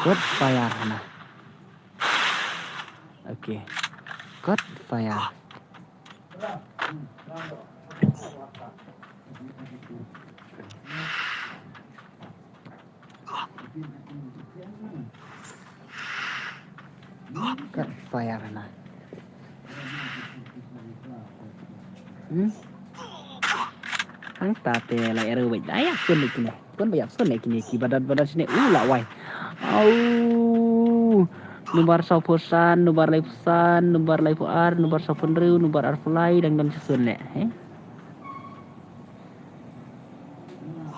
Good fire hana. Okay. Good fire. Good fire hana. Hmm? Hangta te la arrow beit. Ai, ïap sun ne kine. Pun ba ïap sun ne kine ki badat badat sini. U la wai. Au. Number saw phew san, number lai phew san, number lai phew ar, number saw phew hynriew, number ar phew lai dang don sun ne. He?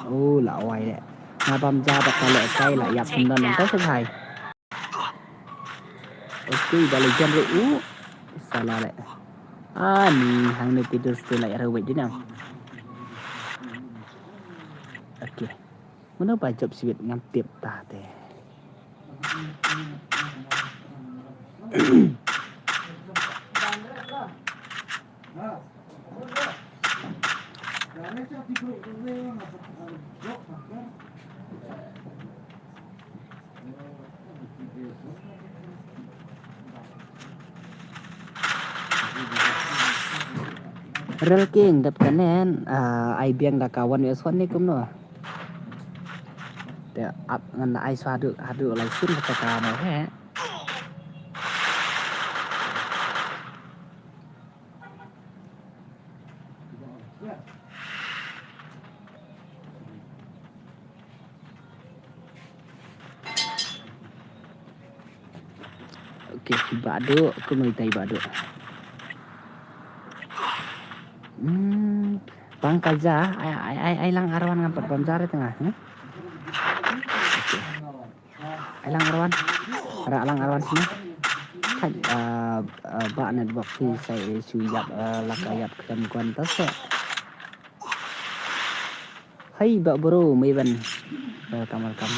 U la wai le. Nga bam ja ba ka le kai la ïap sun don nang kai sun hai. Okay, ba le jan re u. Sala le. Ani hangne te dus te lai rawai dinam. Okay. Mano ba jop sibit ngam tip ta te. Rel king dap kanen, ah, ai biang da ka one versus one ne kumno. Te ap ngan da ai swa haduh, haduh lai sin kata ka no he. Okay, Bah Duk, kumno itai Bah Duk. Hmm, bang ka ja, ai, ai, ai, ai lang arwan ngam pat bam ja re tengah, hmm? Okay. Ai lang arwan. Ra lang arwan sini. Thaj, ah, ah, ba network phi sai shu ïap, ah, la ka ïap khlem kon ta se. Hai ba bro, mei ban. Welcome, welcome.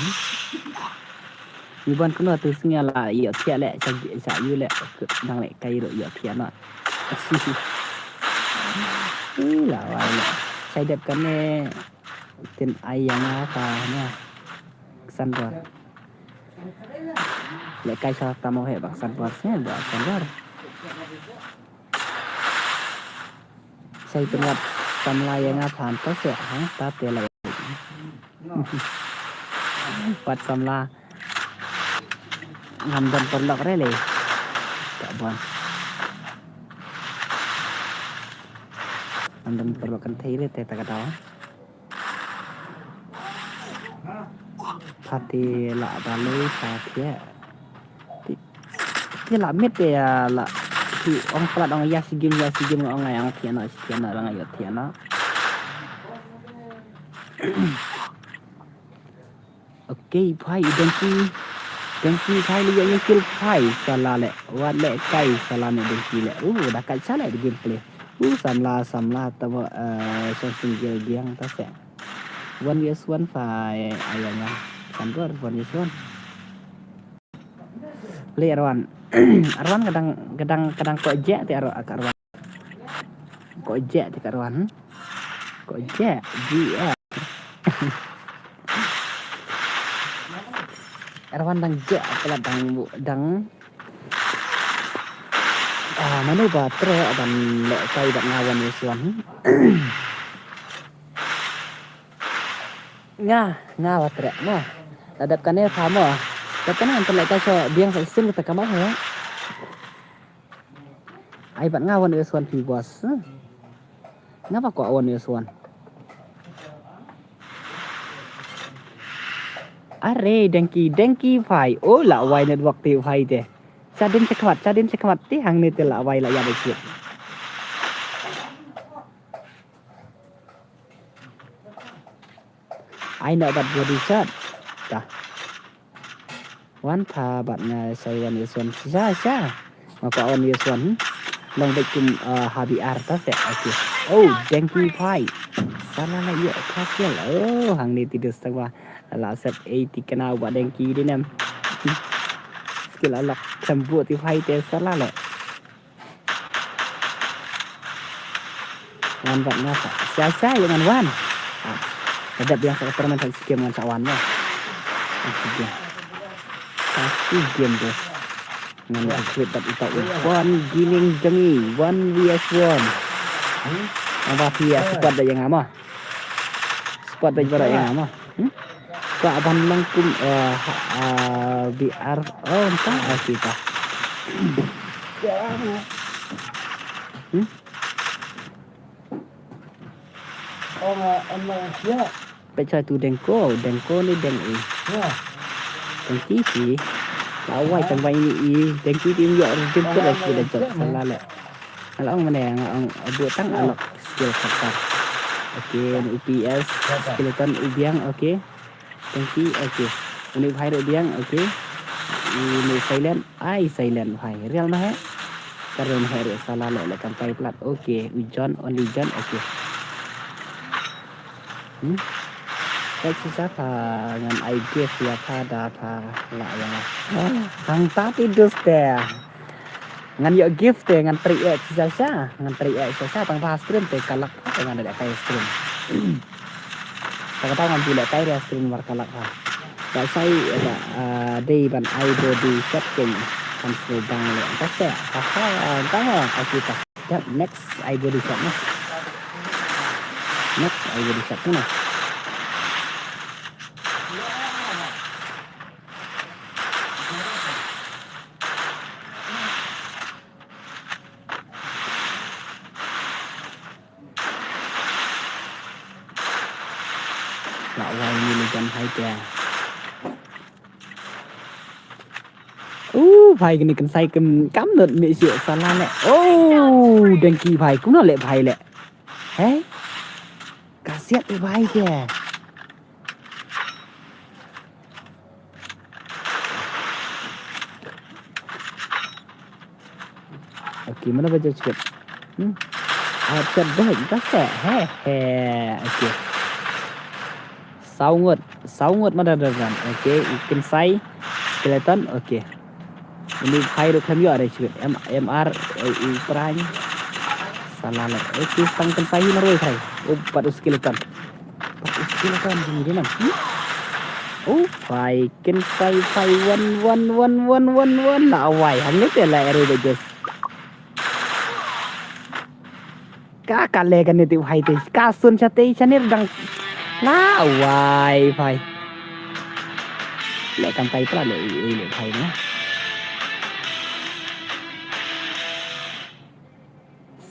Mei ban kano tu sngi la ïoh thiah leh, sa, sa ïoh leh, nang leh kai ruh ïoh thiah noh. Ih, la wai leh. Sai dep kane tin ai ïa nga ka na. San bor. Leh kai sa tamo he bak san bor se, bak san bor. Sai pynwat samla ïa nga phan ta se, ha, ta te la. Wat samla. Ngam don paralok re le. Ta bon. Ngam don paralok kan thei re te ta ka daw. Pha te la balei pha thiah. Te, te la miet te ïa la. Te ong palat ong ïa shi game, ïa shi game, ong ïa ong thiah noh, shi thiah noh, la nga ïoh thiah noh. Okay, phai i Dengki. Dengki phai leh ïa kill phai. Sala leh. Wat leh kai sala ne Dengki leh. Uh, da kat sala de gameplay. Uh, samla, samla tabo, eh, song single biang ta se. One versus one phai, ai ïa nga. San bor, one versus one. Leh arwan. Arwan kadang, kadang, kadang ko je te arwan, ka arwan. Ko je te ka arwan. Ko je, G R. Arwan dang je, pala dang bu, dang. Ah, mano ba tre ban leh kai bad nga one versus one. Nga, nga ba tre mo. La dep kane pha mo. Dep kane ynda leh kai sa biang sa isim kita kama he. Ai bad nga one versus one phi boss. Nga ba kwah one versus one. Are Dengki, Dengki phai. Oh, la wai network te phai te. Sa dim sa khmat, sa dim sa khmat te hangne te la wai la ïa ba chiat. Ai na bad body shot. Ta. Wan pha bad nga sai one versus one. Sha, sha. Nga kwah one versus one. Long bad kum, uh, habi ar ta se. Okay. Oh, Dengki phai. Sala la ïoh pha kill. Oh, hangne ti dus tang ba. La sep ei ti kana ba Dengki di nem. Skill alok khlem bu ti phai te sala le. Wan bad nga sa. Sia sia ïa ngan wan. Ah. Ka dep biang sa ka tournament sa skim ngan sa wan mo. Sa skim. Sa skim bos. Ngan wan kwit bad ita u Bon Gaming jong i. One versus one. Ngan ba phi ïa support da ïa nga mo. Support da ïa nga mo. Hmm? Ka ban lang kum, eh, ha, ah, B R. Oh, entah, ah, kita. Hmm? Peit sa tu Dengko, Dengko ni Deng i. Dengki si. Lawai tang bai ni i, Dengki ti ïoh rim tu dah sudah jop salah leh. Nga la ong mane, nga ong, eh, buh tang alok skill kata. Okay, ni U P S, skeleton u biang, okay. Thank you, okay. Ni u phai ruh biang, okay. Ni silent, ai silent phai. Real mah eh. Ka rem heri sala le le kam kai plat. Okay, u John, only John, okay. Hmm? Ka shisha ta ngan ai gift ïa ta da ta la ïa. Tang ta ti dus te. Ngan ïoh gift te ngan trei eh shisha sha. Ngan trei eh shisha sha tang ta stream te ka lak te ngan da kai stream. Ta kata ngan pule kai ria screen war kalak ha. Ba sai ba, ah, dei ban ai body shot king. Kan sngewbang le. Ka se. Ha ha, ka ma ka kita. Yap, next ai body shot na. Next ai body shot na. Ka wai ni le jan hai te. U bhai kini kan sai kam kam not mi si sala le. Oh, dengki bhai kumno le bhai le. Hei. Ka siat te bhai te. Okay, mana ba judge kit? Hmm? Headshot dah, dah set. He he. Okay. Saw ngut, saw ngut mana dah dah. Okay, ikin sai skeleton. Okay. Ini hai ruk khlem ïoh ada chibit. M M R, eh, i prang. Salah lah. Okay, stang kin sai marwei khai. Oh, pat u skeleton. Pat u skeleton jing dia nam. Hmm? Oh, phai kin sai phai wan wan wan wan wan wan. La wai hang ni te la ere de jes. Ka ka le ka ni ti phai te. Ka sun cha te cha ni dang. La wai phai. Le kam kai pra le ui ui le phai na.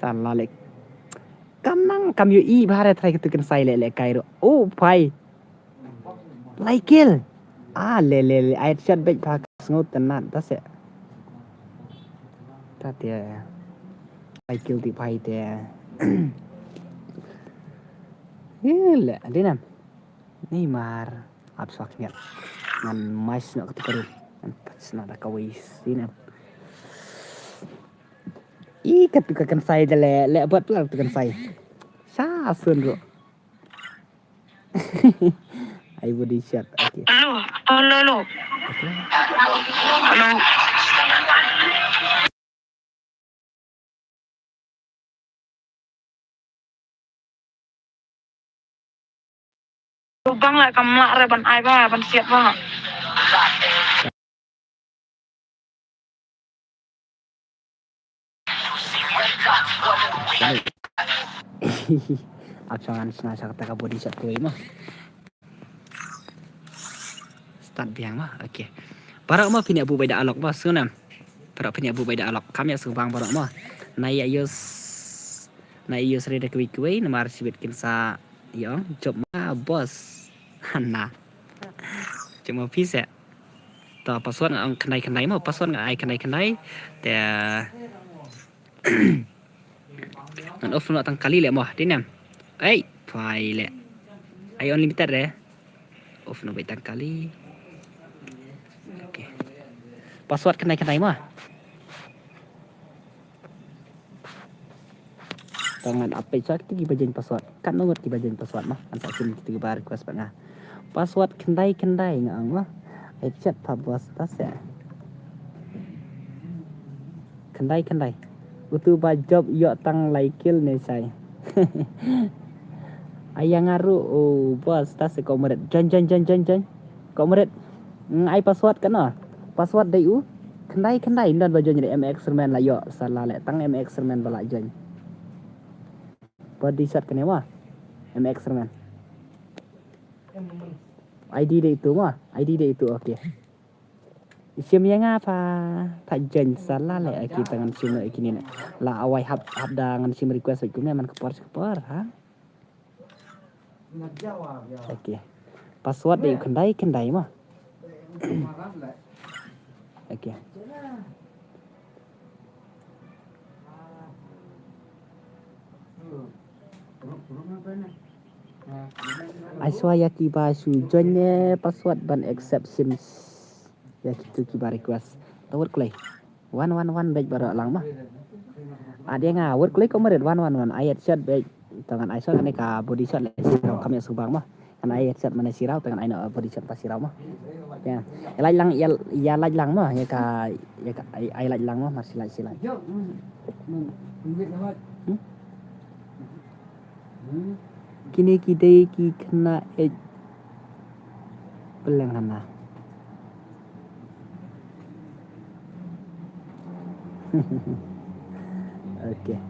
Salah le. Kam nang kam ïohi bha re trai katu kan sai le le kai ro. Oh phai. Lai kill. Ah le le le ai shot bek pha ka sngew tynat ta se. Ta te. Lai kill ti phai te. Ye le adi nam. Ni mar ap swak ngat. Ngan mais nok katu karu. Ngan pas na da kawai si nam. Ih, katu ka kan sai de le, le buat pula katu kan sai. Sa sun ro. Ai body shot. Okay. Hello, hello, hello. Okay. Hello. Lubang lah kam lah re ban ai ba ban siap ba. Ap sangan sna sa kata ka body shot kawei ma. Start biang ma. Okay. Baroh ma phin ïa bu bai da alok ma sunam. Baroh phin ïa bu bai da alok. Kam ïa sngewbang baroh ma. Na ïa yus na ïa yus re da kawei kawei namar sibit kin sa ïa ong jop ma boss. Hana. Jop ma phi se. Ta password nga ong khyndai khyndai ma password nga ai khyndai khyndai. Te ngan off noh tang kali le mo dei nem. Ei phai le. Ai unlimited re. Off noh bai tang kali. Okay. Password khyndai khyndai ma. Tang ngan update sa kiti ki ba jeng password. Kan ngut ki ba jeng password ma. Kan sa sim kiti ki ba request pat nga. Password khyndai khyndai nga ang ma. Ai chat pa bos ta se. Khyndai khyndai. Utu ba job ïoh tang lai kill ne sai. Ai ïa nga ruh, oh, bos ta se comrade. Join join join join join. Comrade. Ai password kano? Password dei u. Khyndai khyndai ndon ba join re M X Sermen la ïoh. Salah le tang M X Sermen ba la join. Body shot kane wa. M X Sermen. I D dei itu wa. I D dei itu, okay. Sim ïa nga pa. Pat join salah le aki tangan sino iki ni. La awai hap hap da ngan sim request kumne man kepor kepor ha. Okay. Password dei khyndai khyndai ma. Okay. Ai swa ïa ki ba shu join ne password ban accept sim ïa kitu ki ba request. Tawat klei. Wan wan wan bej baroh lang ma. Ade nga word klik ko marit wan wan wan ai headshot be. Tangan ai shot ne ka body shot le sirau kam ya subang ma. Kan ai headshot mana sirau tangan ai no body shot pa sirau ma. Ya. Ya lai lang ya ya lai lang ma ya ka ya ka ai ai lai lang ma mar silai silai. Hmm? Kine ki dei ki khynnah ej peleng hana. Okay.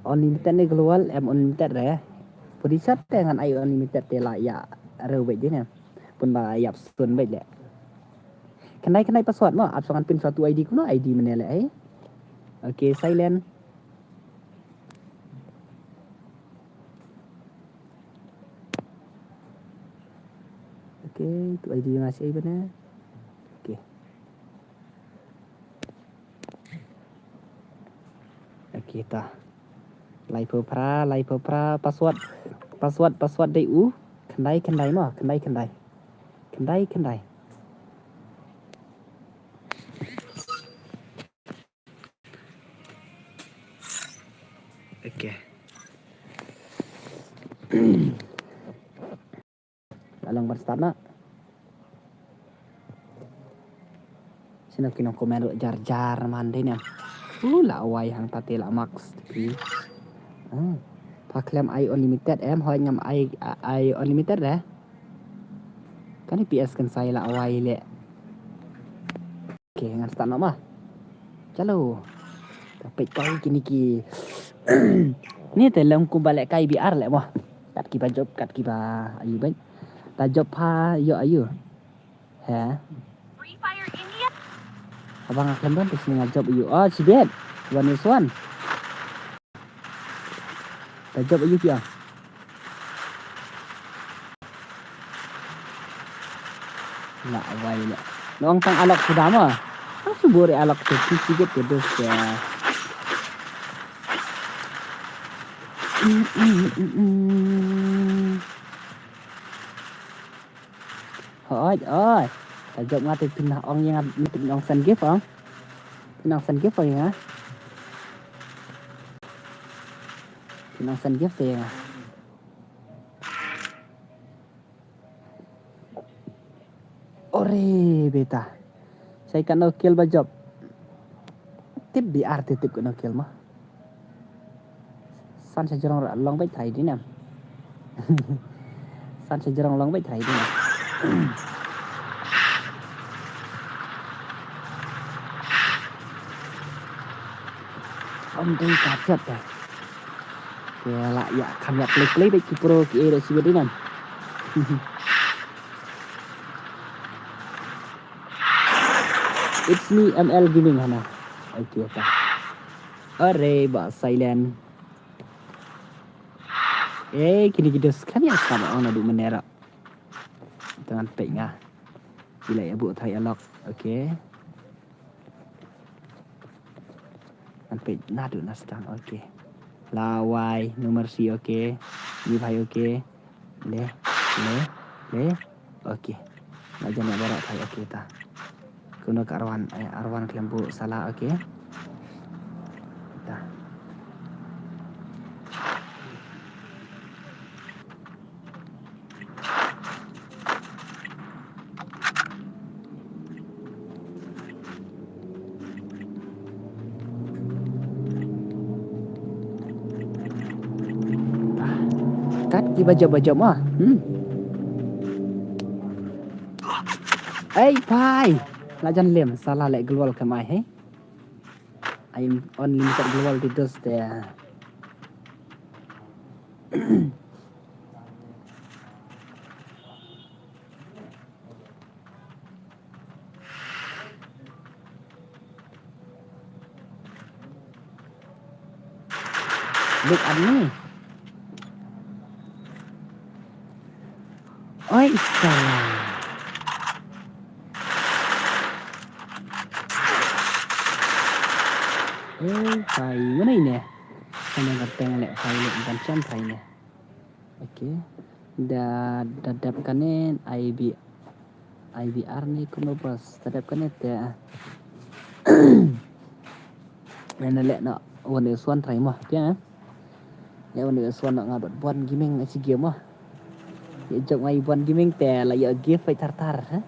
Unlimited ne global em unlimited re. Pudi sat te ngan ai unlimited te la ya reu bej ne. Pun ba yap sun bej le. Khyndai khyndai password mo ap sangan pin satu I D kuno I D mene le ai. Okay, silent. Okay, tu I D masih ai bana. Okay. Okay ta. Laiphew phra, laiphew phra password. Password, password dei u. Khyndai khyndai mo, khyndai khyndai. Khyndai khyndai. Okay. Along ban start na. Sino ki nong comment ruh jar jar man dei ne. Uh la wai hangta te la max. Phi. Ah. Pha khlem ai unlimited em hoi ngam ai ai unlimited re. Kane P S kan sai la wai le. Okay, ngan start noh ma. Chalo. Ta peit kai kine ki. Ni te lem kumba leh kai B R leh mo. Kat kiba jop, kat kiba ayu beit. Ta jop pha ïoh ayu. He. Haba nga khlem don te sni nga jop ayu. Oh, shibit. One is one. Ta jop ayu phi ah. La wai la. Nong tang alok suda ma. Ka subur alok tu si siget tu dus ya. Hoi, oi. Ta jop nga te pynah ong ïa nga, pynah ong send gift ong. Pynah ong send gift ong ïa nga. Pynah ong send gift ïa nga. Ore beta. Sai kano kill ba jop. Tip B R te tip kano kill ma. San sa jrong long beit trai dinam. San sa jrong long beit trai dinam. Om dei ka jop ta. Ke la ya kam ya play play beit ki pro ki ere si dinam. It's me M L Gaming hana. Okay ta. Are ba silent. Eh kini ki dos kan ya sama ona du menera. Tangan pek nga. Bila ya bu try alok. Okay. Ngan peit naduh na stang, okay. Lawai, number si, okay. Ni bhai, okay. Le, le, le. Okay. La jan ya baroh bhai, okay ta. Kuno ka arwan, eh, arwan klembu sala, okay. Ta. Kat ki baja baja ma. Hmm. Ei pai. La jan lem sala le global kemai he. I'm unlimited global di dos te. Look at me. Oi salah. Eh, hai, mana ini? Mana gateng lek hai lek ban champ hai ne. Okay. Da da dap kanen I B. I V R ne kumno boss. Tadep kane te. Ene leh noh one versus one try mo. Pia. Leh one versus one noh nga bad Bon Gaming achi game mo. Ïa jop nga i Bon Gaming te la ïa gift fight tar tar ha.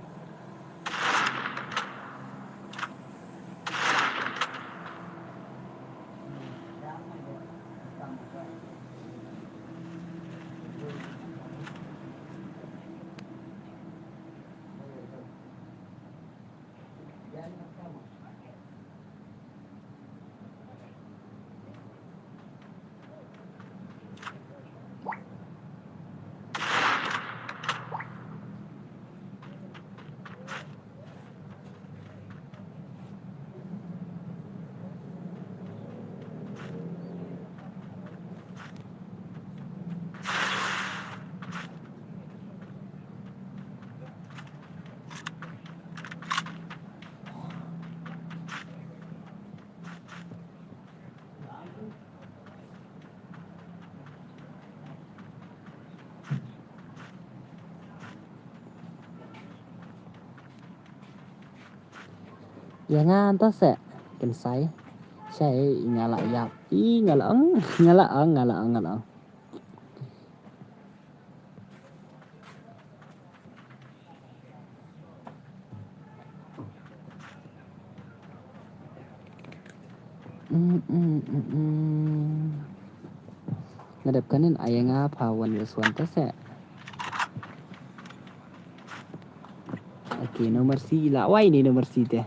Ïa nga nta se kynsai. Sai nga la ïap. I nga la ong, nga la ong, nga la ong, nga la ong. Mm, mm, mm, mm. Nga dep kanin ai nga pha wan ga swan ta se. Okay, no mercy la wai ni no mercy te.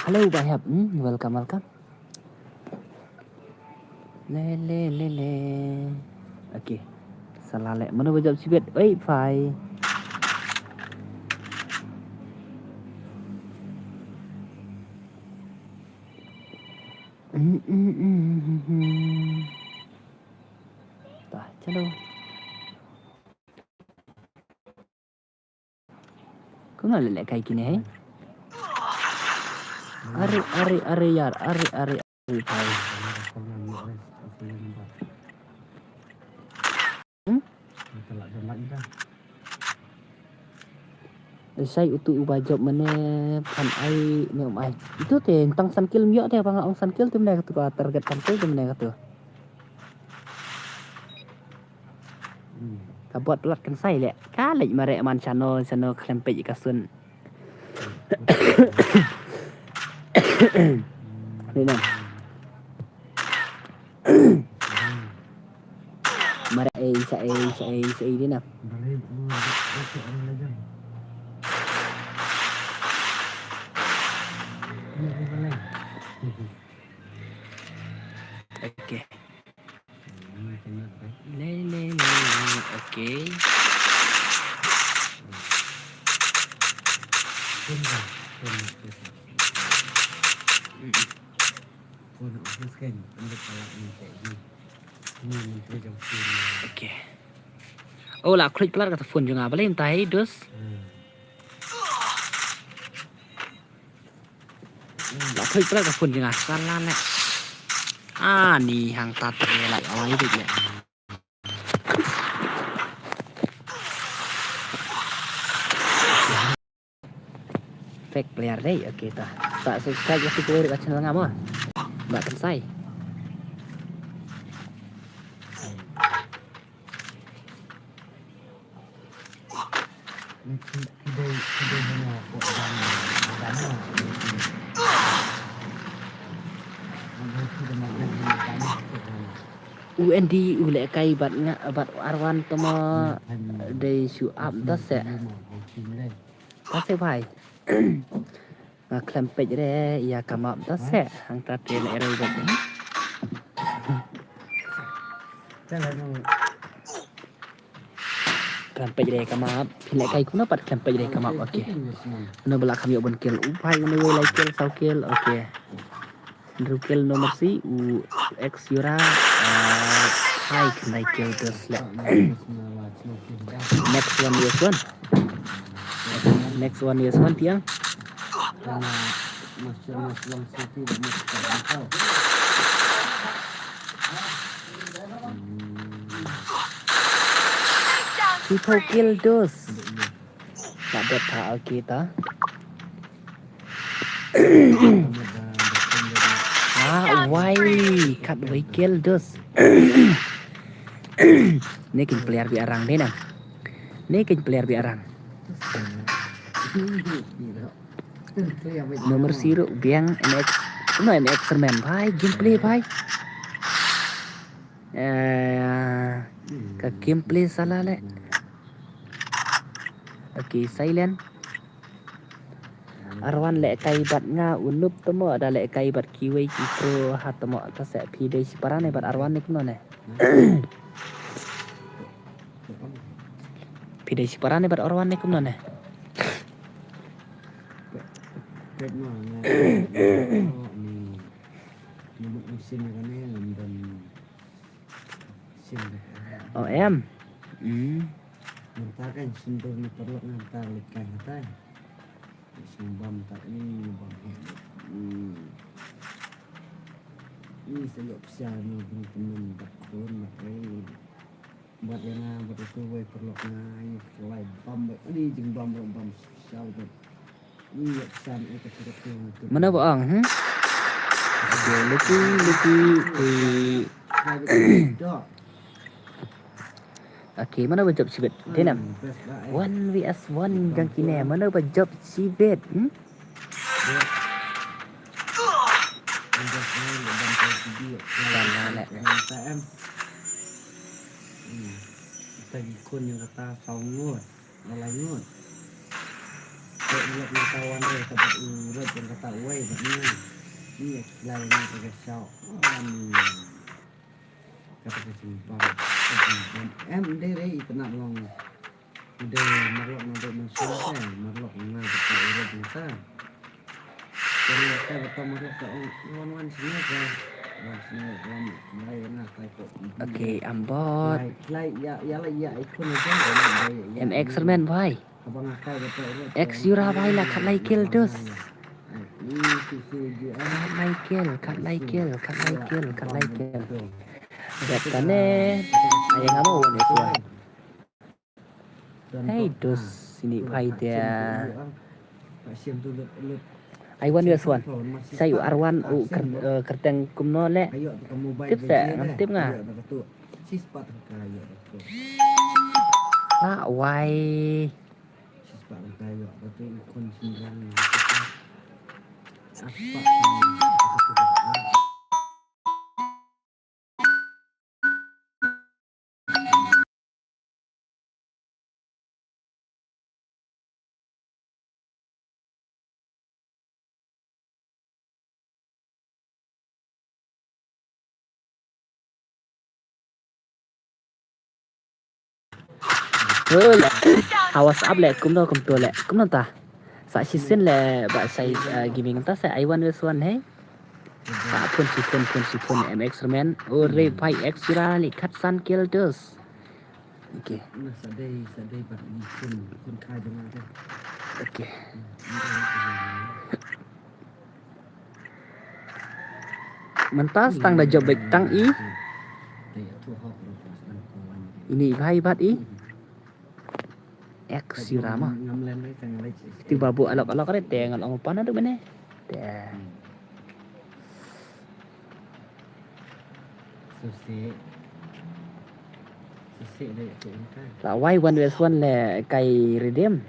Hello, Bahep. Hmm, welcome, welcome. Le, le, le, le. Okay. Salah leh. Mano ba jop chibet? Oi, phai. Mm, mm, mm, mm, mm. Tah, chalo. Kumno leh leh kai kine hai. Are, are, are, yar, are, are, are, phai. Hmm? Sai utu uba jop mane phan ai ne um ai. Itu te tang san kill myo te ba nga ong san kill te mane katu ka target san kill te mane katu. Ka bot plat kan sai le. Ka lek mare man chano chano klem pej ka sun. Ni na. Mare ei sa ei sa ei sa ei ni na. Okay. Le, le, le, le. Okay. Okay. Oh, la klik plat kata phone jong nga balei mynta hi dos. La klik plat ka phone jong nga. Salah leh. Ani hangta te la ai dik leh. Fake player dei. Okay ta. Sa subscribe ïa ki ka channel nga mo. Ba kan sai. U N D u leh kai bad nga bad arwan tama dei shu ap da se. Ta se bhai. Nga klem pej re ïa ka map da se hangta te na ero bad. Klem pej re ka map. Phin leh kai kumno pat klem pej re ka map. Okay. Ano ba la kham ïoh ban kill. U bhai une wei lai kill saw kill. Okay. Hynriew kill No Mercy, u X Yura, ah, phai khyndai kill dus leh. Next one, yes one. Next one, yes one, tiang. Hynriew kill dus. Ka dep ha, okay ta. Ah, wai, khatwei kill dus. Ne kin player ba arang de na. Ne kin player ba arang. No Mercy ruh biang M X. No M X Sermen bhai, gameplay bhai. Eh, ka gameplay sala leh. Okay, silent. Arwan lehkai bad nga u Nup te mo, da lehkai bad kiwei ki pro ha te mo, ta seh phi dei shipara ne bad Arwan ne kumno ne? Phi dei shipara ne bad Arwan ne kumno ne? Oh, em. Hmm. Mynta kan syndur ni paralok ngan tar lehkai hatai. Sing bam tak ni bam he. Hmm. Ni sa ïoh pisa ni bam temen bad khun bad ai. Bad ïa nga bad ïa tu wei paralok nga ïa khlai bam bad ni jing bam bam bam shisha bad. Ni ïa pisa ni ka tu tu. Mano ba ong, hmm? Okay, looking, looking, eh. Khlai bad ni dok. Okay, mano ba jop shibit? Denem. One V S one jong kine, mano ba jop shibit? Hmm? Salah leh. Tagi khun jong kata saw ngut, la lai ngut. Te ilok nangta wan re kata u rot jong kata uwei bad ni. Ni lai ni ka shaw. Ani. Kata ka jingbam, ka jingbam. Em, dei re itynnad long. Dei marlok na dei mynsiem te, marlok na dei ka urut nta. Dei ka bata marlok ka ong, wan wan sini ka. Wan sini, wan, dai na kai ko. Okay, ambot. Lai, lai, ya, ya, lai, ya, ikut aja, ya, ya, ya. M X Sermen, bhai. X Yura bhai la khatlai kill dus. Khatlai kill, khatlai kill, khatlai kill, khatlai kill. Dep kane. Ai ngam wan X Yura. Hey dus, sini bhai dia. Ai wan X Yura. Sai u Arwan u ker-, eh, kerteng kumno le. Tip se, ngam tip nga. La wai. Hoi le. Ha WhatsApp le kumno kumto le. Kumno ta. Sa shisien le ba sai, eh, gaming ta sa ai wan wes wan hei. Sa phun si phun phun si phun M X Sermen. Ore bhai X Yura li khatsan kill dus. Okay. Okay. Mynta stang da jop beit tang i. Ini i bhai bad i. X Yura ma. Ti babu alok alok re te ngal ong pan adu mene. Te. La wai wan wes wan le kai redeem.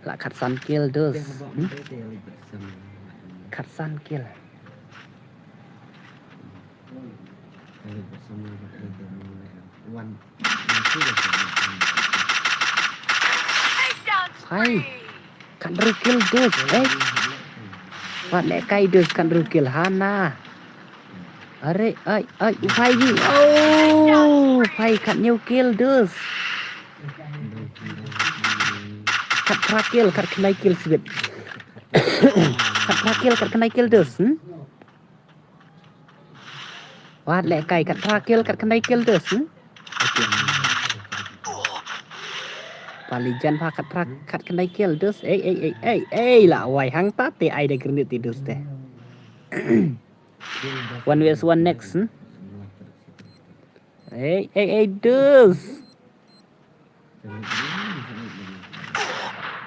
La khatsan kill dus. Hmm? Khatsan kill. Hai. Khathynriew kill dus, eh. Wat le kai dus khathynriew kill hana. Are, ai, ai, u phai ji. Oh, phai khathynñiew kill dus. Khatphra kill, khatkhyndai kill sibit. Khatphra kill, khatkhyndai kill dus, hmm? Wat leh kai, khatphra kill, khatkhyndai kill dus, hmm? Okay. Pali jan pha khatphra, khatkhyndai kill dus. Ei, ei, ei, ei, ei, la wai hangta te ai da grenade te dus te. One versus one next, hmm? Ei, ei, ei, dus.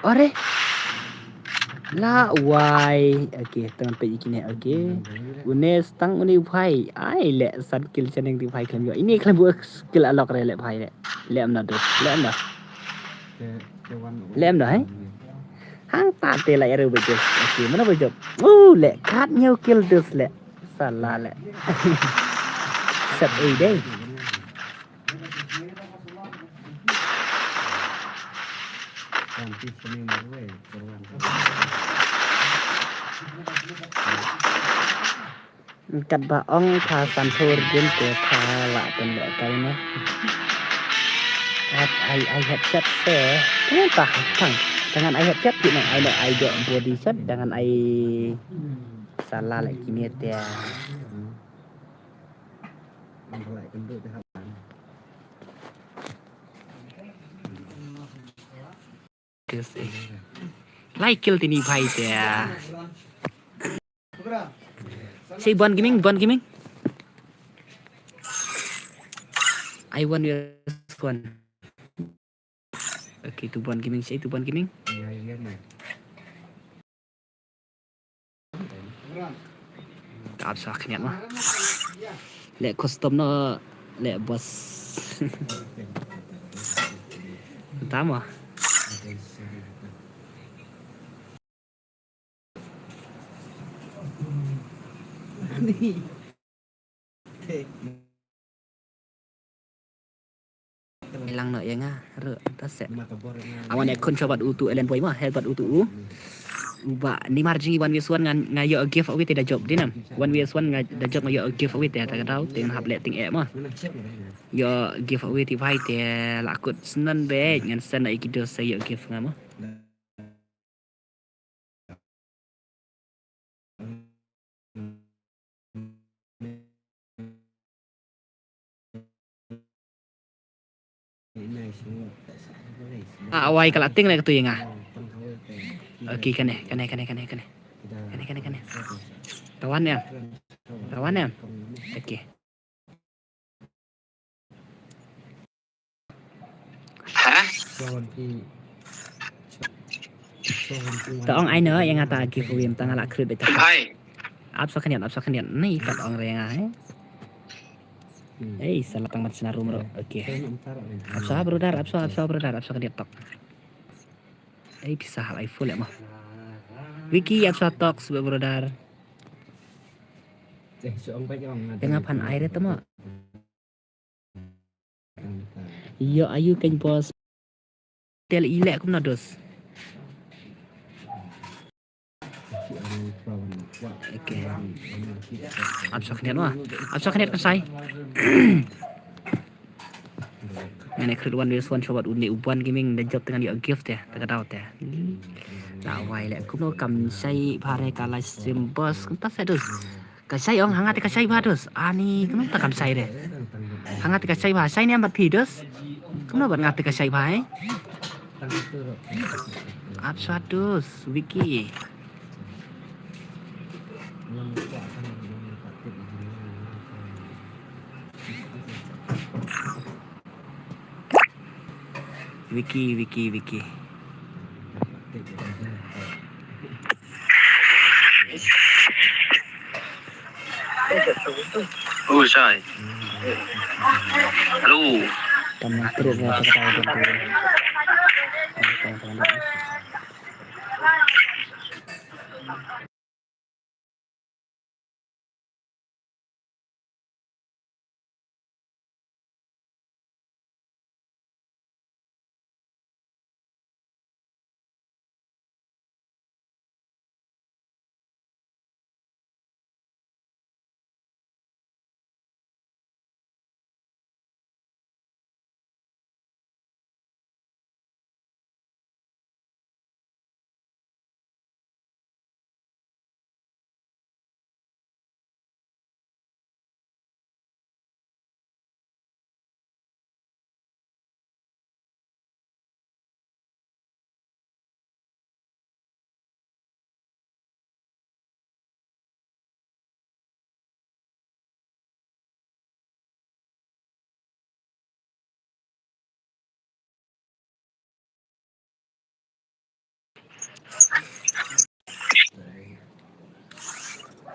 Are. La wai. Okay, tang pe ikine. Okay. Une stang une phai. Ai le san kill chaneng ti phai khlem yo. Ini khlem bu skill alok re le phai le. Le amna dus. Le amna. Le amna hai. Hangta te la ere bu dus. Okay, mana bu jop. Uh, le kat nyau kill dus le. Sala le. Sep ei dei. Katba ong pha san thur din te pha la pynlehkai ne. Kat ai, ai headset se. Kane ta hapang. Dangan ai headset ki nang ai ne ai dok body shot dangan ai sala le kine te. Yes, eh. Lai kill tini bhai te. Say Bon Gaming, Bon Gaming. I want your one. Okay, tu Bon Gaming, say tu Bon Gaming. Ka ap sa khniat ma. Le custom no le boss. Tama. Lang noh ïa nga ruh ta seh. Awan ïa khun sha bad utu Ellen Boy ma, heh bad utu u. Uba ni mar jingïa one versus one nga, nga ïoh gift away te da jop dinam. One versus one nga da jop nga ïoh gift away te ta ka daw te ngan hap leh ting eh ma. Ïoh gift away te bhai te la kut snan bad ngan send ïa ki dos sa ïoh gift nga ma. Ah, awai ka la ting leh katu ïa nga. Okay, kane, kane, kane, kane, kane. Kane, kane, kane. Tawan em. Tawan em. Okay. Ha? Ta ong ai noh ïa nga ta giveaway ta nga la create beit ta. Hai. Ap sa khyndiat, ap sa khyndiat. Ni kat ong re nga, eh. Ei, salah tang mat sna room ro. Okay. Ap sa brother, ap sa, ap sa brother, ap sa khyndiat tok. Ei, pisa hal ai full ya mo. Wiki ap sa tok sbe brother. Ïa nga phan ai re tama. Ïa ayu kan boss. Tel ilek kumno dos. Okay. Ap sa khyndiat ma. Ap sa khyndiat kan sai. Ngane khrit wan wes wan shobat une uban gaming da jop tengan ïa gift ya. Ta ka daw te. La wai le kumno kam sai phare ka live stream boss. Kumta sa dos. Ka shai ong hanga te ka shai bha dos. Ani kumno ta kam shai de. Hanga te ka shai bha shai ne am bat phi dos. Kumno bat nga te ka shai bha eh. Ap sa dos Wiki. Wiki, Wiki, Wiki. Oh, shai. Hello. Tama, terus ya, kita tahu, tahu, tahu.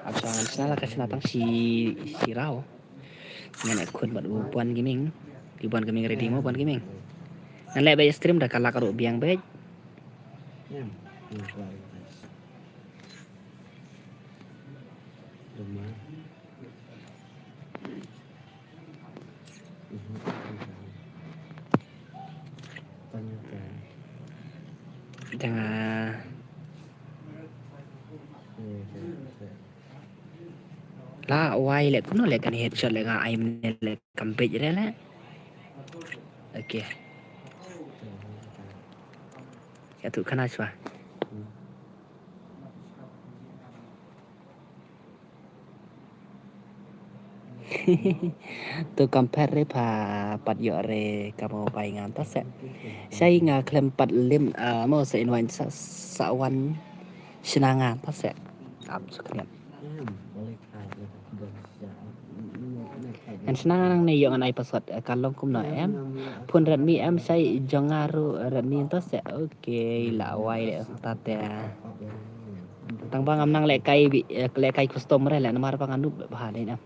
Ap sa ngan shna la ka shna tang shi, shi raw. Ngan ïa khun bad u Bon Gaming. U Bon Gaming ready mo, Bon Gaming. Ngan leh bad stream da ka lak ruh biang bad. Jangan. La wai leh kumno leh kane headshot leh nga aim ne leh kam bej re leh. Okay. Ïa tu kana shwa. To compare re pha pat ïoh re ka mo pai ngan ta se. Shai nga khlem pat lim, ah, mo se in wan sa, sa wan shna nga ta se. Ap sa khlem. Ngan shna nga nang ne ïoh ngan ai password, eh, ka long kumno em. Phone Redmi em shai jong nga ruh Redmi ta se. Okay, la wai leh ta te. Tang ba ngam nang leh kai bi, eh, leh kai custom re leh namar ba nga noob bha dei na.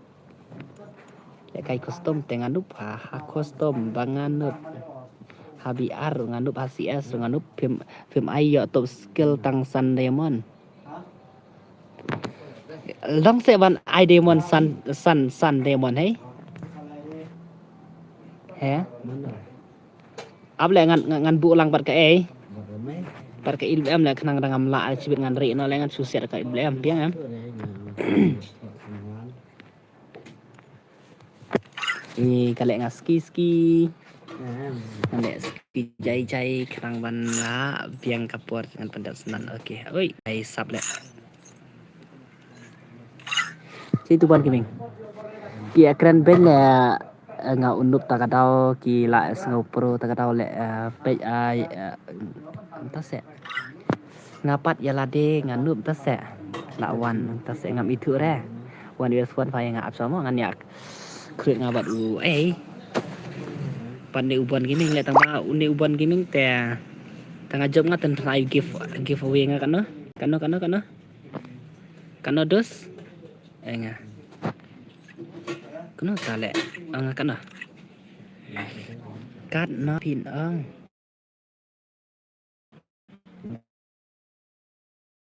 Leh kai custom te nga noob ha, ha custom ba nga noob. Ha V R nga noob, ha C S nga noob, phim, phim ai ïoh top skill tang san diamond. Long se ban ai diamond san, san, san diamond hei. He? Ap leh ngan, ngan, ngan buh lang pat ka ei. Pat ka ilbem leh khnang da ngam lah chibit ngan ri no leh ngan susiat ka ilbem biang em. Ni ka leh nga ski ski. Nga leh ski jai jai khnang ban lah biang ka por ngan pyndep snan. Okay. Oi, ai sap leh. Ci tu ban kiming. Ki akren ben leh, eh, nga unup ta ka daw ki la sngew pro ta ka daw leh, eh, pej ai, eh, ta se. Nga pat ïa lade nga nup ta se. La wan ta se ngam ithuh re. Wan wes wan fa ïa nga ap sama ngan ïa khrut nga bad u ei. Pat ne u Bon Gaming leh tang ba u ne u Bon Gaming te. Tang nga jop nga ten try give, give away nga kano. Kano, kano, kano. Kano dos. Eh nga. Kano ta leh. Ong nga kano. Kat na phin ong.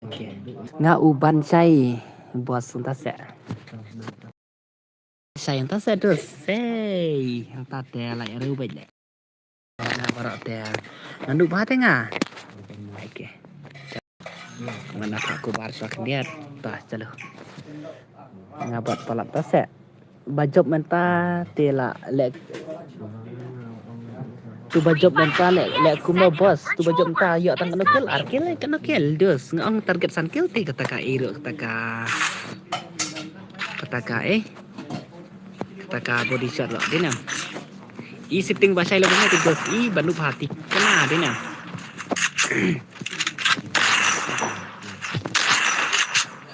Okay. Nga u ban shai boss ynta se. Shai ynta se dos. Sei ynta te la eru bej le. Nga baroh te nga nup ba te nga. Okay. Nga na ka kubar sa khyndiat. Ta chalo. Nga bat palat ta se. Ba jop mynta te la leh. Tu ba jop mynta leh, leh kumno boss. Tu ba jop mynta ïoh tang kano kill, ar kill, kano kill. Dos nga ong target san kill te kata ka iro, kata ka, kata ka eh. Kata ka body shot lo dina. I setting ba shai lo ba te dos i ba nup hati kana dina.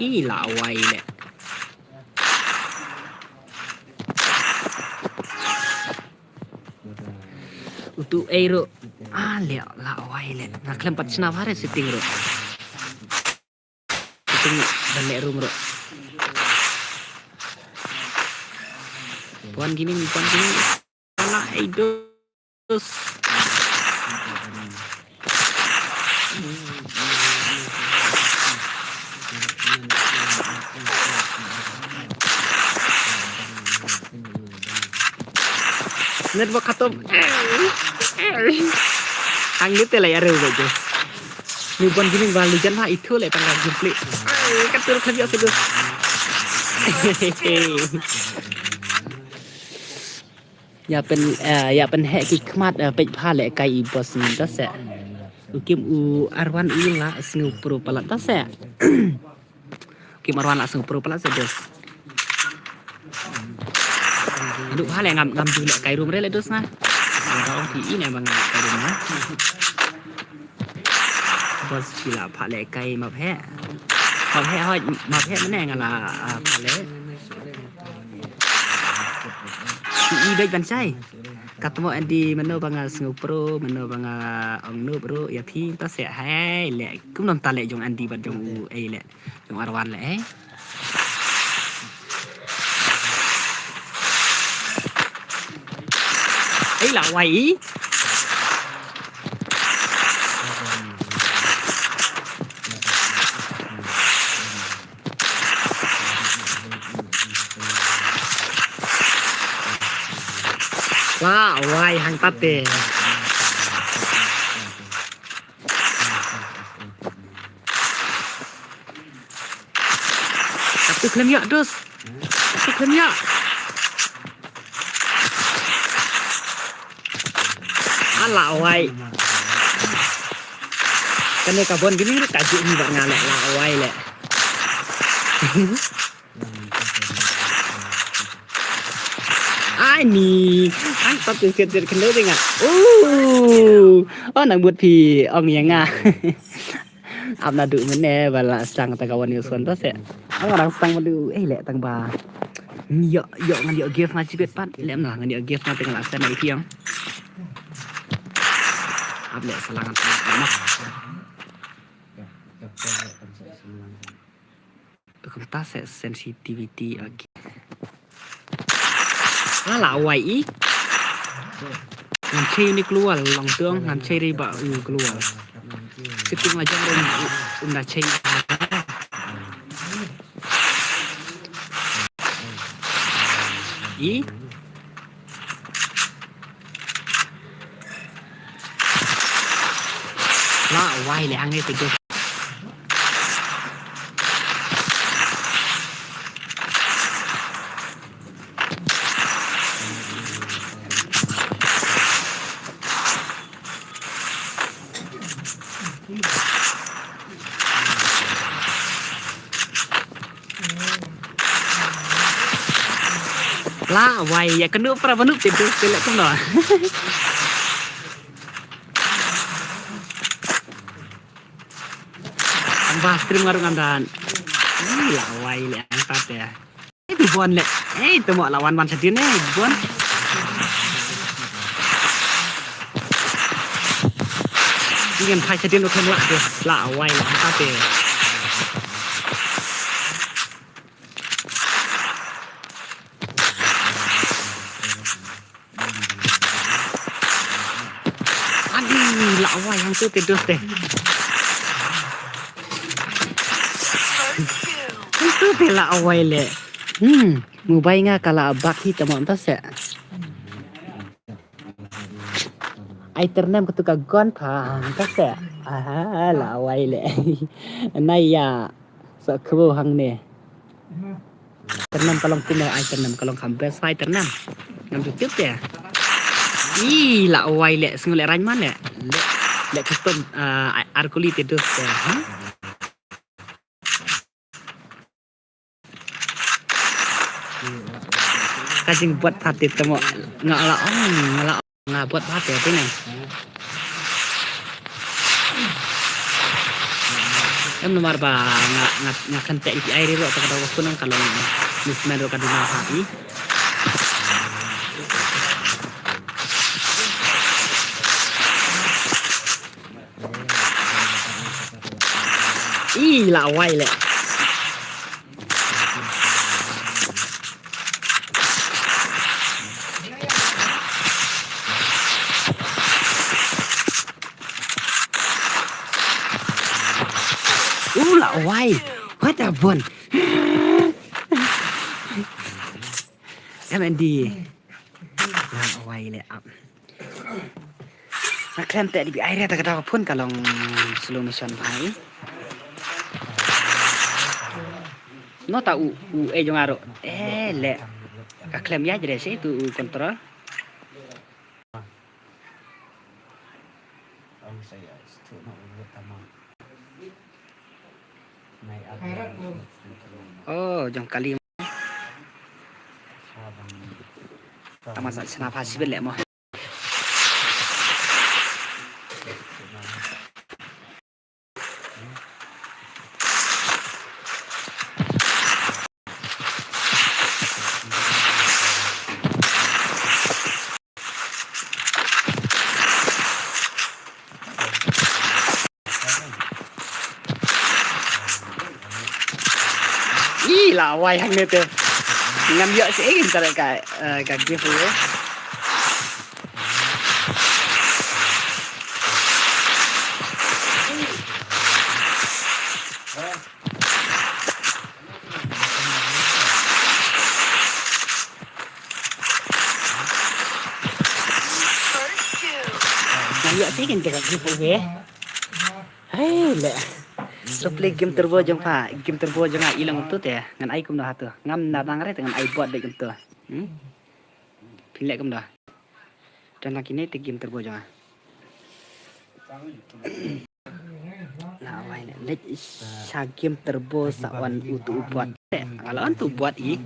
I la wai le. Utu ei ro. Ah, le la wai le. Nga khlem pat shna ba re setting ro. Setting ban le room ro. Puan gini, puan gini. Ala ei do. Network khatam. Ang ni te la ya re ba je. Ni bon gini ba lijan ha itu le tang gameplay. Ka tur khaja se. Ya pen, eh, ya pen he ki khmat, eh, pej pha le kai i boss ni ta se. U Kim u Arwan u la sngew pro palat ta se. Kim Arwan la sngew pro palat se dos. Aduh pha le ngam, ngam ju le kai room re le dos na. Ngam tahu ki ini bang kai room na. Boss pila pha le kai map he. Map he hoi, map he mane nga la, ah, pha le. Ki i bej ban shai. Katmo Andy mano ba nga sngew pro, mano ba nga ong noob ro, ya phi ta se hai le. Kum nom ta le jong Andy bad jong u ei le. Jong Arwan le eh. Ai la wai i. La wai hangta te. Katu khlem ïa dus. Katu khlem ïa. Ala wai. Kane ka bon kini ka ju hi ba nga le la wai le. Ai ni, ang tap ti siat siat kendo ding ah. Oh, oh nang buat phi ong ïa nga. Ap na du mene ba la sang ta ka wan yu son ta se. Ang rang sang ma du eh le tang ba. Yo yo ngan yo gift ma chibet pat le na ngan yo gift ma tang la sang ma ipiang. Ap le salang ta ma. Kumta se sensitivity agi. Ala wai i. Ngam chei ni keluar long tuang ngam chei ri ba u keluar. Siting la jong ri um da chei. I. La wai le hangne tu. La wai ya kenu para banu tidur selek tu no. Tambah stream ngarung andan. Ih, la wai le angkat ya. Eh, tu bon le. Eh, tu mo lawan wan sadin eh, bon. Ingin phai sadin ukan lah tu. La wai le angkat ya. Ani la wai hangtu te dos te. Hangtu te la wai le. Hmm, mobile nga ka la bak hi tamo ta se. Ai ternem katu ka gon pha ta se. Aha, la wai le. Nai ya. Sa khbo hangne. Ternam ka long kumno ai ternam ka long kham best fight ternam. Ngam ju tip te. Ih, la wai le sngu le rain man le. Le, le custom, ah, ar kuli te dus te. Ha? Ka jing buat phat te temo. Nga la ong, nga la Nga buat ba te pine. Em namar ba nga nga nga kan te ki ai ri ro ta ka daw kun ka long movement ro ka dina ha i. I la wai le. U la wai. What a bon. M N D. La wai le ap. Nga khlem te di bi ai re ta ka daw phone ka long slow motion bhai. No ta u u e jong aro. Eh le. Ka khlem ya jre se tu u control. Oh, jong kali. Tama sa chna pha sibit le mo. Ih, la wai hangne te. Ngam ïoh seh, eh, ntar ka, eh, ka giveaway. Ïa, te kin te ka giveaway. Hai le. To play game turbo jong pha, game turbo jong nga i long tu te. Ngan ai kumno ha tu. Ngam na dang re te ngan ai bot de kumto. Hmm? Phin leh kumno? Don ha kine te game turbo jong nga. Lawai leh, leh sha game turbo sa wan utu u bot. Te, nga la wan tu bot i.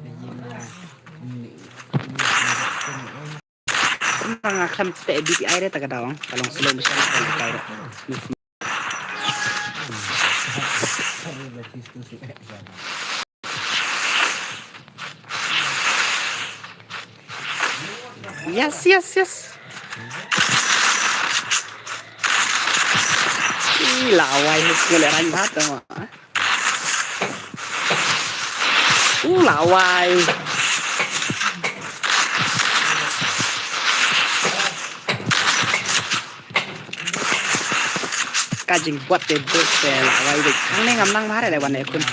Kumba nga khlem te D P I re ta ka daw, ka long slow motion ka long kai re. Yes, yes, yes. Ih, lawai, ngelek rang bha tu mo. Uh, lawai. Ka jingbot te bot te lawai dik. Hangne ngam nang bha re le wan e khun.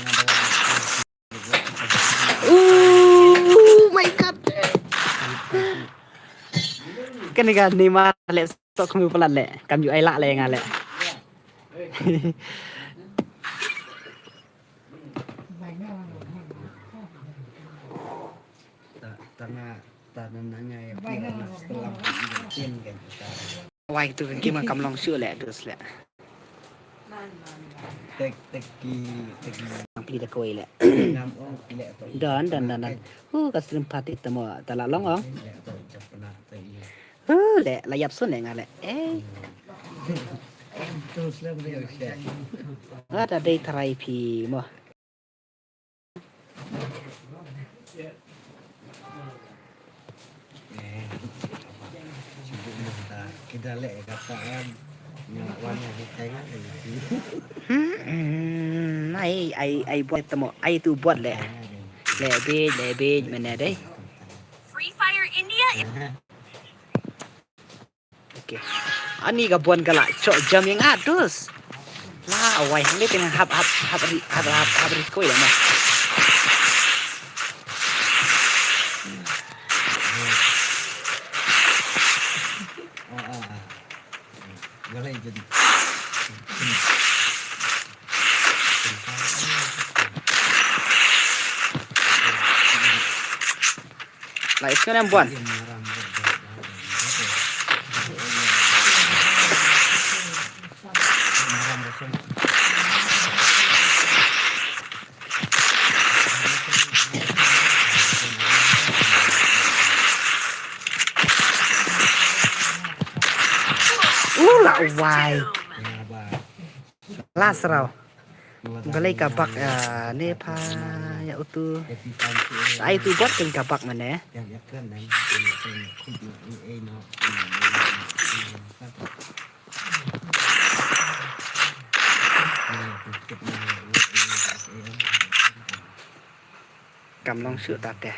Oh my God. Kane ka Neymar le sok khmu palat le. Kam ju ai lah le nga le. Ta, ta na, ta na na ngai pia na setelah pia kan ta. Wai tu ka game kam long shuh le dus le. Tek tek ki tek ki. Ang pli da kawai le. Ngam ong ki le to. Dan dan dan dan. Hu ka stream party tamo ta la long ong. Le to chapna to i. Hu le la yap sun le nga le. Eh. Em tu slem de. Nga ta dei tharai phi mo. Hmm, ai ai ai bot tamo ai tu bot le. Le bit le bit mene dei. Free Fire India. Okay. Ani ka bon ka la chok jam ïa nga dus. La wai hangne te ngan hap hap hap ri hap hap hap ri koi da ma. La iskon em buan. Uh, la wai. Last round. Balei ka bak, ah, ne pha ïa utu. Ai tu bot kin ka bak mane. Kam long shuh ta te.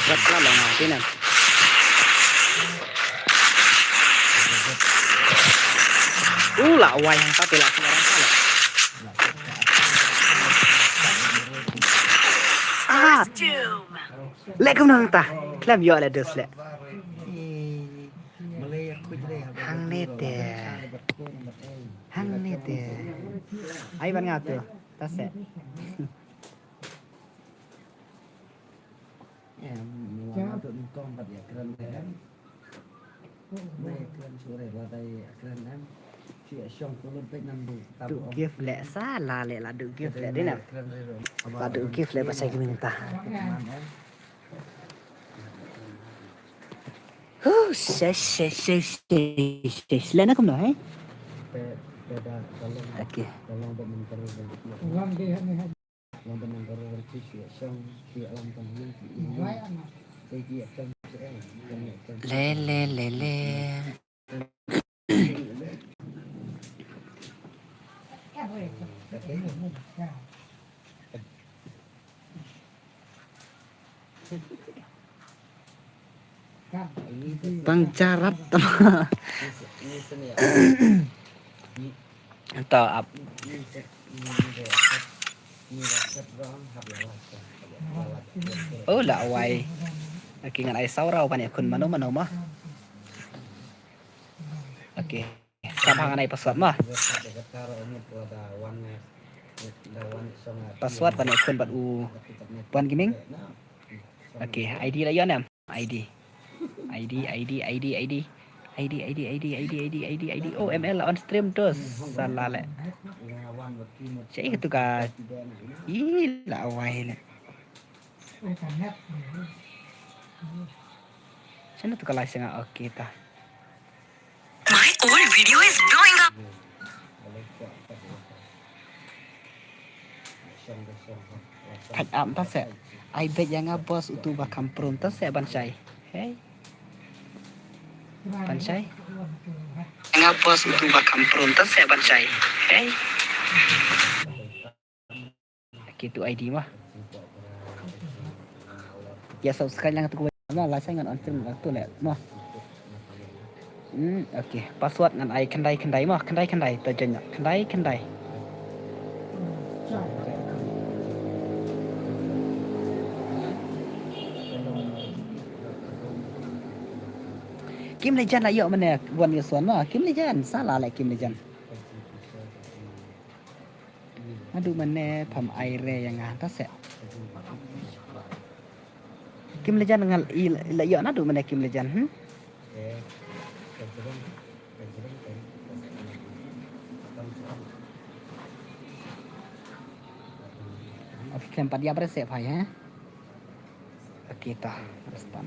Wat la long ah, tinan. U la wai hangta te la sngewrang ka la. Ah. Leh kumno hangta. Khlem ïoh leh dus leh. Hangne te. Hangne te. Ai ban nga tu. Ta se. Duh gift leh sa la leh la duh gift leh dei na. La duh gift leh ba sa gift mynta. Huh, shesh, shesh, shesh, shesh, shesh. Leh na kumno, eh? Okay. Le, le, le, le. Jarap. To ap. Oh, la wai. Okay, ngan ai saw rau ban ïakhun mano mano ma. Okay. Sa ba ngan ai password ma. Password ban ïakhun bad u Wan Gaming. Okay, I D la ïoh ne em? I D. I D, I D, I D, I D. I D, I D, I D, I D, I D, I D, I D. Oh, M L on stream terus. Salah leh. Cai itu ka. Ih, la wai leh. Sana tu ka lai sengah. Okay ta. My old video is blowing up. Thait ap ta seh. Ai beit ïa nga boss utu ba kham prum ta seh ban shai. Hey. Ban shai. Nga boss utu ba kham prum ta seh ban shai. Hey. Kitu I D ma. Ïa subscribe lang tu ma, la shai ngan on stream lang tu leh ma. Hmm, okay. Password ngan ai khyndai khyndai ma, khyndai khyndai to join khyndai khyndai. Kim Lejan la ïoh mane wan ïoh suan ma, Kim Lejan, salah leh Kim Lejan. Naduh mane pham ai re ïa nga ta seh. Kim Lejan nga i la ïoh naduh mane Kim Lejan, hmm? Okay, khlem pat ïap re seh phai, ha? Okay, ta. Restan.